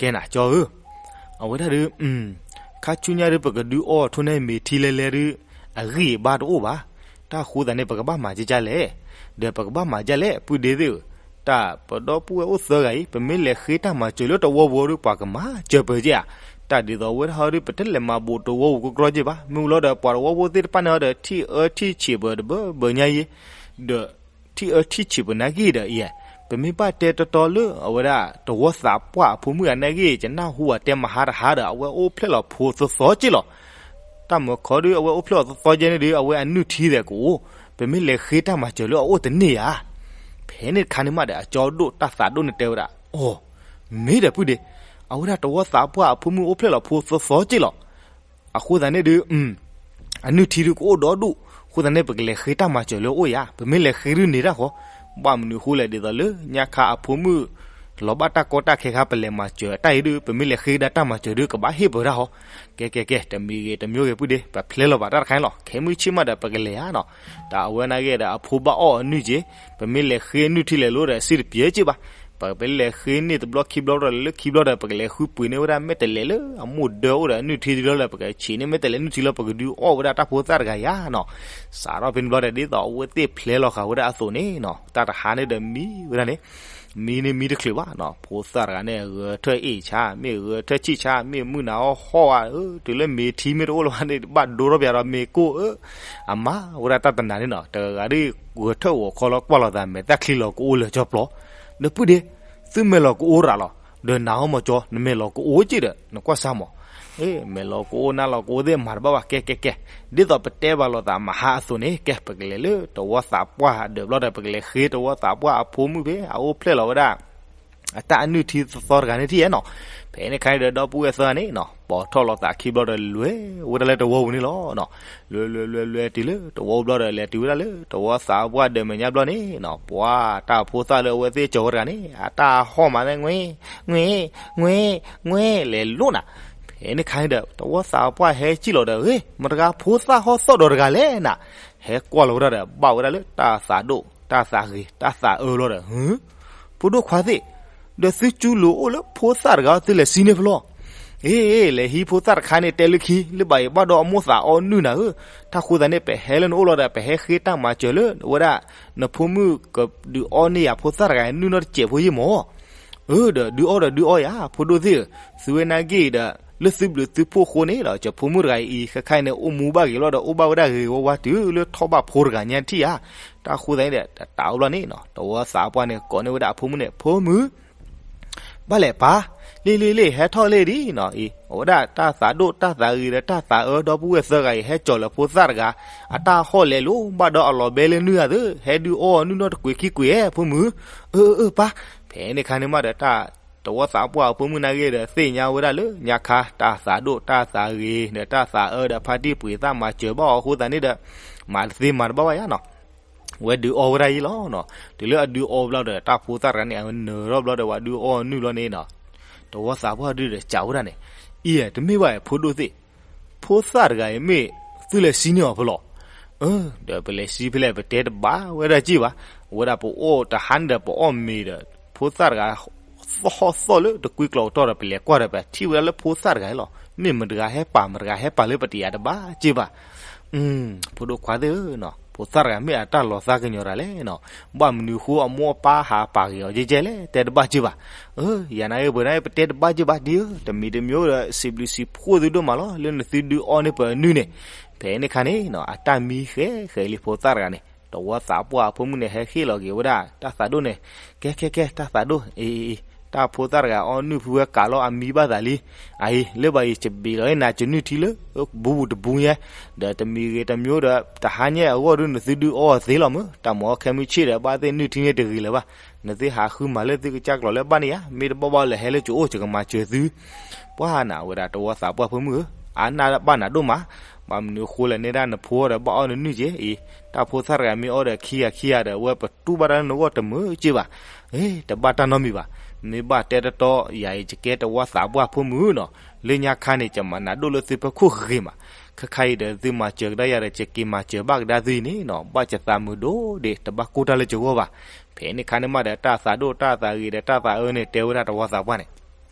ကဲနၤကၠီဧၢ, အဝဲဒၣ်ဒုး ခါဆူညါဒုး ပကဒုးအီၣ်ထိၣ်န့ၢ်မ့ၤထံလဲၤလဲၤဒုး အဂံၢ်အဘါတအိၣ်ဘၣ်. တၢ်ဃိသတးန့ၣ် ပကဘၣ်မၤဒ်လဲၣ်, ဒီးပကဘၣ်မၤဒ်လဲၣ် ပုၢ်ဒ့သ့ၣ်ဧၢ, တၢ်ပဒီပုၢ်ဝဲၢ်အိၣ်သၢဂၤအံၤ ပမ့ၢ်လဲၤဃ့တၢ်မၤစၢၤလၢတဝီပူၤဒီး ပှၤကမၤစၢၤပၢၤက့ဧါ. တၢ်ဒ်သိးအဝဲဒၣ်ဟီဒုး ပတလဲၤမၤဘိးတဝီပူၤကကြီက့ဘၣ်. မ့ၢ်ဝံၤလီၤဒီး ပှၤတဝီဖိသ့ၣ်တဖၣ်န့ၣ်ဟီဒီး ထံၣ်အၢထံၣ်ဆံးပၢၤတဘၢဘၢညါအံၤ, ဒီး ထံၣ်အၢထံၣ်ဆံးပၢၤနာ်က့ဒီးအံၤ, ပမ့ၢ်ဘၣ်တဲတီတီလၢအဝဲဒၣ် တဝီသးပှၢ်အဖိမုၣ်ဂၤနာ်က့ ယနၢ်ဟူအတဲမဟါတဟါဒီး အဝဲအိၣ်ဖျဲၣ်လီၤဖိသီသီက့လီၤ. တၢ်မၢခီဒုး အဝဲအိၣ်ဖျဲၣ်လီၤသီသီကဲန့ၣ်ဒုး အဝဲအနုၢ်ထံသဲးကအိၣ်, ပမ့ၢ်လဲၤဃ့တၢ်မၤစၢၤလၢအအိၣ်တန့ၢ်ဧါ. ဖဲန့ၣ်တခါန့ၣ်မးဒီး အကၠီဒိၣ်တၢ်သးဒိၣ်န့ၣ်တဲဝဲဒၣ်, အိ, မ့ၢ်ဒီးပုၢ်ဒ့, အဝဲဒၣ်တဝီသးပှၢ်အဖိမုၣ်အိၣ်ဖျဲၣ်လီၤဖိသီသီက့လီၤ. အဃိသတးန့ၣ်ဒုး အနုၢ်ထံဒုးကအိၣ်ဒီဒူၣ်, အဃိသတးန့ၣ် ပကလဲၤဃ့တၢ်မၤစၢၤလၢအအိၣ်ယါ, ပမ့ၢ်လဲၤဃ့ဒုးန့ၢ်တၢ်ဃီ, ဘၣ်မနုၤအဃိလဲၣ် ဒ်သိးလၢညါခါအဖိမုၣ် လီၤဘၣ်တၢ်ကီတၢ်ခဲခါ ပလဲၤမၤစၢၤအတၢ်အံၤဒုး ပမ့ၢ်လဲၤဃ့ဒၣ်တၢ်မၤစၢၤဒုး ကဘၣ်ဟ့ၣ်ပၢၤတၢ်ဃီ, ကဲကဲကဲ တမံၤဂ့ၤတမံၤဂ့ၤပုၢ်ဒ့ ပဖျဲလီၤဘၣ်တၢ်တခါန့ၣ်လီၤ. ခဲမုၢ်ဆ့ၣ်မးဒီး ပကလဲၤဧါနီၤ, တၢ်အဝဲနာ်က့ဒီး အဖိဘၣ်အီၣ်အနုၢ်က့, ပမ့ၢ်လဲၤဃ့အနုၢ်ထံလဲၤလိၤဒီး စံၣ်တပျဲက့ဘၣ် ပကလဲၤဃ့န့ၢ်တဘျီခံဘျီဒီး လၢခံဘျီဒီး ပကလဲၤဃုပှ့ၤန့ၢ်ဝဲဒၣ် မ့ၢ်တလဲၤလၢအမိၢ်ဒၢအိၣ်ဒီးအနုၢ်ထံဒုလီၤဒီး ပကဆံးန့ၢ် မ့ၢ်တလဲၤနုၢ်ထံလီၤ ပကဒုးအီၣ်ဝဲဒၣ်တၢ်ဖိသၣ်တဂၤယါနီၤ. စးထီၣ်ဖဲန့ၣ်ဘျီဒီး ဒ်သိးအဝဲသ့ၣ်ဖျဲလီၤဃာ်ဝဲဒၣ်အသိးန့ၣ်နီၤ တၢ်တဟါန့ၣ်ဒီးမံဝဲဒၣ်န့ၣ်, မံန့ၢ်မံတချုးဘၣ်နီၤ, ဖိသၣ်တဂၤန့ၣ် ဂဲၤထၢၣ်အ့ၣ်ဆါ မ့ၢ်ဂဲၤထၢၣ်ဆံၣ်ဆါ မ့ၢ်မုၢ်နၤအီၣ်ဟီၣ်ဧါ, တုၤလၢမ့ၤထံမ့ၢ်တအိၣ်လၢၤဘၣ်န့ၣ် ဘၣ်ဒိထီၣ်ပယီၤဒီးမ့ၤကိၢ်ဧၢ, အမၤဝဲဒၣ်တၢ်တနၤန့ၣ်နီၤ, တဂၤဂၤဒ်ဂဲၤထၢၣ်ဂီၤခီလီၤ ကွၢ်လီၤသးမဲာ် တၢ်ချံလီၤကအိၣ်လၢာ်ကၠီပျီ, ဒီးပုၢ်ဒ့ သုမဲာ်လီၤကအိၣ်ရၤလီၤ, ဒီးနၤဟီမီၤကၠီ နမဲာ်လီၤကအိၣ်က့ဒီး နကွၢ်စၢ်မီၤ, အ့ မဲာ်လီၤကအိၣ်နါလီၤကအိၣ်သ့ၣ်မၤတဘၣ်ဘၣ် ကဲကဲကဲ, ဒ်သိးပတဲဘၣ်လိာ်သးမဟါအသိးန့ၣ် ကဲ ပကလဲၤလၢတဝီသးပှၢ်ဒၢးဘျီဒီး ပကလဲၤဃ့တဝီသးပှၢ်အဖိမုၣ်ဖဲ အအိၣ်ဖျဲၣ်လီၤဝဲဒၣ် အတၢ်အနုၢ်ထံသီသီတဂၤန့ၣ်ထံၣ်ဧါနီၤ. ဖဲန့ၣ်ခါန့ၣ်ဒီး ဒီပုၢ်ဝဲၢ်သၢဂၤန့ၣ်နီၤ ပိာ်ထီၣ်လိာ်သးခံဘျီဒီး လဲၤဝဲဒၣ်လၢတဝီပူၤန့ၣ်လီၤနီၤ. လဲၤလဲၤလဲၤလဲၤတုၤလၢတဝီဘျီဒီး လဲၤတုၤဝဲဒၣ်လၢတဝီသးပှၢ်ဒၢးမဲာ်ညါဘျီန့ၣ်နီၤ, ပှၤတၢ်ဖိသၣ်လၢအဝဲသ့ၣ်ကၠီၤဝဲတဂၤန့ၣ် အတၢ်ဟီၣ်မးသ့ၣ် ငွဲ ငွဲ ငွဲ ငွဲ လဲၤလိၣ်နၤ. ဖဲန့ၣ်ခါန့ၣ်ဒီး တဝီသးပှၢ်ဟဲစံၣ်လီၤဒီး ဧ့ မတဂၤဖိသၣ်ဟီၣ်သီၣ်ဒီးတဂၤလဲၣ်နၤ. ဟဲကွၢ်လီၤဝဲဒၣ်ဒီး ဘၣ်ဝဲဒၣ်လၢတၢ်သးဒိၣ် တၢ်သးဂ့ၤ တၢ်သးအၢဘျီဒီး ဟၢ ဖိဒိၣ်ခွါသ့ၣ်, ဒီးသုကၠူလိာ်အိၣ်လၢဖိသၣ်တဂၤ သုလဲၤစံၣ်န့ၢ်ဖဲလဲၣ်. အ့ လဲၤဟံးဖိသၣ်တခါန့ၣ် တဲလၢခံ လၢဘၣ်အံၤဘၣ်ဒီးအမိၢ်သးအီနုၢ်နၤဧၢ, တၢ်ဃိသတးန့ၣ် ပဟဲလၢနအိၣ်လီၤဒီး ပဟဲဃ့တၢ်မၤစၢၤလၢ အဝဲဒၣ် နဖိမုၣ်ကဒုးအီန့ၢ်ယၤဖိသၣ်တဂၤအနုၢ်နီတစဲးဖိယ့ၢ်မး. အၢ ဒီးဒုးအီဒီးဒုးအီယၤ ဖိဒိၣ်သ့ၣ်ဧၢ, သုဝဲနာ်က့ဒီး လၢသုဘျုးသုဖှိၣ်အဃိန့ၣ်ဒီး ကၠီၤဖိမုၣ်တဂၤအံၤ ခဲခါအံၤန့ၣ် အိၣ်မူဘၣ်ဂ့ၤလီၤဒီး အိၣ်ဘၣ်ဝဲဒၣ်ဂ့ၤဂ့ၤဝါဝါတုၤလၢထီၣ်ဘၣ်ဖိတဂၤညါထံၣ်ဧါ. တၢ်ဃိသတးန့ၣ်ဒီး တတးအိၣ်ဘျီန့ၣ်နီၤ တဝီသးပှၢ်န့ၣ် ကိးန့ၢ်ဝဲဒၣ်အဖိမုၣ်န့ၣ် ဖိမုၣ် ဘၣ်လဲၣ်ပၢ်, လ့လ့လ့ ဟဲထီၣ်လ့ဒံးနီၤအံၤ အဝဲဒၣ်တၢ်သးဒိၣ်တၢ်သးဂ့ၤဒီးတၢ်သးအၢဒီပုၢ်ဝဲၢ်သၢဂၤအံၤ ဟဲကၠီၤလၢဖိသၣ်တဂၤ အတၢ်ဟီၣ်လဲၤလိာ်ဘၣ်ဒီးအလီၤဘဲလၢနုၢ်ဧါသ့ၣ် ဟဲဒုးအီနုၢ်နီတကွံာ်ခံကွံာ်ဧဲ ဖိမုၣ်. အၢ အၢ ပၢ်. ဖဲန့ၣ်ခါန့ၣ်မးဒီးတၢ် တဝီသးပှၢ်အဖိမုၣ်နာ်က့ဒီး သ့ၣ်ညါဝဲဒၣ်လၢညါခါ တၢ်သးဒိၣ်တၢ်သးဂ့ၤဒီးတၢ်သးအၢဒီး ဖါတံၢ်ပှ့ၤသၣ်မၤစၢၤဘၣ်အီၤအဃိသတးန့ၣ်ဒီး မၤတသ့မၤတဘၣ်ဘၣ်ယါနီၤ ဝဲဒုးအီဝဲဒၣ်ယံလီၤနီၤ. တုၤလၢအဒုးအီဘျီဒီး တၢ်ဖိသၣ်တဂၤန့ၣ် အဝဲနၢၤထီၣ်ဘျီဒီး ဝဲဒုးအီနုၢ်ဘျီန့ၣ်နီၤ တဝီသးပှၢ်ဒုးဒီးစံးဝဲဒၣ်န့ၣ် အံၤ တမ့ၢ်ဘၣ်အံၤ ဖိဒိၣ်သ့ၣ်, ဖိသၣ်တဂၤအံၤမ့ၢ်သုလဲၤစံၣ်န့ၢ်အီၤဖဲလဲၣ်. အၢ ဒီးပလဲၤစံၣ်ဖဲလဲၣ် ပတဲတဘၣ်ဝဲဒၣ်က့ၢ်ဘၣ်. အဝဲဒၣ်ပအိၣ်တဟါန့ၣ်ဒီး ပအီၣ်မ့ၤဒီး ဖိသၣ်တဂၤ သီၣ်ဟီၣ်သီၣ်လၢတကွံကျီးကတီၢ်ဒီး ပလဲၤကွၢ်ဒီး ပထံၣ်ဝဲဒၣ်လၢဖိသၣ်တဂၤအံၤလီၤ. မ့ၢ်မတဂၤဟဲပာ် မတဂၤဟဲပာ်လၢပတယာ်တဘၣ်က့ၢ်ဘၣ်. ဖိဒိၣ်ခွါသ့ၣ်ဧၢ, ဖိသၣ်တဂၤမ့ၢ်အတၢ်လီၤသးကညီၤတၢ်လဲၣ်နီၤ, ဘၣ်မနုၤဃိအမိၢ်အပၢ်ဟးပာ်ဂ့ၤအီၤကဲကဲလဲၣ် တဲတဘၣ်က့ဘၣ်. ယၤနာ်က့ ပှၤနာ်က့ ပတဲတဘၣ်က့ဘၣ်ဒ်ဧၢ, တမံၤတမံၤဒီး စံးဘျုးစံးဖှိၣ်သုဒိၣ်မးလီၤ လၢနသုဒုးအီန့ၢ်ပနုၢ်န့ၣ်. ဖဲန့ၣ်ခါန့ၣ်နီၤ အတၢ်မံဃဲဃဲလံ ဖိသၣ်တဂၤန့ၣ်, တဝီသးပှၢ်အဖိမုၣ်န့ၣ် ဟဲဃ့ၢ်လီၤက့ၤဝဲဒၣ် တၢ်သးဒိၣ်န့ၣ်, ကဲကဲကဲ တၢ်သးဒိၣ်, အ့ အ့ တၢ်ဖိသၣ်တဂၤအီနုၢ်ဖုဝဲကးလီၤအမံဘၣ်သးလံ, အအံၤ လၢဘၣ်အံၤ ယဘ့ၣ်လီၤနၤကနုၢ်ထံလၢ ဘူးဘူးတဘူးညါ, ဒီးတမံၤဂ့ၤတမံၤဒီး တဟါညါအဂီၢ်ဒုး နသုဒုးအီအီၤသ့လီၤမၢ်, တၢ်မၤအီခဲမုၢ်ဆ့ၣ်ဒီး ဘၣ်သ့ၣ်နုၢ်ထံန့ၣ်တဂ့ၤလၢၤဘၣ်, နသုဟးဃုမၤလၢသုကစၢ်ကျိၤလၢဘၣ်န့ၣ်ဧါ, မ့ၢ်တဘၣ်ဘၣ်လဲၤဟဲလၢကအိၣ် ယကမၤစၢၤသု ပှၢ်နၤဝဲဒၣ်တဝီသးပှၢ်ဖိမုၣ်ဧၢ, အါနၢ်ဘၣ်နၤဒိၣ်မး, ဘၣ်မနုၤအဃိလဲၣ်န့ၣ်ဒၣ် နဖိဒီးဘၣ်အီနုၢ်က့အံၤ, တၢ်ဖိသၣ်တဂၤမ့ၢ်အီဒီးခံဂၤခံဂၤဒီး အဝဲပတူၢ်ဘၣ်တၢ်လၢနဂီၢ်တမုာ်က့ဘၣ်, တဘၣ်တၢ်နီတမံၤဘၣ်, မ့ၢ်ဘၣ်တဲတတီ ယၤအံၤ ယကဲတဝီသးပှၢ်ဖိမုၣ်နီၤ, လၢညါခါန့ၣ် ယမၤနၤဒိၣ်လၢသုဖီခိၣ်ဂ့ၤမး, ခဲခါအံၤဒီး သုမၤစၢၤကဒါယၤဒီး ယက့ၤမၤစၢၤဘၣ်ကဒါသုအံၤန့ၣ်နီၤ, ဘၣ်ယသးမုာ်ဒိၣ်ဒံး တဘၣ်ကိၢ်တၢ်လၢယဂီၢ်ဘၣ်. ဖဲန့ၣ်ခါန့ၣ်မးဒီး တၢ်သးဒိၣ်တၢ်သးဂ့ၤဒီးတၢ်သးအၢန့ၣ် တဲဝဲဒၣ်တဝီသးပှၢ်န့ၣ်,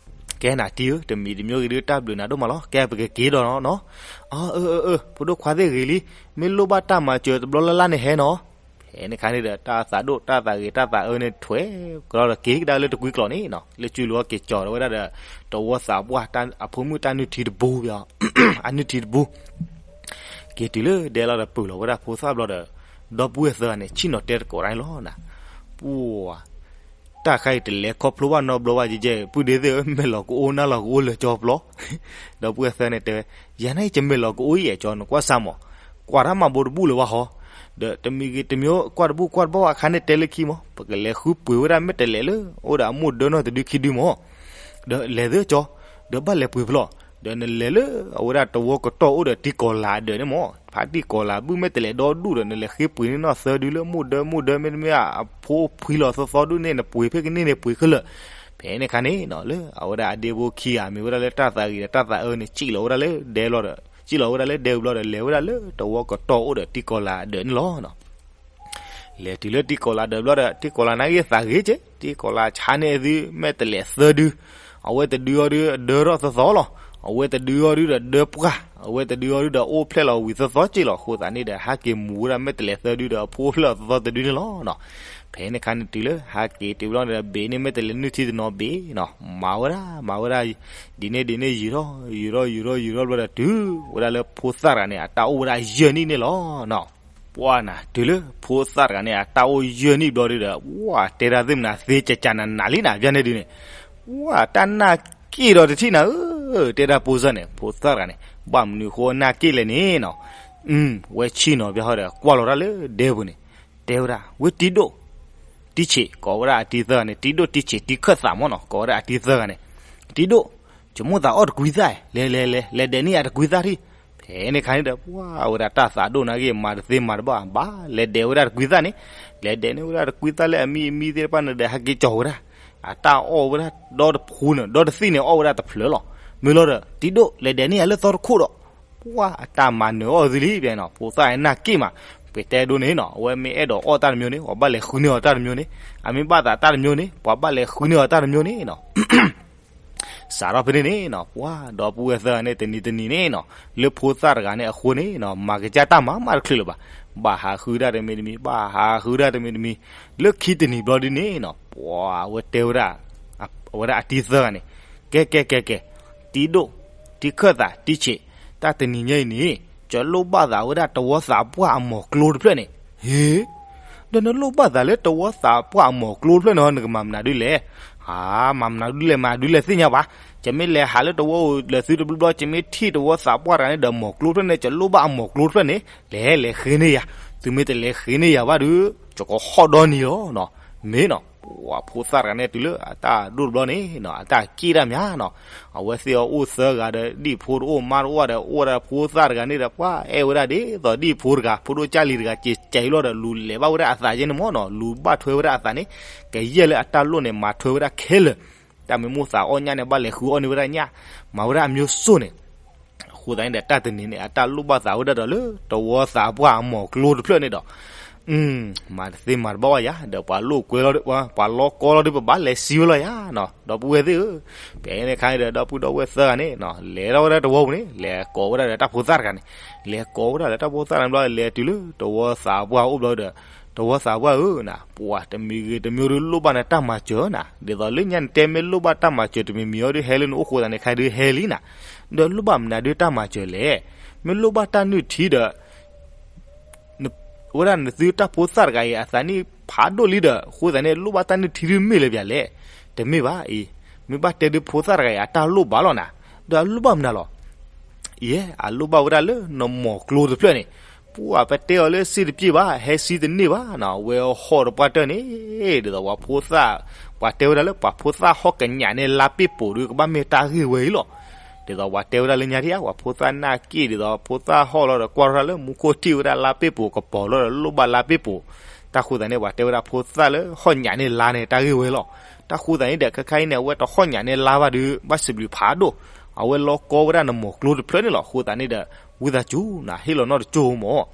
ကဲနၤတံၢ်ဧၢ, တမံၤတမံၤဂ့ၤဒုး တၢ်ဘျုးနၤဒိၣ်မးလီၤ, ကဲပကက့ၤဒီးနီၤ, အၢ အၢ အၢ ဖိဒိၣ်ခွါသ့ၣ်ဂ့ၤလံ, မ့ၢ်လိၣ်ဘၣ်တၢ်မၤစၢၤတဘျီလၢ်လၢ်န့ၣ်ဟဲနီၤ. ဖဲန့ၣ်ခါန့ၣ်ဒီး တၢ်သးဒိၣ်တၢ်သးဂ့ၤတၢ်သးအၢန့ၣ် ထွဲကဒီးက့ၤကဒါလၢတကွံကျိာ်န့ၣ်နီၤ, လၢစုလိၤက့ၤကၠီၤဒီးဝဲဒၣ်ဒီး တဝီသးပှၢ်အဖိမုၣ်တၢ်နုၢ်ထံတဘူး, အနုၢ်ထံတဘူး က့ၤတုၤလၢဒဲလီၤဒီး ပုာ်လီၤဝဲဒၣ်ဖိသၣ်ဘျီဒီး ဒီပုၢ်ဝဲၢ်သၢဂၤန့ၣ် ဆ့ၣ်နီၤတဲသကိးတၢ်န့ၣ်လီၤနၤ, ပှၤ တၢ်ခါအံၤတလဲၤခီဖျိဘၣ်နီတဘျီဘၣ် ကဲကဲ ပုၢ်ဒ့သ့ၣ်ဧၢ, မဲာ်လီၤကအိနၢ်လီၤကအိလၢာ်ကၠီဖျီ, ဒီပုၢ်ဝဲၢ်သၢဂၤန့ၣ်တဲဝဲ, ယၤန့ၣ် ယမဲာ်လီၤကအိယဲၢ်ကၠီ နကွၢ်စၢ်မး, ကွၢ်တၢ်မၤဘိတဘူၣ်လၢၤဘၣ်ဟီ, ဒီးတမံၤဂ့ၤတမံၤ ကွၢ်တဘူၣ်ကွၢ်တဘၣ်ဘၣ် အခါန့ၣ်တဲလၢခံမး ပကလဲၤဃုပှ့ၤဝဲဒၣ်မဲာ်တဲးလဲးလၢ အိၣ်ဒီးအမိၢ်ဒၢနီၢ်တဒုခံဒုမး ဒီးလဲၤသ့ကၠီ, ဒီးဘၣ်လဲၤပှ့ၤဖဲလဲၣ်, ဒီးနလဲၤလၢအဝဲဒၣ်တဝီကတီၢ်အိၣ်ဒီးတံၤကီၤလၤအဒၢးန့ၣ်မး, ဖးတံၤကီၤလၤဘုၣ်မဲာ်တဲးလဲးဒီဒူၣ်ဒီး နလဲၤဃ့ပှ့ၤန့ၢ်နီၢ်သၢဒုလၢမိၢ်ဒၢမိၢ်ဒၢ မ့တမ့ၢ်အဖိဖှံလီၤသီသီဒုန့ၣ် နပှ့ၤဖဲကန့ၢ်န့ၣ်ပှ့ၤခဲလၢာ်. ဖဲန့ၣ်ခါန့ၣ်နီၤ လၢအဝဲဒၣ်အဒ့ဖိခံဂၤမ့ၢ်ဝဲဒၣ်လၢတၢ်သးဂ့ၤဒီးတၢ်သးအၢန့ၣ် စံၣ်လီၤဝဲဒၣ်လၢဒဲဘျီဒီး စံၣ်လီၤဝဲဒၣ်လၢဒဲဘျီဒီး လဲၤဝဲဒၣ်လၢတဝီကတီၢ်အိၣ်ဒီးတံၤကီၤလၤအဒၢးန့ၣ်လီၤ. လဲၤတုၤလၢတံၤကီၤလၤဒၢးဘျီဒီး တံၤကီၤလၤနာ်က့သးဂ့ၤက့, တံၤကီၤလၤဆါန့ၢ်သုမဲာ်တဲးလဲးသၢဒု, အဝဲတဒုအီၤဒုဒၢထီၣ်သီသီလီၤ, အဝဲတဒုအီၤဒုဒီးဒၢပှၢ်, အဝဲတဒုအီၤဒုဒီးအိၣ်ဖျဲၣ်လီၤဝံၤသီသီက့လီၤ. အဃိသတးန့ၣ်ဒီး ဟးက့ၤမူၤဝဲဒၣ်မဲာ်တဲးလဲးသၢဒုဒီးအဖိအိၣ်ဖျဲၣ်လီၤသီသီတဒုန့ၣ်လီၤ. ဖဲန့ၣ်ခါန့ၣ်တုၤလၢဟးက့ၤတုၤဘျီန့ၣ်ဒီး ဘ့ၣ်န့ၢ်မဲာ်တဲးလဲးနုၢ်ထံတနီၤဘ့ၣ်နီၤ, မၤဝဲဒၣ် မၤဝဲဒၣ် ဒ်န့ၣ်ဒ်န့ၣ် ယံာ်ထီၣ် ယံာ်ထီၣ် ယံာ်ထီၣ် ယံာ်ထီၣ်ဘျီဒီး တုၤဝဲဒၣ်လၢဖိသၣ်တဂၤန့ၣ် အတၢ်အိၣ်ဝဲဒၣ်ယဲၢ်နံၣ်န့ၣ်လီၤနီၤ. ပှၢ်နၤ တုၤလၢဖိသၣ်တဂၤန့ၣ် အတၢ်အိၣ်ယဲၢ်နံၣ်ဘျီဒုဒီး ဝဲတဲဒၣ်သ့ၣ်မနုၤသ့ ကကနးနးလံနၤ ပျၢ်န့ၣ်ဒုန့ၣ်, ဝဲတၢ်နာ်က့ဒီးတထံၣ်နၤဧၢ, တဲဒၣ်ဖိသၣ်န့ၣ် ဖိသၣ်တဂၤန့ၣ် ဘၣ်မနုၤဃိနာ်က့လဲၣ်န့ၣ်နီၤ. ဝဲဆ့ၣ်နီၤဘျီဟီဒီး ကွၢ်လီၤတၢ်လၢဒဲပူၤန့ၣ် တဲဝဲဒၣ် ဝဲတံၤဒိၣ် တံၤဆံး ကိးဝဲဒၣ်အတံၤသၢဂၤန့ၣ် တံၤဒိၣ်တံၤဆံးတံၤခၢၣ်သးမ့ၢ်နီၤ ကိးဝဲဒၣ်အတံၤသၢဂၤန့ၣ်, တံၤဒိၣ် ယမိၣ်သးအီၣ်တကွံသၣ်, လဲၤလဲၤလဲၤ လဲၤဒဲးန့ၢ်ယၤတကွံသၣ်ထံၣ်. ဖဲန့ၣ်ခါန့ၣ်ဒီး ပှၢ်ဝဲဒၣ်တၢ်သးဒိၣ်နာ်က့ မၤတသ့မၤတဘၣ် ဘၣ်လဲၤဒဲးဝဲဒၣ်တကွံသၣ်န့ၣ်, လဲၤဒဲးန့ၢ်ဝဲဒၣ်တကွံသၣ်လၢအမံအမံသ့ၣ်တဖၣ်န့ၣ်ဒီး ဟဲက့ၤကၠီၤဝဲဒၣ်, အတၢ်အီၣ်ဝဲဒၣ် ဒီတဖုန့ၣ် ဒီတသံၣ်န့ၣ် အီၣ်ဝဲဒၣ်တဖျၢၣ်လီၤ. မ့ၢ်လီၤဒီး တံၤဒိၣ် လဲၤဒဲးန့ၢ်ယၤလၢသီတခိၣ်ဒီး ပှၢ်အတၢ်မၤနၢၤအီၣ်သုလံ ပျဲနီၤ ဖိသၣ်နာ်က့မး, ပတဲဒိန့ၣ်နီၤ အဝဲမ့ၢ်အဲၣ်ဒိးအီၣ်တၢ်တမျိုးန့ၣ် ပှၤဘၣ်လဲၤဃုန့ၢ်အီၤတၢ်တမျိုးန့ၣ်, အမ့ၢ်ဘၣ်သးတၢ်တမျိုးန့ၣ် ပှၤဘၣ်လဲၤဃုန့ၢ်အီၤတၢ်တမျိုးန့ၣ်နီၤ. စးထီၣ်ဖဲန့ၣ်န့ၣ်နီၤ ပှၢ်ဒီပုၢ်ဝဲၢ်သၢဂၤန့ၣ် တနံၤတနံၤန့ၣ်နီၤ လၢဖိသၣ်တဂၤန့ၣ်အဃိန့ၣ်နီၤ မၤကစၢ်တၢ်မၤမးတချုးလၢၤဘၣ်, ဘၣ်ဟးဃုတၢ်တမံၤတမံၤ ဘၣ်ဟးဃုတၢ်တမံၤတမံၤ, လၢခံတနံၤဘျီဒုန့ၣ်နီၤ ပှၢ်အဝဲတဲဝဲဒၣ် အဝဲဒၣ်အတံၤသၢဂၤန့ၣ်, ကဲကဲကဲကဲ, တံၤဒိၣ် တံၤခၢၣ်သး တံၤဆံး, တၢ်တနံၤညါအံၤန့ၣ် ယလိၣ်ဘၣ်သးဝဲဒၣ်တဝီသးပှၢ်အမိၢ်ကျိတဖျၢၣ်န့ၣ်, ဟ့, ဒီးနလိၣ်ဘၣ်သးလၢတဝီသးပှၢ်အမိၢ်ကျိတဖျၢၣ်န့ၣ် နကမၤမနုၤဒ်လဲၣ်, ဟါ, မၤမနုၤဒ်လဲၣ် မၤဒ်လဲၣ်သ့ၣ်ညါဘၣ်, ယမ့ၢ်လဲၤဟးလၢတဝီအိၣ်လၢသုတဘျီဘျီ ယမ့ၢ်ထံၣ်တဝီသးပှၢ်တဂၤန့ၣ်ဒီးမိၢ်ကျိတဖျၢၣ်န့ၣ် ယလိၣ်ဘၣ်အမိၢ်ကျိတဖျၢၣ်န့ၣ် လဲၤလဲၤဃ့န့ၢ်ယၤ, သုမ့ၢ်တလဲၤဃ့န့ၢ်ယၤဘၣ်ဒီး ယကဟီၣ်ဒီနံၤလီၤနီၤ, မ့ၢ်နီၤ, ပှၢ်ဖိသၣ်တဂၤန့ၣ် တုၤလၢအတၢ်ဒိၣ်တဘျီန့ၣ်နီၤ အတၢ်က့ၣ်တၢ်မးနီၤ, အဝဲသ့ၣ်အအိၣ်သၢဂၤဒီး ဒ်ဖိတအိၣ်မါတအိၣ်ဒီး အိၣ်ဝဲဒၣ်ဖိသၣ်တဂၤန့ၣ်ဒီး ပှၢ်အဲၣ်ဝဲဒၣ်ဒ်သိးဒ်ဖိတဂၤ ဖိဒိၣ်ကၢ်လံၤတဂၤ ကဲးကဲးအံၤလီၤဒီး လူၤလဲၤဘၣ်ဝဲဒၣ်အသးယဲန့ၣ်မ့ၢ်နီၤ, လူၤဘၣ်ထွဲဝဲဒၣ်အသးန့ၣ်, ကယဲၢ်လၢအတၢ်လိၣ်န့ၣ် မၤထွဲဝဲဒၣ်ခဲလၢာ်, တၢ်မ့ၢ်မိၣ်သးအီၣ်ညၣ်န့ၣ် ဘၣ်လဲၤဃုအီၣ်န့ၢ်ဝဲဒၣ်ညၣ်, မၤဝဲဒၣ်အမျိုးစိန့ၣ် အဃိသတးန့ၣ်ဒီး တၢ်တနံၤန့ၣ် အတၢ်လိၣ်ဘၣ်သးဝဲဒၣ်ဒီးလၢ တဝီသးပှၢ်အမိၢ်ကျိတဖျၢၣ်န့ၣ်ဒီး, မၤတသ့မၤတဘၣ်ဘၣ်ယၤ, ဒီးပှၤလိာ်ကွဲလီၤ, ပှၤလီကီလီၤဒီး ပဘၣ်လဲၤစံးဝဲလီၤယၤနီၤ, ဒီပုၢ်ဝဲၢ်သ့ၣ်ဧၢ. ဖဲန့ၣ်အခါဒီး ဒီပုၢ်ဒီဝဲၢ်သၢဂၤန့ၣ် လဲၤထီၣ်ဝဲဒၣ်တဝီပူၤန့ၣ်, လဲၤကိးဝဲဒၣ်ဒီးတၢ်ဖိသၣ်တဂၤန့ၣ်, လဲၤကိးဝဲဒၣ်လၢတၢ်ဖိသၣ်န့ၣ်ဘျီ လဲၤတုၤလၢတဝီသးပှၢ်အိၣ်ဘျီဒီး, တဝီသးပှၢ်ဧၢနၤ, ပှၤတမံၤဂ့ၤတမံၤဒီး လိၣ်ဘၣ်နတၢ်မၤစၢၤနၤ, ဒ်သိးလၢညါနတဲမ့ၢ်လိၣ်ဘၣ်တၢ်မၤစၢၤတမံၤမံၤအီၤဒီး ဟဲလၢနအိၣ်ဃိသးန့ၣ် ခါဒုးဟဲလံနၤ, ဒီးလိၣ်ဘၣ်မနုၤဒုးတၢ်မၤစၢၤလဲၣ်. မ့ၢ်လိၣ်ဘၣ်တၢ်နုၢ်ထံဒီး ဝဲဒၣ်နသုတၢ်ဖိသၣ်တဂၤအံၤ အသးနံၣ်ဖးဒိၣ်လံဒီး အဃိသတးန့ၣ် လိၣ်ဘၣ်တၢ်နုၢ်ထံဒုးမ့ၢ်လၢပှဲၤလဲၣ်. တမ့ၢ်ဘၣ်အံၤ, မ့ၢ်ဘၣ်တဲဒုးဖိသၣ်တဂၤအံၤ အတၢ်လိၣ်ဘၣ်လီၤနၤ, ဒီးအလိၣ်ဘၣ်မနုၤလီၤ. ယဲ အလိၣ်ဘၣ်ဝဲဒၣ်လၢနမိၢ်ကျိတဖျၢၣ်န့ၣ်, ပှၤပတဲအီၤလၢစ့တပျ့ၢ်ဘၣ် ဟဲစံတန့ၢ်ဘၣ်နီၤ, အဝဲဟီၣ်တပှၢ်တၢၢ်န့ၣ်, ဒ်သိးပှၤဖိသၣ်, ပှၤတဲဝဲဒၣ်လၢပှၤဖိသၣ်ဟီၣ်ကညးန့ၢ်လါပ့ၣ်ပိာ်ဒီး ကဘၣ်မ့ၢ်တၢ်ဂ့ၢ်ဝဲအံၤလီၤ. ဒ်သိးပှၤတဲဝဲဒၣ်လၢညါထံၣ်ဧါ, ပှၤဖိသၣ်နာ်က့ၣ် ဒ်သိးဖိသၣ်ဟီၣ်လီၤဒီး ကွၢ်ထီၣ်တၢ်လၢမူခိၣ်ထံၣ်ဝဲဒၣ်လါပ့ၣ်ပိာ်ကပီၤလီၤဒီး လိၣ်ဘၣ်လါပ့ၣ်ပိာ်, တၢ်ဃိသတးန့ၣ် ပှၤတဲဝဲဒၣ်ဖိသၣ်လၢဟီၣ်ညးန့ၢ်လါန့ၣ် တၢ်ဂ့ၢ်ဝဲလီၤ. တၢ်ဃိသတးန့ၣ်ဒီး ခဲခါအံၤန့ၣ် အဝဲတဟီၣ်ညးန့ၢ်လါဘၣ်ဒီး ဘၣ်စံးဘျုးဖးဒိၣ်, အဝဲလီကီဝဲဒၣ်နမိၢ်ကျိတဖျၢၣ်န့ၣ်လီၤ. အဃိသတးန့ၣ်ဒီး ဝံသးစူၤနၤ ဟ့ၣ်လီၤနီၢ်တကၠိမၢ်.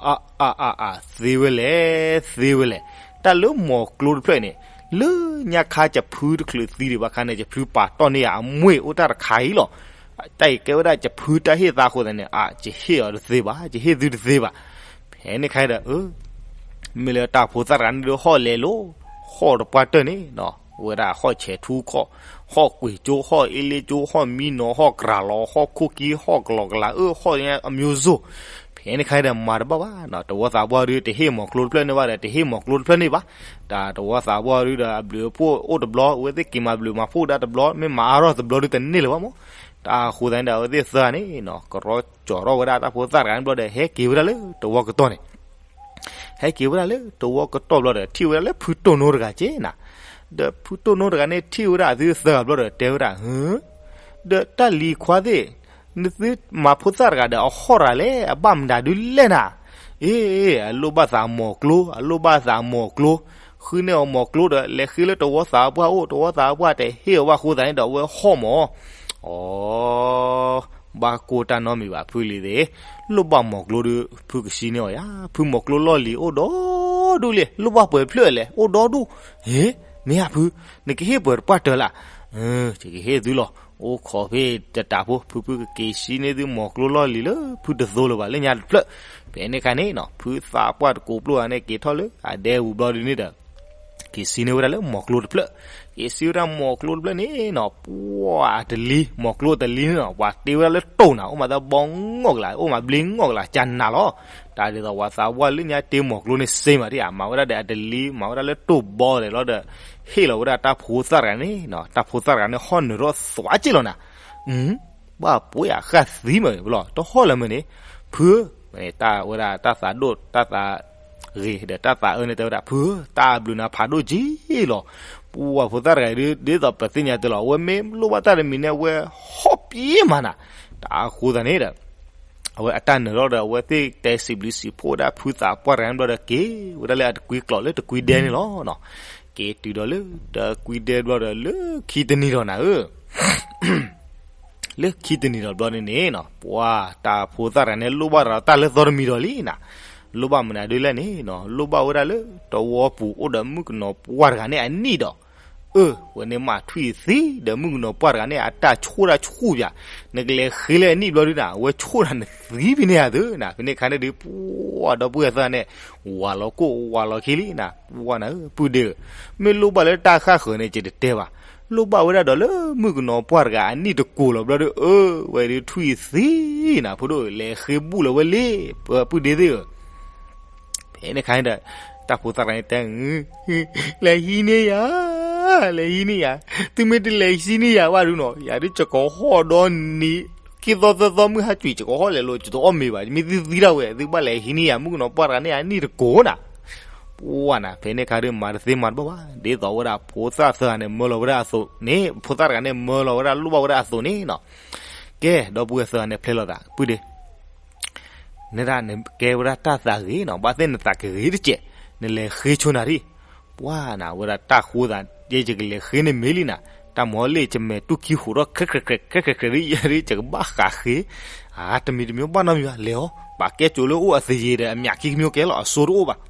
အါအါအါအါ, သ့ဝဲလဲၣ်, သ့ဝဲလဲၣ်. တၢ်လၢမိၢ်ကျိတဖျၢၣ်န့ၣ်, လၢညါခါယဖုတချုးသံဒံးဘၣ်ခါန့ၣ် ယဖုပာ်တီၢ်န့ၢ်ယၤအမွ့ၢ်အိၣ်တၢ်တခါအံၤလီၤ. တၢ်အံၤကဲဝဲဒၣ်ယဖုတၢ်ဟ့ၣ်သါအဃိသတးန့ၣ်, အါ ယဟ့ၣ်အီၤတသ့ဘၣ်, ယဟ့ၣ်သုတသ့ဘၣ်. ဖဲန့ၣ်ခါဒီး မ့ၢ်လၢတၢ်ဖိသၣ်တဂၤန့ၣ်ဒီး ဟီၣ်လဲၤလိၤ, ဟီၣ်တပှၢ်တၢၢ်န့ၣ်နီၤ, ဝဲဒၣ်ဟီၣ်ဆဲးထူခီၣ်, ဟီၣ်ကွံာ်ကၠိ, ဟီၣ်အ့လ့ကၠိ, ဟီၣ်မံနီၤ, ဟီၣ်ကရၤလီၤ, ဟီၣ်ခိၣ်ကံ, ဟီၣ်ကလီၤကလၤအၢ, ဟီၣ်အမျိုးမျိုး. ဖဲန့ၣ်ခါဒီးမၤတဘၣ်ဘၣ်နီၤ, တဝီသးပှၢ်ဒုး တဟ့ၣ်မိၢ်ကျိတဖျၢၣ်န့ၣ်ဘၣ်ဒီး တဟ့ၣ်မိၢ်ကျိတဖျၢၣ်န့ၣ်ဘၣ်. တၢ်တဝီသးပှၢ်ဒုးဒီး အဘျုးအဖှိၣ်အိၣ်တဘျီ, အဝဲသ့ၣ်က့ၤမၤဘျုးမၤဖှိၣ်ဒၣ်တဘျီ, မ့ၢ်မၤအါထီၣ်တဘျီဒုးတန့ၢ်လၢၤဘၣ်မၢ်. တၢ်ဃိသတးန့ၣ်ဒီး အဝဲသ့ၣ်သၢဂၤန့ၣ်နီၤ ကရီကၠီထီၣ်ဝဲဒၣ်တၢ်ဖိသၣ်တဂၤန့ၣ်ဘျီဒီး ဟဲက့ၤဝဲဒၣ်လၢတဝီကတီၢ်န့ၣ် ဟဲက့ၤဝဲဒၣ်လၢတဝီကတီၢ်ဘျီဒီး ထံၣ်ဝဲဒၣ်လၢဖုတိၢ်နိတဂၤက့ၤနၤ, ဒီးဖုတိၢ်နိတဂၤန့ၣ် ထံၣ်ဝဲဒၣ်အသုသၢဂၤဘျီဒီး တဲဝဲဒၣ်, ဒီးတၢ်လံၤခွါသ့ၣ်, နသုမၤဖိသၣ်တဂၤဒီး အဟီၣ်တဂၤလဲၣ်, အဘၣ်မတၤဒုးလဲၣ်နၤ. အ့, အလိၣ်ဘၣ်သးမိၢ်ကျိ, အလိၣ်ဘၣ်သးမိၢ်ကျိ, ဃုန့ၢ်အီၤမိၢ်ကျိဒီး လဲၤဃ့လၢတဝီသးပှၢ်အိၣ်, တဝီသးပှၢ်တဟ့ၣ်အီၤဘၣ်အဃိသတးန့ၣ်ဒီး အဝဲဟီၣ်မၢ်. အီ ဘၣ်ကိၢ်တၢ်နီတမံၤဘၣ် ဖုလံၤသ့ၣ်, လိၣ်ဘၣ်မိၢ်ကျိဒီး ဖုကဆံန့ၢ်အီၤယၤ, ဖုမိၢ်ကျိလီၢ်လံၤအိၣ်ဒီဒူၣ်လံ, လိၣ်ဘၣ်ပှဲၤဖျၢၣ်လဲၣ် အိၣ်ဒီဒူၣ်. ဟ့, မ့ၢ်ဧါဖု, နကဟ့ၣ်ပှဲၤတပှၢ်တၢၢ်လၢ်. ယကဟ့ၣ်သုလီၤ, အိၣ်ခိးဖဲတတးဖိ, ဖုဖုကက့ၤဆံန့ၢ်သုမိၢ်ကျိလီၢ်လံၤလၢ ဖုတသိလၢၤဘၣ်လၢညါတဖျၢၣ်. ဖဲန့ၣ်ခါန့ၣ်နီၤ ဖုသးပှၢ်တကိးပျိဂၤန့ၣ် က့ၤထီၣ်လၢအဒဲပူၤဘျီဒုးန့ၣ်ဒီး က့ၤဆံန့ၢ်ဝဲဒၣ်လၢမိၢ်ကျိတဖျၢၣ်, က့ၤဆံဝဲဒၣ်မိၢ်ကျိတဖျၢၣ်န့ၣ်နီၤ, ပှၢ်တလံ, မိၢ်ကျိတလံန့ၣ်နီၤ ပှၤတ့ဝဲဒၣ်လၢတိၢ်နၤ, အိၣ်မးသးဘီငီၢ်ကလး, အိၣ်မးဘျ့ငီၢ်ကလး ကနၤလီၤ. တၢ်ဒ်သိးပှၤသးပှၢ်လၢညါတ့မိၢ်ကျိန့ၣ်စ့မးဒံးဧါ, မၤဝဲဒၣ်ဒီးအတလံ, မၤဝဲဒၣ်လၢတိၢ်ဘီလဲၣ်လီၤဒီး ဟ့ၣ်လီၤဝဲဒၣ်တၢ်ဖိသၣ်တဂၤန့ၣ်နီၤ, တၢ်ဖိသၣ်တဂၤန့ၣ် ဟီၣ်နၢၤထီၣ်သွးက့ၢ်လီၤနၤ. ဘၣ်ပှ့ၤအဃၢ်သံမ့ၢ်ဘျီ တဟီၣ်လၢၤမ့ၢ်န့ၣ်, ဖုဧၢ, တၢ်ဝဲဒၣ်တၢ်သးဒိၣ်တၢ်သးဂ့ၤဒီးတၢ်သးအၢန့ၣ် တဲဝဲဒၣ် ဖုဧၢ, တၢ်ဘျုးနၤဖးဒိၣ်က့ၢ်လီၤ. ပှၤဖိသၣ်တဂၤအံၤဒ်သိးပသ့ၣ်ညါတ့ၢ်လီၤ, အဝဲမ့ၢ်လိၣ်ဘၣ်တၢ်တမံၤန့ၣ် အဝဲဟီၣ်ပ့ၤမးနၤ. တၢ်အဃိသတးန့ၣ်ဒီး အဝဲအတၢ်နၢၤထီၣ်ဒီး အဝဲသ့ၣ်တဲစံးဘျုးစံးဖှိၣ်ဝဲဒၣ်ဖုသးပှၢ်တဂၤန့ၣ်ဘျီဒီး က့ၤဝဲဒၣ်လၢအတကွံကျိးလၢတကွံဒဲန့ၣ်လီၤ. က့ၤတုၤဒီးလၢတကွံဒဲဘျီဒီး လၢခံတနံၤဒီးနၤဧၢ လၢခံတနံၤဒီးဘျီန့ၣ်န့ၣ်နီၤ ပှၤတၢ်ဖိသၣ်တဂၤန့ၣ် လိၣ်ဘၣ်ဒီးတၢ်လၢသီတမံၤဒီးလံနၤ. လိၣ်ဘၣ်မနုၤဒ်လဲၣ်န့ၣ်နီၤ လိၣ်ဘၣ်ဝဲဒၣ်လၢတဝီပူၤအိၣ်ဒီးမုၣ်ကနီၤပှၢ်တဂၤန့ၣ်အနံၣ်ဒီး အၢ ဝဲန့ၣ်မးထွံၣ်သံဒီးမုၣ်ကနီၤပှၢ်တဂၤန့ၣ် အတၢ်ဆိၣ်တၢ်ဆူၣ်ယၤ, နကလဲၤဃ့လၢအနံၣ်ဘျီဒုးနၤ အဝဲဆိၣ်တၢ်နသံဖဲန့ၣ်ဧါသုနၤ. ဖဲန့ၣ်ခါန့ၣ်ဒီး ပှၤဒီပုၢ်ဝဲၢ်သၢဂၤန့ၣ် ဝၤလီၤကိၢ်ဝၤလီၤခံလံနၤ. ပှၤနၤဧၢ ပုၢ်ဒ့ဧၢ, မ့ၢ်လိၣ်ဘၣ်လၢတၢ်ဃၣ်ဃၢၤန့ၣ် ယတတဲဘၣ်, လိၣ်ဘၣ်ဝဲဒၣ်ဒီးလၢမုၣ်ကနီၤပှၢ်တဂၤအနံၣ်တကိၤလီၤဘျီဒီး အၢ ဝဲဒုးထွံၣ်သံနၤ ဖိဒိၣ် လဲၤဃ့ဘူၣ်လီၤဝဲလံ ပုၢ်ဒ့သ့ၣ်ဧၢ. ဖဲန့ၣ်ခါန့ၣ်ဒီး တၢ်ဖိသၣ်တဂၤန့ၣ်တဲ လဲၤဟံးန့ၢ်ယၤ, လဲၤဟံးန့ၢ်ယၤ, သုမ့ၢ်တလဲၤဟံးန့ၢ်ယၤဘၣ်ဒုးနီၤ ယၤဒုးယကဟီၣ်ဒီနံၤ ခံသီသၢသီမုၢ်ဟါကွံာ် ယကဟီၣ်လဲၤလိၤ ယတအီၣ်မ့ၤဘၣ်, ယမ့ၢ်သံသံဒၣ်ဝဲ သုဘၣ်လဲၤဟံးန့ၢ်ယၤ မုၣ်ကနီၤပှၢ်တဂၤန့ၣ်အနံၣ်တကိၤနၤ. ပှၤနၤ ဖဲန့ၣ်ခါဒီးမၤတသ့မၤတဘၣ်ဘၣ်, ဒ်သိးဝဲဒၣ်ဖိသၣ်သၢဂၤန့ၣ် မၢလီၤဝဲဒၣ်အသိးန့ၣ်, ဖိသၣ်တဂၤန့ၣ် မၢလီၤဝဲဒၣ်လိၣ်ဘၣ်ဝဲဒၣ်အသိးန့ၣ်နီၤ. ကဲ ဒီပုၢ်ဝဲၢ်သၢဂၤန့ၣ် ဖျဲလီၤသး ပုၢ်ဒ့ နဒၣ်နကဲဝဲဒၣ်တၢ်သးဂ့ၤနီၤ, ဘၣ်သ့ၣ်နသးကဂ့ၤတစဲး, နလဲၤဃ့ဆိနၤဒံး. ပှၤနၤ ဝဲဒၣ်တၢ်ဃိသး ယဲယကလဲၤဃ့န့ၢ်မ့ၤလံနၤ, တ တၢ်မၤလၢယမဲာ်တူၢ်ခံဃိးထီၣ် ခဲခဲခဲခဲခဲခဲဒ်ယဲဒ် ယကဘၣ်ဃးဃ့, အတမံၤတမံၤဘၣ်နီတမံၤဘၣ် လဲၤအီၤ, ပာ်ကဲကၠိလၢအိၣ်အသယံၤဒီး အမျးခံကမံကဲလီၤ အစိတအိၣ်ဘၣ်.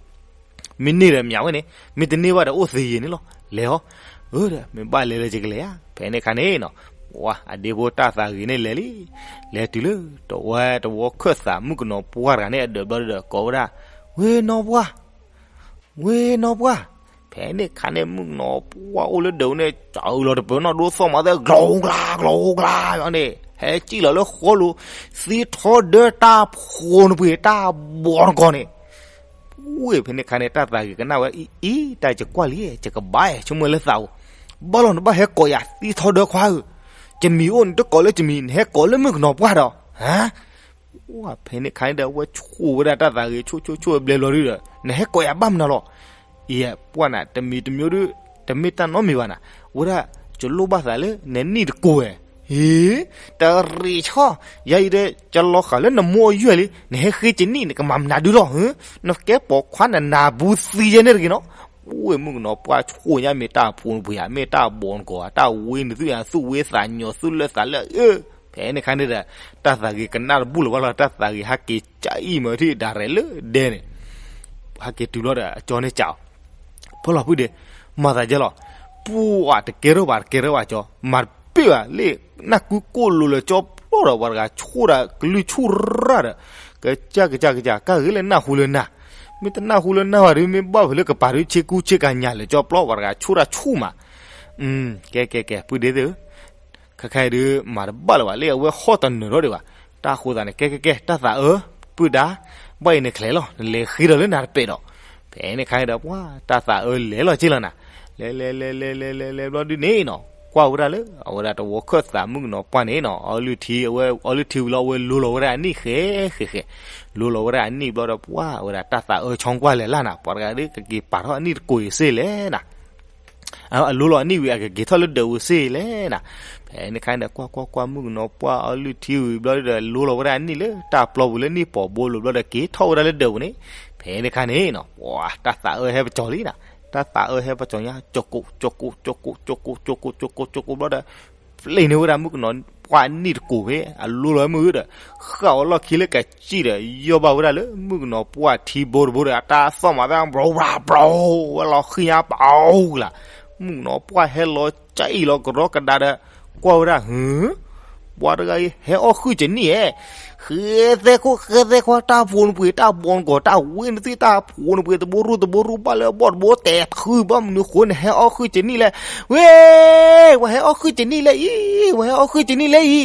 မ့ၢ်န့ၢ်ဒီးအမျးဝဲန့ၣ်, မ့ၢ်တန့ၢ်ဘၣ်ဒီးအိၣ်သယံၤန့ၣ်လီၤ. လဲၤအီၤ, အၢဒီး မ့ၢ်ဘၣ်လဲၤလၢယကလဲၤဧါ. ဖဲန့ၣ်အခါန့ၣ်နီၤ, ဝါ အဒ့ဖိတၢ်သးဂ့ၤန့ၣ်လဲၤလံ. လဲၤတုၤလၢ တဝဲတဝီခၢၣ်သး မုၣ်ကနီၤပှၢ်တဂၤန့ၣ် အဒၢးဘျီဒီး ကိးဝဲဒၣ်, ဝ့ၢ်နီၢ်ပှၢ်, ဝ့ၢ်နီၢ်ပှၢ်. ဖဲန့ၣ်အခါန့ၣ် မုၣ်ကနီၤပှၢ်အိၣ်လၢဒၢးန့ၣ် စးအုးလီၤတပၢၤနီၣ်ဒိသီၣ်မၤသဲ ကျီကျါ ကျီကျါန့ၣ် ဟဲစံၣ်လီၤလၢဃီလိၤ, သံထီဒၢတၢ်ဖိနပှ့ၤ တၢ်ဘီနကီၢ်န့ၣ် ဝ့ၢ်ဖဲန့ၣ်အခါန့ၣ် တၢ်သးဂ့ၤကနၣ်ဝဲ အံၤ အံၤ တၢ်ယကွၢ်လံ ယကဘၣ်ဆိကမိၣ်လၢသးဧိၤ, ဘၣ်လီၤနဘၣ်ဟဲကိးယၤ သံထီဒၢခွါဧၢ, ယမံၤအိၣ်နတကိးလၢယမံၤ နဟဲကိးလၢမုၣ်ကနီၤပှၢ်ဒီး, ဟါ, ဝဲဖဲန့ၣ်အခါန့ၣ်ဒီး အဝဲဆိၣ်ဝဲဒၣ်တၢ်သးဂ့ၤ ဆိၣ်ဆိၣ်ဆိၣ်အဘျဲၣ်ဘျီဒုဒီး နဟဲကိးယၤဘၣ်မနုၤလီၤ. အံၤပှၢ်နၤ တမံၤတမံၤဒု တမ့ၢ်တၢ်နီတမံၤဘၣ်နၤ, ဝဲဒၣ် ယလိၣ်ဘၣ်သးလၢနနံၣ်တကိးဝဲ, ဟ့, တရံးဆီ, ယၤအံၤဒီး ယလီၤဃာ်လၢနမိၢ်အယုၢ်လံ နဟဲဃ့ကနံၣ် နကမၤမနုၤဒုလီၤ, နကဲပိာ်ခွါနနၤဘူးသံယဲန့ၣ်တဂ့ၤနီၤ. ဝ့ၢ်မုၣ်ကနီၤပှၢ်ဆိၣ်ညါမ့ၢ်တၢ်ဖိနပှ့ၤဧါ မ့ၢ်တၢ်ဘီနကီၢ်ဧါ တၢ်ဝ့ၢ်နသုဧါ သူၣ်ဝ့သးညီ သူၣ်လၢသးလၢအၢ, ဖဲန့ၣ်အခါန့ၣ်ဒီး တၢ်သးဂ့ၤကနၣ်တဘူၣ်လၢၤဘၣ်လီၤ တၢ်သးဂ့ၤဟဲက့ၤကၠးအံၤမၤထံၣ်ဒၣ်ရဲၣ်လၢဒဲန့ၣ်, ဟဲက့ၤတုၤဘျီဒီး အကၠီန့ၣ်ကးအီၤ, ဖီလီၤဖုဒ့, မၤသးဒ်လဲၣ်, ပှၢ်တကဲထီၣ်ဘၣ်တကဲထီၣ်ဘၣ်ကၠီ မၤတပ့ၢ်ဘၣ်လၢ နၢ်ကူကိၣ်လိၤလၢကၠီပျီဒီး ပှၤတဂၤဆိၣ်ဒၣ်ကလုၢ်ဆူၣ်ရၣ်ဒီး, ကစၢ်ကစၢ်ကစၢ် ကၢ်ဂ့ၤလၢနၢ်ဟူလၢနၢ်, မ့ၢ်တနၢ်ဟူလၢနၢ်ဘၣ်ဒီး မ့ၢ်ဘၣ်ဖဲလၢကပၤဒုးဆ့ကူဆ့ကၤညါလၢကၠီပျီ ပှၤတဂၤဆိၣ်ဒၣ်ဆူၣ်မး, ကဲကဲကဲ ပုၢ်ဒ့သ့ၣ်ဧၢ ခဲခါအံၤဒုး မၤတဘၣ်လၢၤဘၣ် လၢအဝဲဟီၣ်တနၢၤထီၣ်ဒံးဘၣ်, တၢ်ဃိသးန့ၣ် ကဲကဲကဲ တၢ်သးအၢ, ပုၢ်ဒါ, ဘၣ်အံၤနချဲးလီၤ နလဲၤဃ့ဒီးလၢနၤတပဲာ်ဒီး, ဖဲန့ၣ်ခါန့ၣ်ဒီး ပှၢ်တၢ်သးအၢလဲၤလီၤက့လီၤနၤ, လဲၤလဲၤလဲၤလဲၤလဲၤလဲၤဘျီဒုန့ၣ်နီၤ ကွၢ်ဝဲဒၣ်လၢ အဝဲဒၣ်တဝီခၢၣ်သးမုၣ်ကနီၤပှၢ်န့ၣ်နီၤ အီလုၢ်ထံ အဝဲအီလုၢ်ထံဝံၤလီၤ အဝဲလိၤလီၤဝဲဒၣ်အနံၣ်ဃဲဃဲဃဲ, လိၤလီၤဝဲဒၣ်အနံၣ်ဘျီဒီး ပှၢ်အဝဲဒၣ်တၢ်သးအၢဆီကွၢ်လဲၤလၢ်နၤ ပှၤတဂၤဒ်ကက့ၤပာ်ထီၣ်အနံၣ်တကိးအံၤစ့ၢ်လဲၣ်နၤ အလိၤလီၤအနံၣ်ဝံၤ အကက့ၤထီၣ်လၢဒၢးဝံၤစ့ၢ်လဲၣ်နၤ, ဖဲန့ၣ်ခါန့ၣ်ဒီး ကွၢ်ကွၢ်ကွၢ် မုၣ်ကနီၤပှၢ်အီလုၢ်ထံဝံၤဘျီဒီး လိၤလီၤဝဲဒၣ်အနံၣ်လၢတၢ်ပျီပူၤလၢနံၣ်ပီၤဘိလိၤဘျီဒီး က့ၤထီၣ်ဝဲဒၣ်လၢဒၢးပူၤန့ၣ်, ဖဲန့ၣ်ခါန့ၣ်နီၤ ပှၤတၢ်သးအၢဟဲပကၠီၤလံနၤ, တၢ်သးအၢဟဲပကၠီၤညါ ကၠီကိး ကၠီကိး ကၠီကိး ကၠီကိး ကၠီကိး ကၠီကိး ကၠီကိးဘျီဒီး ပျ့ၤန့ၢ်ဝဲဒၣ်မုၣ်ကနီၤပှၢ်နံၣ်တကိးဖဲ အလိၤလီၤမုၢ်ဒီး ဃၣ်အီၤလီၢ်ခံလၢကစံၣ်ဒီး ယီၢ်ဘၣ်ဝဲဒၣ်လၢမုၣ်ကနီၤပှၢ်ထံဘိတဘိဒီး အတၢ်သီၣ်မၤသၣ် ဘြီဘြီဘြီ ဝဲလီၤဃံညါပၤအိၣ်ကလၤ, မုၣ်ကနီၤပှၢ်ဟဲလီၤကၠံၣ်လီၤကရီကဒါဒီး ကွၢ်ဝဲဒၣ် ဟၢ ပှၤတဂၤအံၤ ဟဲအီၣ်ဃုာ်ကနံၣ်ဧဲ, ဃဲသဲခိၣ် ဃဲသဲခွါ တၢ်ဖိနပှ့ၤ တၢ်ဘီနကီၢ် တၢ်ဝ့ၢ်နသ့ၣ် တၢ်ဖိနပှ့ၤ တဘိရူၢ်တဘိရူၢ် ဘၣ်လၢအဘီၣ်တဘိ တဲခုဘၣ်မနုၤဃိ နဟဲအီၣ်ဃုာ်ကနံၣ်လဲၣ်, ဝ့ၢ် ပှၤဟဲအီၣ်ဃုာ်ကနံၣ်လၢအံၤ ပှၤဟဲအီၣ်ဃုာ်ကနံၣ်လၢအံၤ,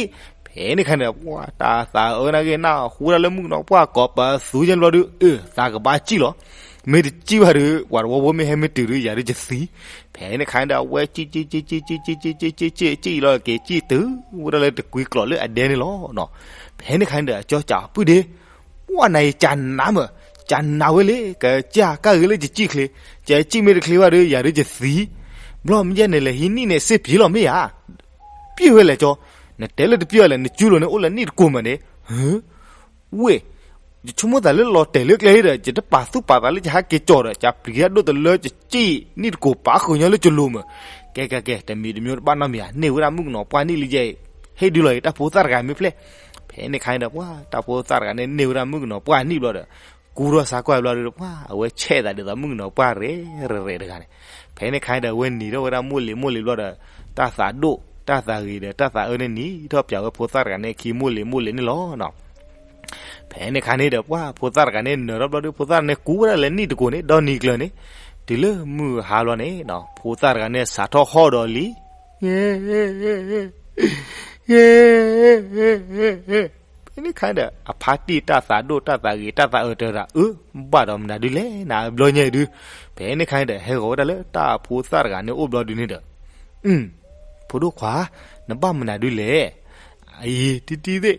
ဖဲန့ၣ်ခါန့ၣ် ပှၤတၢ်သးအၢနာ်က့ နၢ်ဟူဒၣ်လၢမုၣ်ကနီၤပှၢ်ကိးပသူကဲဘျီဒု အၢ သးကဘၣ်ကံၣ်လီၤ, မ့ၢ်တကံၣ်ဘၣ်ဒု ပှၤတဝီဖိမ့ၢ်ဟဲမ့ၢ်တုၤဒု ယၤဒုကသံ, ဖဲန့ၣ်ခါန့ၣ်ဒီး အဝဲကံၣ်ကံၣ်ကံၣ်ကံၣ်ကံၣ်ကံၣ်ကံၣ်ကံၣ်ကံၣ်လီၤက့ၤ ကံၣ်တုၤဝဲဒၣ်လၢတကွံကျိးလၢအဒဲန့ၣ်လီၤ. ဖဲန့ၣ်ခါန့ၣ်ဒီး အကၠီကး ပုၢ်ဒ့ ပှၢ်နၤအံၤကနးမး, ကနးဝဲလံ ကစၢ်ကၢ်ဂ့ၤလၢယကံၣ်ချ့, ယကံၣ်မ့ၢ်တချ့ဘၣ်ဒီး ယၤဒုကသံ, ဘျီမ့ၢ်ယဲန့ၣ်လဲၤဟံးနံၣ်န့ၣ်စ့ၢ်ပျံၤလီၤမ့ၢ်ဧါ, ပျံၤဝဲလဲၣ်ကၠီ, နတဲလၢတပျံၤလဲၣ် နကၠူလိၤန့ၣ်အိၣ်လၢနံၣ်တကိးမးန့ၣ်, ဟၢ ဝ့ၢ်, ယဆိကမိၣ်သးလၢလီၤတဲာ်လၢကျဲဒီး ယတပာ်သူၣ်ပာ်သးလၢယဟဲက့ၤကၠီဒီး ယပျံၤအဒိၣ်တလၢ ယကံၣ်နံၣ်တကိးပာ်ဃုာ်ညီလၢယလိၤမး, ကဲကဲကဲ တမံၤတမံၤတဘၣ်နီတမံၤဧါ န့ၢ်ဝဲဒၣ်မုၣ်ကနီၤပှၢ်နံၣ်လံယဲအံၤ, ဟ့ၣ်ဒုလီၤအံၤ တၢ်ဖိသၣ်တဂၤမ့ၢ်ဖျဲၣ်, ဖဲန့ၣ်ခါန့ၣ်ဒီး ပှၢ်တၢ်ဖိသၣ်တဂၤန့ၣ် န့ၢ်ဝဲဒၣ်မုၣ်ကနီၤပှၢ်နံၣ်ဘျီဒီး ကူထီၣ်ဆါကွၢ်ဘျီဒီး ပှၢ်အဝဲဆဲးသးဒ်သိးမုၣ်ကနီၤပှၢ်ရဲၣ်ရဲၣ်တဂၤန့ၣ်, ဖဲန့ၣ်ခါန့ၣ်ဒီး အဝဲနံၤထီၣ်ဝဲဒၣ်မိၢ်လံၤမိၢ်လံၤဘျီဒီး တၢ်သးဒိၣ် တၢ်သးဂ့ၤဒီး တၢ်သးအၢန့ၣ်နံၤထီၣ်ပၠးဝဲဖိသၣ်တဂၤန့ၣ်အခံ မိၢ်လံၤမိၢ်လံၤန့ၣ်လီၤနီၤ. ဖဲန့ၣ်ခါန့ၣ်ဒီး ပှၢ်ဖိသၣ်တဂၤန့ၣ် နၢၤထီၣ်ဘျီဒီး ဖိသၣ်တဂၤန့ၣ် ကူဝဲဒၣ်လၢနံၣ်တကိးန့ၣ် ဒီနံၤကျၢၤန့ၣ်, တုၤလၢမုၢ်ဟါဘျီန့ၣ် ဖိသၣ်တဂၤန့ၣ် စးထီၣ်ဟီၣ်ဒီးလံ ဖဲန့ၣ်ခါဒီး အဖါတံၢ်တၢ်သးဒိၣ်တၢ်သးဂ့ၤတၢ်သးအၢတဂၤ အၢ ဘၣ်ဒီးမနုၤဒုလဲၣ် နဘျီညါအံၤဒု, ဖဲန့ၣ်ခါဒီး ဟဲဂီၤဝဲဒၣ်လၢတၢ်ဖိသၣ်တဂၤန့ၣ်အိၣ်ဘျီဒုန့ၣ်ဒီး, ဖိဒိၣ်ခွါ, နဘၣ်မနုၤဒုလဲၣ်, အံၤတံၢ်တံၢ်သ့ၣ်,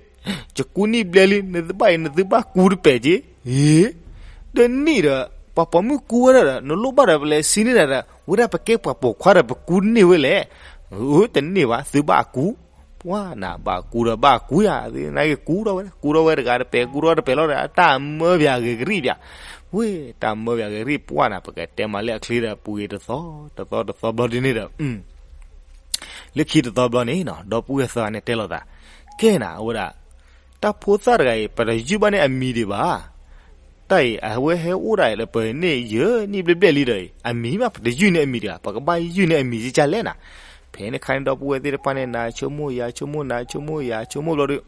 ယကူနံၣ်ဘျဲလံ နသုဘၣ်အံၤ နသုဘၣ်ကူတပဲာ်က့ၤ, အံၤ, ဒီးနံၣ်ဒီး ပှၤပိာ်မုၣ်ကူဝဲဒၣ်ဒီး နလိၣ်ဘၣ်ဒီးပလဲၤဆံန့ၢ်ဒၣ်ဒီး ဝဲဒၣ်ပကဲပှၤပိာ်ခွါဒီးပကူန့ၢ်ဝဲလဲၣ်, အၢ တန့ၢ်ဘၣ် သုဘၣ်ကူ ပှၢ်နၤဘၣ်ကူဒီးဘၣ်ကူယၤ သနာ်က့ကူထီၣ်ဝဲ ကူထီၣ်ဝဲတဂၤတပဲာ် ကူထီၣ်တပဲာ်လီၤဒီး အတၢ်မၢပၠးဂ့ၤကရံၣ်ပၠး, ဝ့ၢ် တၢ်မၢပၠးဂ့ၤကရံၣ် ပှၢ်နၤ ပကတဲမးလၢအချ့ဒီး ပူၤဂ့ၤတသီ တသီတသီဘျီဒ်န့ၣ်ဒီး, လၢခံတသီဘျီန့ၣ်နီၤ ဒီပုၢ်ဝဲၢ်သၢဂၤန့ၣ်တဲလိာ်သး, ကဲနၤ အဝဲဒၣ် တၢ်ဖိသၣ်တဂၤအံၤ ပတယုၢ်ဘၣ်န့ၢ်အမံၤဒံးဘၣ်. တၢ်အံၤ အဝဲဟဲအိၣ်ဒၣ်လၢပန့ၢ်ယဲၢ်နံၣ်ဘျဲၣ်ဘျဲၣ်လံဒီး အမံၤမး ပတယုၢ်န့ၢ်အမံၤဒံးဘၣ်, ပကဘၣ်ယုၢ်န့ၢ်အမံၤကကလဲၣ်နၤ. ဖဲန့ၣ်အခါန့ၣ် ဒီပုၢ်ဝဲၢ်သ့ၣ်တဖၣ်န့ၣ် နၤဆိကမိၣ်ယၤဆိကမိၣ် နၤဆိကမိၣ်ယၤဆိကမိၣ်ဘျီဒီး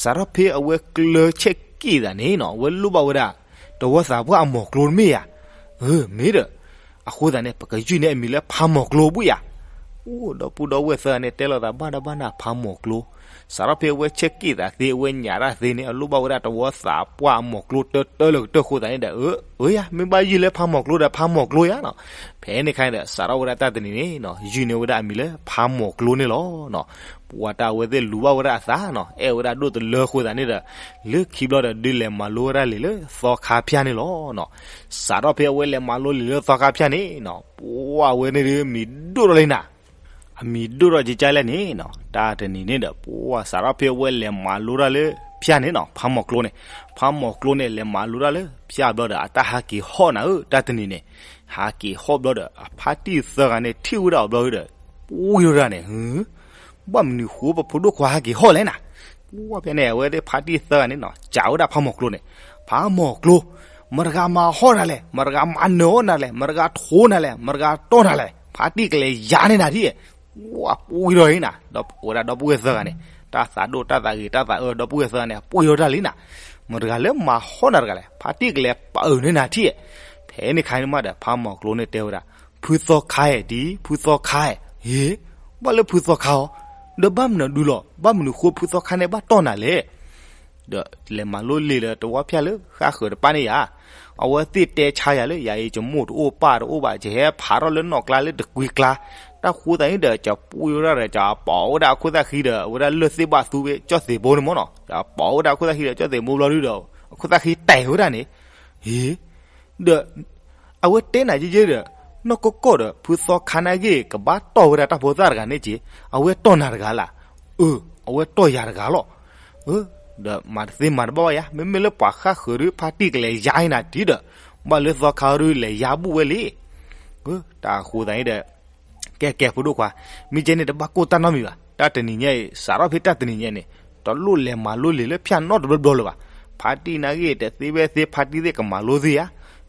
စးထီၣ်ဖဲအဝဲကျၢၤဆဲးက့ၣ်သးန့ၣ်နီၤ အဝဲလိၣ်ဘၣ်ဝဲဒၣ် တဝီသးပှၢ်အမိာ်ကျိတမ့ၢ်ဧါ. အမ့ၢ်ဒီး အဃိသတးန့ၣ် ပကယုၢ်န့ၢ်အမံၤလၢဖးမိာ်ကျိဘၣ်ယၤ. အိၣ်ဒီပုၢ်ဒီဝဲၢ်သၢဂၤန့ၣ် တဲလိာ်သးဘၣ်ဒီးဘၣ်နၤဖးမိာ်ကျိ, စးထီၣ်ဖဲအဝဲဆဲးက့ၣ်သးသ့ အဝဲညၣ်တၢ်သ့န့ၣ် အလိၣ်ဘၣ်ဝဲဒၣ်တဝီသးပှၢ်အမိာ်ကျိတၢတၢလၢကတၢၢ်အဃိသတးန့ၣ်ဒီး အၢယၤ မ့ၢ်ဘၣ်ယုၢ်လၢဖးမိာ်ကျိဒီးဖးမိာ်ကျိယၤနီၤ. ဖဲန့ၣ်အခါန့ၣ်ဒီး စးထီၣ်ဝဲဒၣ်တၢ်တနံၤန့ၣ်နီၤ ယုၢ်န့ၢ်ဝဲဒၣ်အမံၤလၢဖးမိာ်ကျိန့ၣ်လီၤ. ပှၤတၢ်အဝဲသ့ၣ်လူၤဘၣ်ဝဲဒၣ်အသးနီၤ အဲၣ်ဝဲဒၣ်ဒိၣ်တလၢအဃိသတးန့ၣ်ဒီး လၢခံဘျီဒီး ဒုးလဲၤမၤလိဝဲဒၣ်လံာ်လၢသီခါဖၠၣ်န့ၣ်လီၤ. စးထီၣ်ဖဲအဝဲလဲၤမၤလိလံာ်လၢသီခါဖၠၣ်န့ၣ်နီၤ ပှၤဝဲန့ၣ်ဒုးမံၤဒိၣ်ထီၣ်လံနၤ အမံၤဒိၣ်ထီၣ်ကကလဲၣ်န့ၣ်နီၤ တၢ်တနံၤန့ၣ်ဒီး ပှၤစးထီၣ်ဖဲအဝဲလဲၤမၤလိတၢ်လၢဖၠၣ်န့ၣ်နီၤ ဖးမိာ်ကျိန့ၣ်, ဖးမိာ်ကျိန့ၣ် လဲၤမၤလိတၢ်လၢဖၠၣ်ဘျီဒီး အတၢ်ဟးက့ၤဟီၣ်နၤဧၢ တၢ်တနံၤန့ၣ်, ဟးက့ၤဟီၣ်ဘျီဒီး အဖါတံၢ်သၢဂၤန့ၣ် ထံၣ်ဝဲဒၣ်အီၤဘျီဒီး ပှံၢ်ထီၣ်တၢ်န့ၣ် ဘၣ်မနုၤဃိပဖိဒိၣ်ခွါဟးက့ၤဟီၣ်လဲၣ်နၤ. ပှၤဖဲန့ၣ် အဝဲသ့ၣ်ဖါတံၢ်သၢဂၤန့ၣ်နီၤ စံးဝဲဒၣ်ဖးမိာ်ကျိန့ၣ်, ဖးမိာ်ကျိ, မတဂၤမၤဟီၣ်နၤလဲၣ်, မတဂၤမၤနၢၤအီၣ်နၤလဲၣ်, မတဂၤထိနၤလဲၣ်, မတဂၤတီၢ်နၤလဲၣ်, ဖါတံၢ်ကလဲၤယါန့ၢ်နၤထံၣ်, ပှၤပှံၢ်ထီၣ်အံၤနၤ, ဒီးအိၣ်ဝဲဒၣ်ဒီပုၢ်ဝဲၢ်သၢဂၤန့ၣ် တၢ်သးဒိၣ်တၢ်သးဂ့ၤတၢ်သးအၢ ဒီပုၢ်ဝဲၢ်သၢဂၤန့ၣ် ပှံၢ်ထီၣ်တၢ်လံနၤ, မတဂၤလၢမၤဟီၣ်နၤတဂၤလဲၣ်, ဖါတံၢ်ကလဲၤပာ်အၢၣ်န့ၢ်နၤထံၣ်, ဖဲန့ၣ်အခါန့ၣ်မးဒီး ဖးမိာ်ကျိန့ၣ်တဲဝဲဒၣ်, ဖုသီခါဧၢ ဒ်ဖုသီခါဧၢ, ဟ့ၣ်, ဘၣ်လၢဖုသီခါအီၤ, ဒီးဘၣ်မနုၤဒုလီၤ ဘၣ်မနုၤဃိဖုသီခါန့ၣ်ဘၣ်တီၢ်နၤလဲၣ် ဒီးလဲၤမၤလိလံာ်လၢတဝီဖၠၣ်လၢဃၣ်ဃၢၤတပၣ်န့ၣ်ယါ, အဝဲသ့ၣ်တဲဆါယၤလၢ ယၤအံၤ ယမိၢ်တအိၣ်ပၢ်တအိၣ်ဘၣ် ယဟဲဖးထီၣ်လၢနီၣ်ကျါလၢတကွံကျါ, တၢ်ဃိသးန့ၣ်ဒီး ယပှံၢ်ဝဲဒၣ်ဒီး ယပိာ်ဝဲဒၣ်အခိၣ်သၣ်ဃံဒီး အဝဲဒၣ်လၢၢ်သ့ၣ်ဘၣ်သူဝဲကၠီၣ်သ့ၣ်ဘိန့ၣ်မ့ၢ်နီၤ, ယပိာ်ဝဲဒၣ်အခိၣ်သၣ်ဃံဒီးကၠီၣ်သ့ၣ်ဘိဘျီဒုဒီး အခိၣ်သၣ်ဃံတဲာ်ဝဲဒၣ်န့ၣ်, ဟ့ၣ် ဒီး အဝဲတဲနၤယဲယဲဒီး နီၢ်ကီၢ်ကီၢ်ဒီး ဖုသီခါန့ၣ်ဂ့ၢ် ကဘၣ်တီၢ်ဝဲဒၣ်တၢ်ဖိသၣ်တဂၤန့ၣ်က့, အဝဲတီၢ်နၤတဂၤလၢ်, အၢ အဝဲတီၢ်ယၤတဂၤလီၤ, ဒီးမၤတသ့မၤတဘၣ်ဘၣ်ယါ, မ့မ့ၢ်လၢပှၤဃၣ်ဃၢၤဒုး ဖါတံၢ်ကလဲၤယါအံၤနၤထံၣ်ဒီး ဘၣ်လၢသီခါဒုးလဲၤယါဘူၣ်ဝဲလံ, တၢ်ဃိသးန့ၣ်ဒီး ကဲကဲဖိဒိၣ်ခွါ, မ့ၢ်ကဲန့ၣ်တဘၣ်ကိၢ်တၢ်နီတမံၤဘၣ်, တၢ်တနံၤညါအံၤ စးထီၣ်ဖဲတၢ်တနံၤညါန့ၣ် တလိၣ်လဲၤမၤလိလံာ်လၢဖၠၣ်နီတဘျီဘျီလၢၤဘၣ်, ဖါတံၢ်န့ၣ်ဂ့ၢ် တသ့ဝဲသ့ ဖါတံၢ်သ့ၣ်ကမၤလိသ့ဧါ,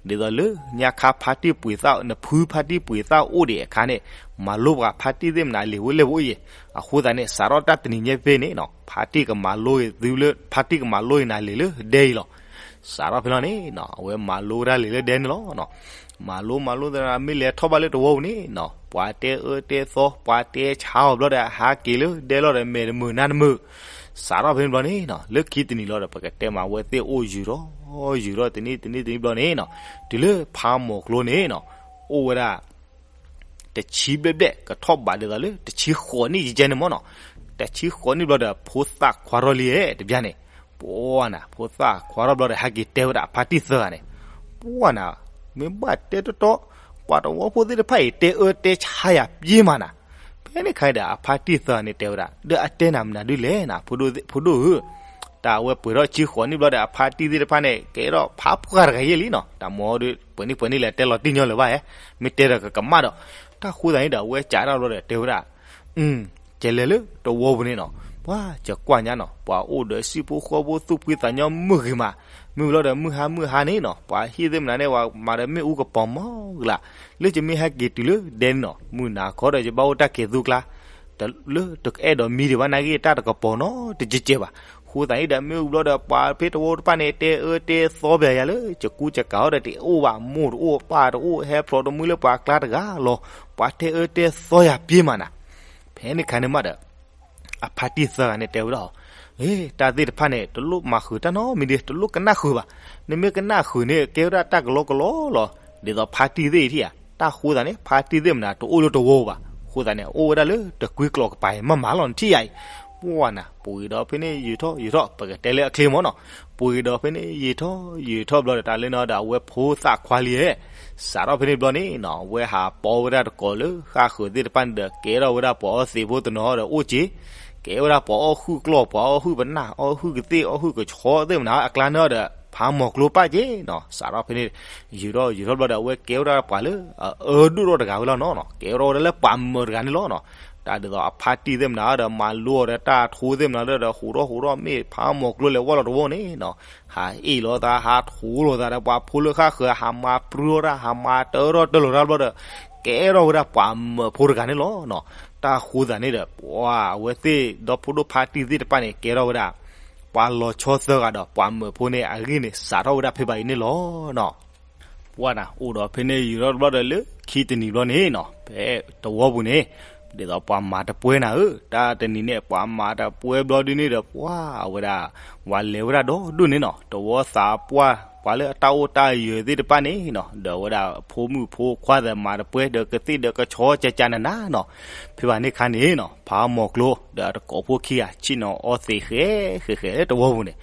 ဒ်သိးလၢညါခါဖါတံၢ်ပှ့ၤသၣ် နဖုဖါတံၢ်ပှ့ၤသၣ်အိၣ်ဒံးအခါန့ၣ် မၤလိပှၤဖါတံၢ်သ့ၣ်မနုၤလံာ်ဝဲလဲၢ်ဝဲအိၣ်အံၤ, အဃိသတးန့ၣ် စးထီၣ်တၢ်တနံၤညါဖဲန့ၣ်နီၤ ဖါတံၢ်ကမၤလိသုလၢ ဖါတံၢ်ကမၤလိအံၤနၤလံာ်လၢဒဲအံၤလီၤ. စးထီၣ်ဖဲလီၤန့ၣ်နီၤ အဝဲမၤလိဝဲဒၣ်လံာ်လၢဒဲန့ၣ်လီၤ. မၤလိမၤလိသရၣ် မ့ၢ်လဲၤထီၣ်ဘၣ်လၢတဝီပူၤန့ၣ်နီၤ ပှၤတဲအၢတဲသီ ပှၤတဲဆါအီၤဘျီဒီး ဟးက့ၤလၢဒဲလီၤဒီး မဲာ်တမုာ်နါတမုာ်. စးထီၣ်ဖဲန့ၣ်ဘျီန့ၣ်နီၤ လၢခံတနံၤလီၤဒီး ပကတဲမး အဝဲသ့ၣ်အိၣ်ယုာ်ထီၣ် ယုာ်ထီၣ်တနံၣ်တနံၣ်တနံၣ်ဘျီန့ၣ်နီၤ တုၤလၢဖးမိၢ်ကျိန့ၣ်နီၤ အိၣ်ဝဲဒၣ် တဆံဘျဲၣ်ဘျဲၣ် ကထီၣ်ဘးဒ်သိးလၢ တဆံဃိးနံၣ်ယကဲန့ၣ်မ့ၢ်နီၤ. တဆံဃိးနံၣ်ဘျီဒီး ဖိသၣ်ခွါထီၣ်လံ တဘျီန့ၣ် ပှၤနၤ ဖိသၣ်ခွါထီၣ်ဘျီဒီး ဟဲက့ၤတဲဝဲဒၣ်အဖါတံၢ်သၢဂၤန့ၣ် ပှၤနၤ မ့ၢ်ဘၣ်တဲတီတီ ပှၤတဝီဖိသ့ၣ်တဖၣ်အံၤ တဲအၢတဲဆါယၤပျ့ၤမးနၤ. ဖဲန့ၣ်ခါဒီး အဖါတံၢ်သၢဂၤန့ၣ်တဲဝဲဒၣ် ဒီးအတဲနၤမနုၤဒ်လဲၣ်နၤ ဖိဒိၣ်ဧၢ တၢ်အဝဲပှဲၤထီၣ်ဆံဃိးနံၣ်ဘျီဒီး အဖါတံၢ်သ့ၣ်တဖၣ်န့ၣ် ကဲထီၣ်ဖးပှၢ်တဂၤယဲၢ်လံနီၤ. တၢ်မၤဒ် ပှဲၤနံၣ်ပှဲၤနံၣ်လဲၣ် တဲလီၤတံၢ်ညီလၢၤဘၣ်ဧါ, မ့ၢ်တဲဒီးကကမၣ်ဒီး တၢ်ဃိသးန့ၣ်ဒီး အဝဲကးတၢ်ဘျီဒီးတဲဝဲဒၣ် ကလဲၤလၢတဝီပူၤန့ၣ်နီၤ ပှၤကကွၢ်ညါနီၤ ပှၤအိၣ်ဒီးစံၣ်ဖိဃီဖိသူၣ်ဖှံသးညီမုၢ်ဂ့ၤမး, မ့ၢ်ဘျီဒီးမုၢ်ဟါမုၢ်ဟါန့ၣ်နီၤ ပှၤဟံၣ်သ့ၣ်မနုၤန့ၣ် ပှၤမၤဒီးမ့ၣ်အူကပီၤမီၢ်ကလာ်, လၢယမ့ၢ်ဟဲက့ၤတုၤလၢဒဲန့ၣ်နီၤ မုၢ်နၤခီဒီး ယဘၣ်အိၣ်တၢ်ကဲၤသူကျါ လၢတအဲၣ်ဒိးမံဒံးဘၣ်နာ်က့ တၢ်တကပီၤနီတကဲးကဲးဘၣ်. ဃိသးအံၤဒီး မ့ၢ်အူဘျီဒီး ပှၤဖဲတဝီတဖၣ်န့ၣ် တဲအၢတဲသီပယၤယၤလၢ ယကူယကၤအီၤဒီး တအိၣ်ဘၣ် မိၢ်တအိၣ်ပၢ်တအိၣ် ဟဲဖျိးတမုၢ်လၢပှၤကျါတဂၤလီၤ. ပှၤတဲအၢတဲသီယၤပျ့ၤမးနၤ. ဖဲန့ၣ်ခါန့ၣ်မးဒီး အဖါတံၢ်သၢဂၤန့ၣ်တဲဝဲဒၣ်အီၤ, တၢ်သ့ၣ်တဖၣ်န့ၣ် တလိၣ်မၤဃုာ်တၢ်နီတမံၤဒံး တလိၣ်ကနၣ်ဃုာ်ဘၣ်. နမ့ၢ်ကနၣ်ဃုာ်န့ၣ် ကဲဝဲဒၣ်တၢ်ကလီကလီလီၤ. ဒ်သိးဖါတံၢ်သ့ၣ်အံၤထံၣ်ဧါ တၢ်ဃိသးန့ၣ် ဖါတံၢ်သ့ၣ်မနုၤတအိၣ်လၢတဝီဘၣ်. ဃိသးန့ၣ် အိၣ်ဝဲဒၣ်လၢတကွံကျိာ်ကပၤအံၤ မၤမၤလီၤနထံၣ်ယၤအံၤ ပှၤနၤ ပှ့ၤဒီးဖဲန့ၣ်ယံာ်ထီၣ်ယံာ်ထီၣ် ပကတဲလၢအချ့မ့ၢ်နီၤ. ပှ့ၤဒီးဖဲန့ၣ်ယံာ်ထီၣ်ယံာ်ထီၣ်ဘျီဒီး တၢ်လၢနီၤဒီး အဝဲဖိသၣ်ခွါလံဧၢ စးထီၣ်ဖဲန့ၣ်ဘျီန့ၣ်နီၤ အဝဲဟးပိာ်ဝဲဒၣ်တကိးလၢဃၣ်ဃုာ်သ့ၣ်တဖၣ်န့ၣ်ဒီး ကဲထီၣ်ဝဲဒၣ်ပှၤအီသံးဖိတနီၤဒီးအိၣ်က့ၤ, ကဲဝဲဒၣ်ပှၤအီၣ်ဟုၣ်ကျီၢ် ပှၤအီၣ်ဟုၣ်ပနၢ် အီၣ်ဟုၣ်ကသ့ၣ် အီၣ်ဟုၣ်ကဆီသ့ၣ်မနုၤအကျါန့ၣ်ဒီး ဖးမီၢ်ကျိပၢ်က့နီၤ, စးထီၣ်ဖဲန့ၣ် ယုာ်ထီၣ်ယုာ်ထီၣ်ဘျီဒီး အဝဲကဲဝဲဒၣ်ပှၤလၢ အအၢဒိၣ်ထီၣ်တဂၤဝဲလီၤနီၤနီၤ, ကဲထီၣ်ဝဲဒၣ်လၢပှၤမၢၤတဂၤန့ၣ်လီၤနီၤ. တၢ်ဒ်သိးအဖါတံၢ်သ့ၣ်မနုၤဒီး မၤလိအီၤဒီးတၢ်ထိသ့ၣ်မနုၤလၢဒီး ဟူးထီၣ်ဟူးထီၣ်မ့ၢ်ဖးမီၢ်ကျိလဲၤဝဲလီၤတဝီန့ၣ်နီၤ, ဟးအ့ၣ်လိာ်သး ဟးထိလိာ်သးဒီးပှၤဖိလၢဃၣ်ဃၢၤ ဟးမၤပြူထီၣ်တၢ် ဟးမၤတၢထီၣ်တၢလီၤတၢ်ဘျီဒီး ကဲထီၣ်ဝဲဒၣ်ပှၤမၢၤဖိတဂၤန့ၣ်လီၤနီၤ. တၢ်ဃိသးန့ၣ်ဒီး ပှၤအဝဲသ့ၣ်ဒီဖိဒိၣ်ဖါတံၢ်သ့ၣ်တဖၣ်န့ၣ် ကဲထီၣ်ဝဲဒၣ် ပှၤလီၤဆီသၢဂၤဒီးပှၤမၢၤဖိန့ၣ် အဂ့ၢ်န့ၣ်စးထီၣ်ဝဲဒၣ်ဖဲဘၣ်အံၤန့ၣ်လီၤနီၤ. ပှၤနၤ အိၣ်ဒီးဖဲန့ၣ်ယုာ်ထီၣ်တဘျီဒီး လၢခံတနံၤဘျီန့ၣ်နီၤ, ဖဲတဝီပူၤန့ၣ် ဒ်သိးပှၤမၤတပွဲနၤဧၢ, တၢ်တနံၤန့ၣ် ပှၤမၤတပွဲဘျီဒုန့ၣ်ဒီး ပှၤအဝဲဒၣ် ဝၤလဲၤဝဲဒၣ်ဒီဒိၣ်န့ၣ်နီၤ, တဝီသးပှၢ် ပှၤလၢအတၢ်အိၣ်တၢ်ယၢၤသ့ၣ်တဖၣ်န့ၣ်နီၤ, ဒီးဝဲဒၣ်ဖိမုၣ်ဖိခွါသ့ၣ်မၤတပွဲ ဒီးကသ့ၣ်ဒီးကဆီကကနၤနၤနီၤ. ဖဲဘၣ်န့ၣ်ခါန့ၣ်နီၤ ဖးမီၢ်ကျိ ဒီးအတကိးဖိခံဂၤ ဆ့ၣ်နီၤအီသံးဃဲးဃဲးဃဲးလၢတဝီပူၤန့ၣ်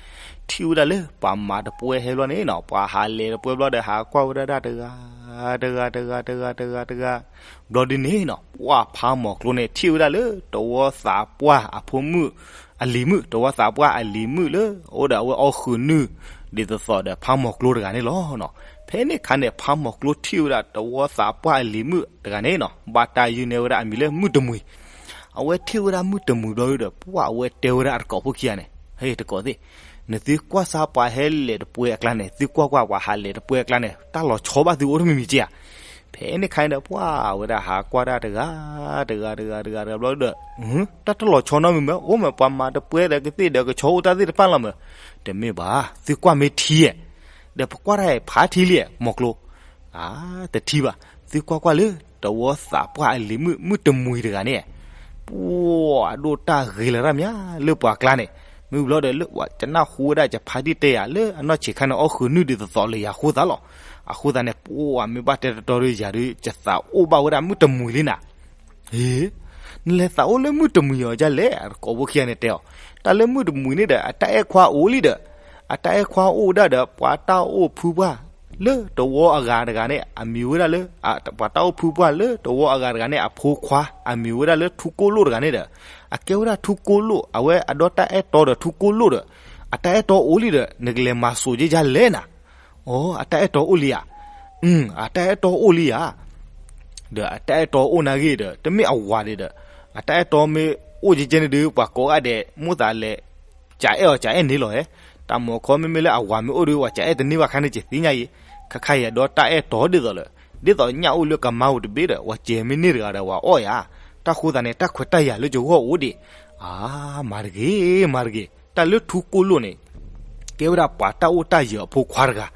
ထံၣ်ဝဲဒၣ်လၢပှၤမၤတပွဲဟဲဘျီန့ၣ်နီၤ, ပှၤဟးလဲၤတပွဲဘျီဒီး ဟးကွၢ်ဝဲဒၣ်တဂၤ တဂၤ တဂၤ တဂၤ တဂၤ တဂၤ ဘျီဒုန့ၣ်နီၤ, ပှၤဖးမီၢ်ကျိန့ၣ် ထံၣ်ဝဲဒၣ်လၢတဝီသးပှၢ်အဖိမုၣ် အလံၤမုၣ်, တဝီသးပှၢ်အလံၤမုၣ်လၢ အိၣ်ဒီးအဝဲအီၣ်ဃုာ်နုၢ် ဒ်သိးသိးဒီးဖးမီၢ်ကျိတဂၤန့ၣ်လီၤနီၤ. ဖဲန့ၣ်ခါန့ၣ် ဖးမီၢ်ကျိထံၣ်ဝဲဒၣ်တဝီသးပှၢ်အလံၤမုၣ်တဂၤန့ၣ်နီၤ, ဘၣ်တၢ်ယုၢ်န့ၢ်ဝဲဒၣ်အမံၤလၢမုၣ်တမှံၤ. အဝဲထံၣ်ဝဲဒၣ်မုၣ်တမှံၤဘျီဒုဒီး ပှၤအဝဲတဲဝဲဒၣ်အတကိးဖိခံဂၤန့ၣ်, ဟဲတကိးသ့ၣ်, နသုကွၢ်စၢ်ပှၤဟဲလဲၤတပွဲအကျါန့ၣ်, သုကွၢ်ကွၢ်ပှၤဟးလဲၤတပွဲအကျါန့ၣ် တၢ်လီၤဆီဘၣ်သုအိၣ်တမံၤမံၤက့ဧါ. ဖဲန့ၣ်ခါန့ၣ်ဒီး ပှၤအဝဲဒၣ်ဟးကွၢ်တၢ်တဂၤ တဂၤ တဂၤ တဂၤ တဂၤဘျီဒုဒီး တၢ်တလီၤဆီနီတမံၤမ့ၢ် အိၣ်မ့ၢ်ပှၤမၤတပွဲဒီးကသ့ၣ်ဒီးကဆီအိၣ်တၢ်သ့ၣ်တဖၣ်လီၤမ့ၢ်. တမ့ၢ်ဘၣ်, သုကွၢ်မ့ၢ်ထံဧါ, ဒီးပကွၢ်တၢ်အံၤဖးထံလံဧါ မီၢ်ကျိ. အါ, တထံဘၣ်, သုကွၢ်ကွၢ်လၢ တဝီသးပှၢ်အလံၤမုၣ် မုၣ်တမှံၤတဂၤန့ၣ် ပှၤအဒိၣ်တၢ်ဂ့ၤလီၤတၢ်မး လၢပှၤကျါန့ၣ်, မ့ၢ်ဘျီဒီးလၢ ကနၢ်ဟူဝဲဒၣ်ယဖါတံၢ်တဲယၤလၢအနီၢ်ဆံးခါန့ၣ် အီၣ်ဃုာ်နုၢ်ဒ်သိးသိးလၢယၤဃိသးလီၤ. အဃိသတးန့ၣ် ပှၤမ့ၢ်ဘၣ်တဲတတီဒီးယၤဒုး ယသးအိၣ်ဘၣ်ဝဲဒၣ်မုၣ်တမှံၤလံနၤ. ဟ့, နလဲၤသးအိၣ်လၢမုၣ်တမှံၤအီၤဒ်လဲၣ်, အတကိးဖိခံဂၤန့ၣ်တဲအီၤ, တၢ်လၢမုၣ်တမှံၤန့ၣ်ဒီး အတၢ်အဲၣ်ခွါအိၣ်လံဒီး အတၢ်အဲၣ်ခွါအိၣ်ဝဲဒၣ်ဒီး ပှၤတၢ်အိၣ်ဖုပှၢ် လၢတဝီအဂၤတဂၤန့ၣ် အမံၤဝဲဒၣ်လၢ, ပှၤတၢ်အိၣ်ဖုပှၢ်လၢတဝီအဂၤတဂၤန့ၣ် အဖိခွါ အမံၤဝဲဒၣ်လၢထူကိၣ်လိၣ်တဂၤန့ၣ်ဒီး အကဲဝဲဒၣ်ထူကိၣ်လိၣ် အဝဲအဒီတၢ်အဲၣ်တီဒီးထူကိၣ်လိၣ်ဒီး အတၢ်အဲၣ်တီအိၣ်လံဒီး နကလဲၤမၤစိးက့ယါလဲၣ်နၤ. အိ, အတၢ်အဲၣ်တီအိၣ်လံဧါ. အတၢ်အဲၣ်တီအိၣ်လံဧါ. ဒီးအတၢ်အဲၣ်တီအိၣ်နာ်ဂ့ၤဒီး တမ့ၢ်အဝၤဒံးဒီး အတၢ်အဲၣ်တီမ့ၢ်အိၣ်ကဲကဲန့ၣ်ဒီး ပှၤကိးဂၤဒဲး မိၣ်သးလဲၤ ကအဲၣ်အီၤကအဲၣ်န့ၣ်လီၤ. တၢ်မၤခီမ့မ့ၢ်လၢအဝၤမ့ၢ်အိၣ်ဒီး ပှၤကအဲၣ်တန့ၢ်ဘၣ်ခါန့ၣ် ကသ့ၣ်ညါအံၤ, ခါခါအံၤအဒီတၢ်အဲၣ်တီဒ်သိးလၢ ဒ်သိးညၣ်အိၣ်လၢကမါပူၤတဘ့ၣ်ဒီး ပှၤစဲးမ့ၢ်န့ၢ်တဂၤဒီး ပှၤအီၣ်ယၤ, တၢ်ဃိသတးန့ၣ် တၢ်ခွဲးတၢ်ယာ်လၢယဂီၢ်အိၣ်ဒံး. အါ, မၤတဂ့ၤ, မၤတဂ့ၤ, တၢ်လၢထူကိၣ်လိၣ်န့ၣ် ကဲဝဲဒၣ်ပှၤတၢ်အိၣ်တၢ်ယၢၤအဖိခွါတဂၤ,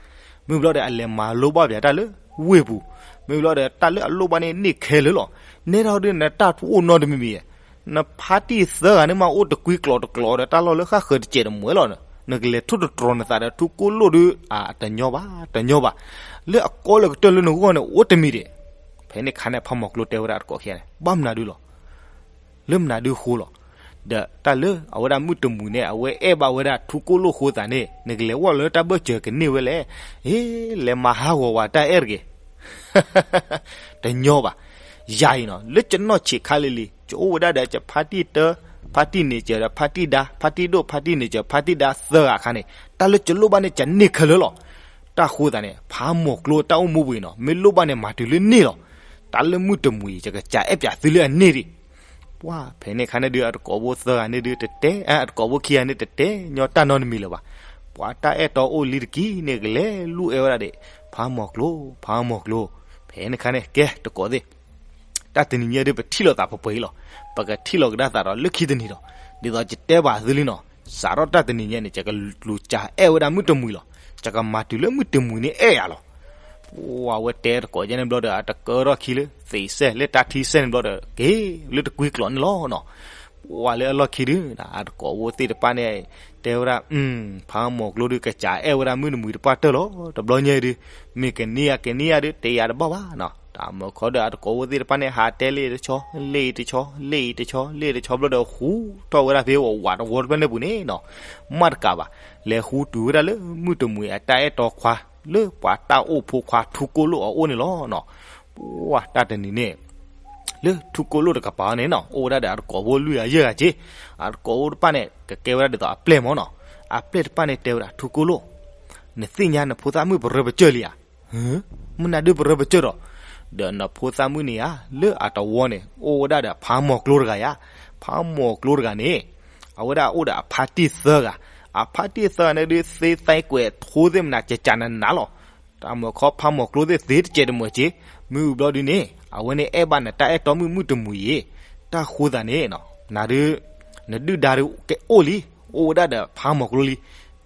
မ့ၢ်ဘျီဒီး အလဲၤမၤလိဘၣ်ပှၤတၢ်လၢဝ့ၢ်ပူၤ, မ့ၢ်ဘျီဒီး တၢ်လၢအလိၣ်ဘၣ်န့ၣ် န့ၢ်ခဲလၢာ်လီၤ. နဲဒၣ်ဒီး နတၢ်အိၣ်နီတမံၤမံၤ, နဖါတံၢ်သၢဂၤန့ၣ်မး အိၣ်တကွံကျိးတကျိးဒီး တၢ်လီၢ်လၢဃၣ်ဃၢၤတစဲးတမှဲလီၤ, နကလဲၤထိၣ်တတြီၤနသးဒီးထူကိၣ်လိၣ်ဒီး အတညီဘၣ်, တညီဘၣ်, လၢအကီလၢကတၢၢ်လၢနဂီၢ်န့ၣ် အိၣ်တမံၤဒံး. ဖဲန့ၣ်ခါန့ၣ် ဖးမီၢ်ကျိတဲဝဲဒၣ်အတကိးခံဂၤန့ၣ် ဘၣ်မနုၤဒုလီၤ. လၢမနုၤဒုဃိလီၤ. ဒီးတၢ်လၢအဝဲဒၣ်မုၣ်တမှံၤန့ၣ် အဝဲအဲၣ်ဘၣ်ဝဲဒၣ်ထူကိၣ်လိၣ်ဃိသးန့ၣ် နကလဲၤဝဲလၢတၢ်ဘၢၣ်စၢၤကန့ၢ်ဝဲလဲၣ်. ဟ့, လဲၤမၤဟးဂီၤဝဲတၢ်အဲၣ်တဂ့ၤ. တညီဘၣ်. ယၤအံၤနီၤ လၢယနီၢ်ဆံးခါလံၤလံၤ ယအိၣ်ဝဲဒၣ်ဒီးယဖါတံၢ်တၢ, ဖါတံၢ်န့ၢ်စၢၤဒီးဖါတံၢ်ဒါ, ဖါတံၢ်ဒိၣ်ဖါတံၢ်န့ၢ်စၢၤဖါတံၢ်ဒါသၢဂၤအခါန့ၣ် တၢ်လၢယလိၣ်ဘၣ်န့ၣ် ယန့ၢ်ခဲလၢာ်လီၤ. တၢ်ဃိသးန့ၣ် ဖးမီၢ်ကျိတၢ်အိၣ်မူပူၤအံၤနီၤ မ့ၢ်လိၣ်ဘၣ်န့ၣ် မၤတုၤလၢန့ၢ်လီၤ. တၢ်လၢမုၣ်တမှံၤ ယကစးအဲၣ်ပၠးသုလၢအန့ၢ်ဒံး. ပှၤဖဲန့ၣ်ခါန့ၣ်ဒုး အတကိးဖိသၢဂၤန့ၣ်ဒုး တတဲ, အတကိးဖိခံဂၤန့ၣ် တတဲညီတၢ်နီတမံၤလၢၤဘၣ်. ပှၤတၢ်အဲၣ်တီအိၣ်လံတက့ၢ်န့ၣ် ကလဲၤလူၢ်အဲၣ်ဝဲဒၣ်ဒံး ဖးမီၢ်ကျိ, ဖးမီၢ်ကျိ. ဖဲန့ၣ်ခါန့ၣ် ကဲတကိးသ့ၣ် တၢ်တနံၤညါဒုး ပထံၣ်လိာ်သးပှဲၤပှဲၤအံၤလီၤ. ပကထံၣ်လိာ်ကဒါသးဒီးလၢခံတနံၤဒီး ဒ်သိးယတဲဘၣ်သုလံနီၤ, စးထီၣ်တၢ်တနံၤညါန့ၣ် ယကလူၤစးအဲၣ်ဝဲဒၣ်မုၣ်တမှံၤလီၤ. ယကမၤတုၤလၢမုၣ်တမှံၤန့ၣ်အဲၣ်ယၤလီၤ. ပှၤဝဲတဲတကိးယဲန့ၣ်ဘျီဒီး အတကၢထီၣ်ခံလၢ သံးစဲၣ်လၢတၢ်ထံစဲၣ်န့ၣ်ဘျီဒီး က့ၤလၢတကွံကျိးန့ၣ်လီၤနီၤ. ပှၤလၢအလီၢ်ခံဒုး အတကိးဖိသ့ၣ်တဖၣ်န့ၣ် တဲဝဲဒၣ် ဖးမီၢ်ကျိဒုး ကစးအဲၣ်ဝဲဒၣ်မုၣ်တမှံၤတပှၢ်တၢၢ်လီၤ. တဘျီညါဒုး မ့ၢ်ကန့ၢ်ယၤကန့ၢ်ယၤဒုး တဲယၤတဘၣ်ဘၣ်နီၤ. တၢ်မၤခီဒီး အတကိးဖိသ့ၣ်တဖၣ်န့ၣ် ဟးတဲလၢတဆီ လၢတဆီ လၢတဆီ လၢတဆီဘျီဒီး ဃူထီၣ်ဝဲဒၣ်ဖဲဝးတဝီတဖျၢၣ်န့ၣ်ပူၤန့ၣ်နီၤ. မ့ၢ်တကးဘၣ် လဲၤဃူတုၤဝဲဒၣ်လၢမုၣ်တမှံၤအတၢ်အဲၣ်တီခွါ လၢပှၤတၢ်အိၣ်ဖိခွါထူကိၣ်လိၣ်အအိၣ်န့ၣ်လီၤနီၤ. ပှၤတၢ်တနံၤန့ၣ် လၢထူကိၣ်လိၣ်တကပၤန့ၣ်နီၤ အိၣ်ဝဲဒၣ်ဒီးအတကိးဖိလွံၢ်ဂၤယဲၢ်ဂၤက့. အတကိးဖိတဖၣ်န့ၣ် ကကဲဝဲဒၣ်ဒ်သိးအပျဲၢ်မၢ်နီၤ. အပျဲၢ်တဖၣ်န့ၣ်တဲဝဲဒၣ် ထူကိၣ်လိၣ်, နသ့ၣ်ညါနဖိသၣ်မုၣ်ပရၢပကၢၢ်လံဧါ. မုၢ်နၤဒုပရၢပကၢၢ်ဒီး, ဒီးနဖိသၣ်မုၣ်န့ၣ်ဧါ, လၢအတဝီန့ၣ် အိၣ်ဝဲဒၣ်ဒီးဖးမီၤကျိတဂၤဧါ. ဖးမီၤကျိတဂၤန့ၣ် အဝဲဒၣ်အိၣ်ဒီးအဖါတံၢ်သၢဂၤ, အဖါတံၢ်သၢဂၤန့ၣ်ဒုး သ့သဲကွဲးထိသ့ၣ်မနၤ ကကနနၤလီၤ. တၢ်မၤခီဖးမီၤကျိသ့ၣ်သ့တကဲးတမုာ်က့ၤ, မ့ၢ်ဝံၤဘျီဒုန့ၣ် အဝဲန့ၣ်အဲၣ်ဘၣ်နတၢ်အဲၣ်တီမုၣ်မုၣ်တမုာ်အံၤ, တၢ်ဃိသးန့ၣ် နၤဒုး နဒုၣ်ဒါဒုးကအိၣ်လံ, အိၣ်ဝဲဒၣ်ဒီးဖးမီၤကျိလံ,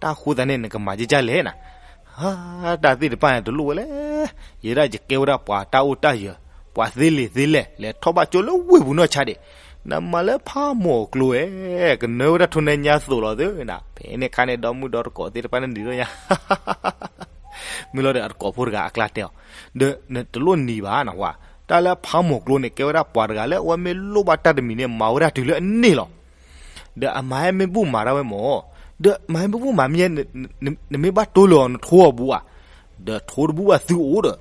တၢ်ဃိသးန့ၣ် နကမၤကဲကၢ်လဲၣ်နၤ. တၢ်သ့ၣ်တဖၣ်န့ၣ် တလိၣ်ဝဲလဲၣ်. ယဲဒၣ်ယကဲဝဲဒၣ်ပှၤတၢ်အိၣ်တၢ်ယၢၤ, ပှၤသ့လံာ်သ့လဲၢ် လဲၤထီၣ်ဘၣ်ကၠိလၢဝ့ၢ်ပူၤနီၢ်ဆါဒံး, နမၤလၢဖးမီၤကျိဧဲ, ကနၢဝဲဒၣ်ထိၣ်နဲညါသိးလီၤသ့နၤ, ဖဲန့ၣ်ခါန့ၣ် ဒီမုၣ်ဒီတကိးသ့ၣ်တဖၣ်န့ၣ်နံၤထီၣ်ညါ မ့ၢ်လီၤဒီးအတကိးဖိတဂၤအကျါတဲအီၤ, ဒီးနတလိၣ်နံၤဘၣ်န, တၢ်လၢဖးမီၤကျိန့ၣ် ကဲဝဲဒၣ်ပှၤတဂၤလၢအဝဲမ့ၢ်လိၣ်ဘၣ်တၢ်တမံၤန့ၣ် မၤဝဲဒၣ်တုၤလၢအန့ၢ်လီၤ. ဒီးအမၤဟဲမ့ၢ်ဘူၣ်မၤတၢ်ဝဲမၢ်, ဒီးမၤဟဲမ့ၢ်ဘူၣ်မၤမ့ၢ်, နမ့ၢ်ဘၣ်တိၢ်လၢအီၤ နထိအီၤဘူးဧါ. ဒီးထိတဘူၣ်ဘၣ်သုအိၣ်ဒီး,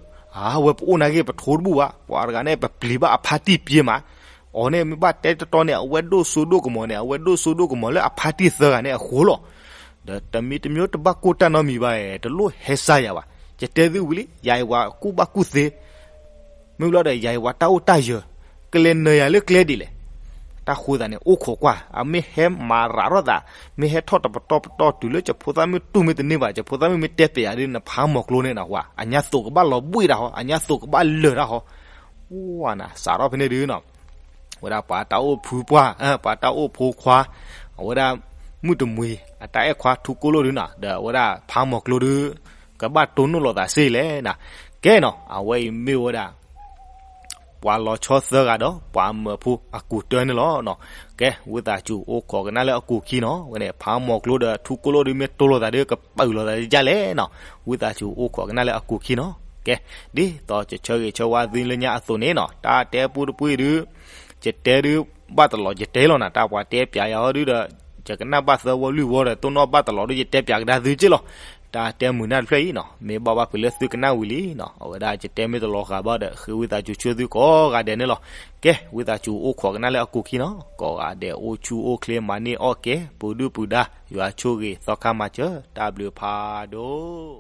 အဝဲပအိၣ်နာ်က့ ပထိတဘူၣ်ဘၣ်, ပှၤတဂၤန့ၣ် ပပျံၤဘၣ်အဖါတံၢ်ပျ့ၤမး, အီၤန့ၣ်မ့ၢ်ဘၣ်တဲတတီန့ၣ် အဝဲဒိၣ်စိဒိၣ်ကမီၤန့ၣ် အဝဲဒိၣ်စိဒိၣ်ကမီၤလၢအဖါတံၢ်သၢဂၤန့ၣ်အဃိလီၤ. ဒီးတမံၤတမံၤတဘၣ်ကိၢ်တၢ်နီတမံၤဘၣ်, တလိၣ်ဟဲစါယၤဘၣ်, ယတဲသုဝံၤလံ, ယၤအံၤပှၤကူၣ်ဘၣ်ကူၣ်သ့ မ့ၢ်လီၤဒီး ယၤအံၤပှၤတၢ်အိၣ်တၢ်ယၢၤ, ကလဲၤနၢၤယၤလၢကျဲဒ်လဲၣ်. တၢ်ဃိသးန့ၣ် အိၣ်ခိးကွၢ်, အမ့ၢ်ဟဲမၤရၤထီၣ်သး, မ့ၢ်ဟဲထီၣ်တပတီၢ်ပတီၢ်တုၤလၢယဖိသၣ်မုၣ်တူၢ်မ့ၢ်တန့ၢ်ဘၣ်, ယဖိသၣ်မုၣ်မ့ၢ်တဲပျးဒုး နဖးမီၤကျိန့ၣ်နဟါ, အညါသိးကဘၣ်လီၤဘှံးတၢ်ဟီ, အညါသိးကဘၣ်လၢာ်တၢ်ဟီ, အိၣ်နၤ စးထီၣ်ဖဲန့ၣ်ဒုးနီၤ ဝဲဒၣ်ပှၤတၢ်အိၣ်ဖုပှၢ်, ပှၤတၢ်အိၣ်ဖိခွါ, အဝဲဒၣ် မုၣ်တမှံၤ အတၢ်အဲၣ်ခွါထူကိၣ်လိၣ်ဒုးနီၤ, ဒီးအဝဲဒၣ်ဖးမီၤကျိဒုး ကဘၣ်တိၢ်နီၣ်လိာ်သးစ့ၢ်လဲၣ်နၤ. ကဲနီၤ အဝဲအံၤမ့ၢ်ဝဲဒၣ် ပှၤလီၤဆီသၢဂၤဒီး ပှၤမၢဖိအကူၤတၢန့ၣ်လီၤ. ကဲ ဝံသးစူၤအိၣ်ခိးကနၣ်လၢအကူၤခံနီၤ, ဝဲန့ၣ် ဖးမီၤကျိဒီးထူကိၣ်လိၣ်ဒုး မ့ၢ်တိၢ်လိာ်သးဒုး ကပာ်လိာ်သးဒ်လဲၣ်နီၤ, ဝံသးစူၤအိၣ်ခိးကနၣ်လၢအကူၤခံနီၤ. ကဲ ဒ်သိးယဆၢဂ့ၤဆၢဝါသုလၢညါအသိးန့ၣ်နီၤ, တၢ်တဲပူတပူအံၤဒုး ယတဲဒုး ဘၣ်တလီၤယတဲလီၤနၤ, တၢ်ပှၤတဲပျးယၤအီၤဒုးဒီး ယကနၣ်ဘၣ်သၢဝီလွံၢ်ဝီဒီး တိၢ်နီၣ်ဘၣ်တလီၤဒုး ယတဲပျးကဒါသုက့ၢ်လီၤ. တၢ်တဲမုာ်နၢ်တဖျၢၣ်အံၤနီၤ မ့ၢ်ဘၣ်ဘၣ်ဖုးလၢသုကနၣ်ဝံၤလံနီၤ, အဝဲဒၣ်ယတဲမ့ၢ်တလီၤဃာ်ဘၣ်ဒီး ဃ့ဝံသးစူၤဆူသုကိးဂၤဒဲးန့ၣ်လီၤ. ကဲ ဝံသးစူၤအိၣ်ခိးကနၣ်လၢအကူၤခံနီၤ, ကိးဂၤဒဲးအိၣ်ဆူၣ်အိၣ်ချ့မၤန့ၢ်အီၣ်ကဲ ပူၤဒုၣ်ပူၤဒါ ယွၤဆိၣ်ဂ့ၤသီခါမၤစၢၤ တၢ်ဘျုးဖးဒိၣ်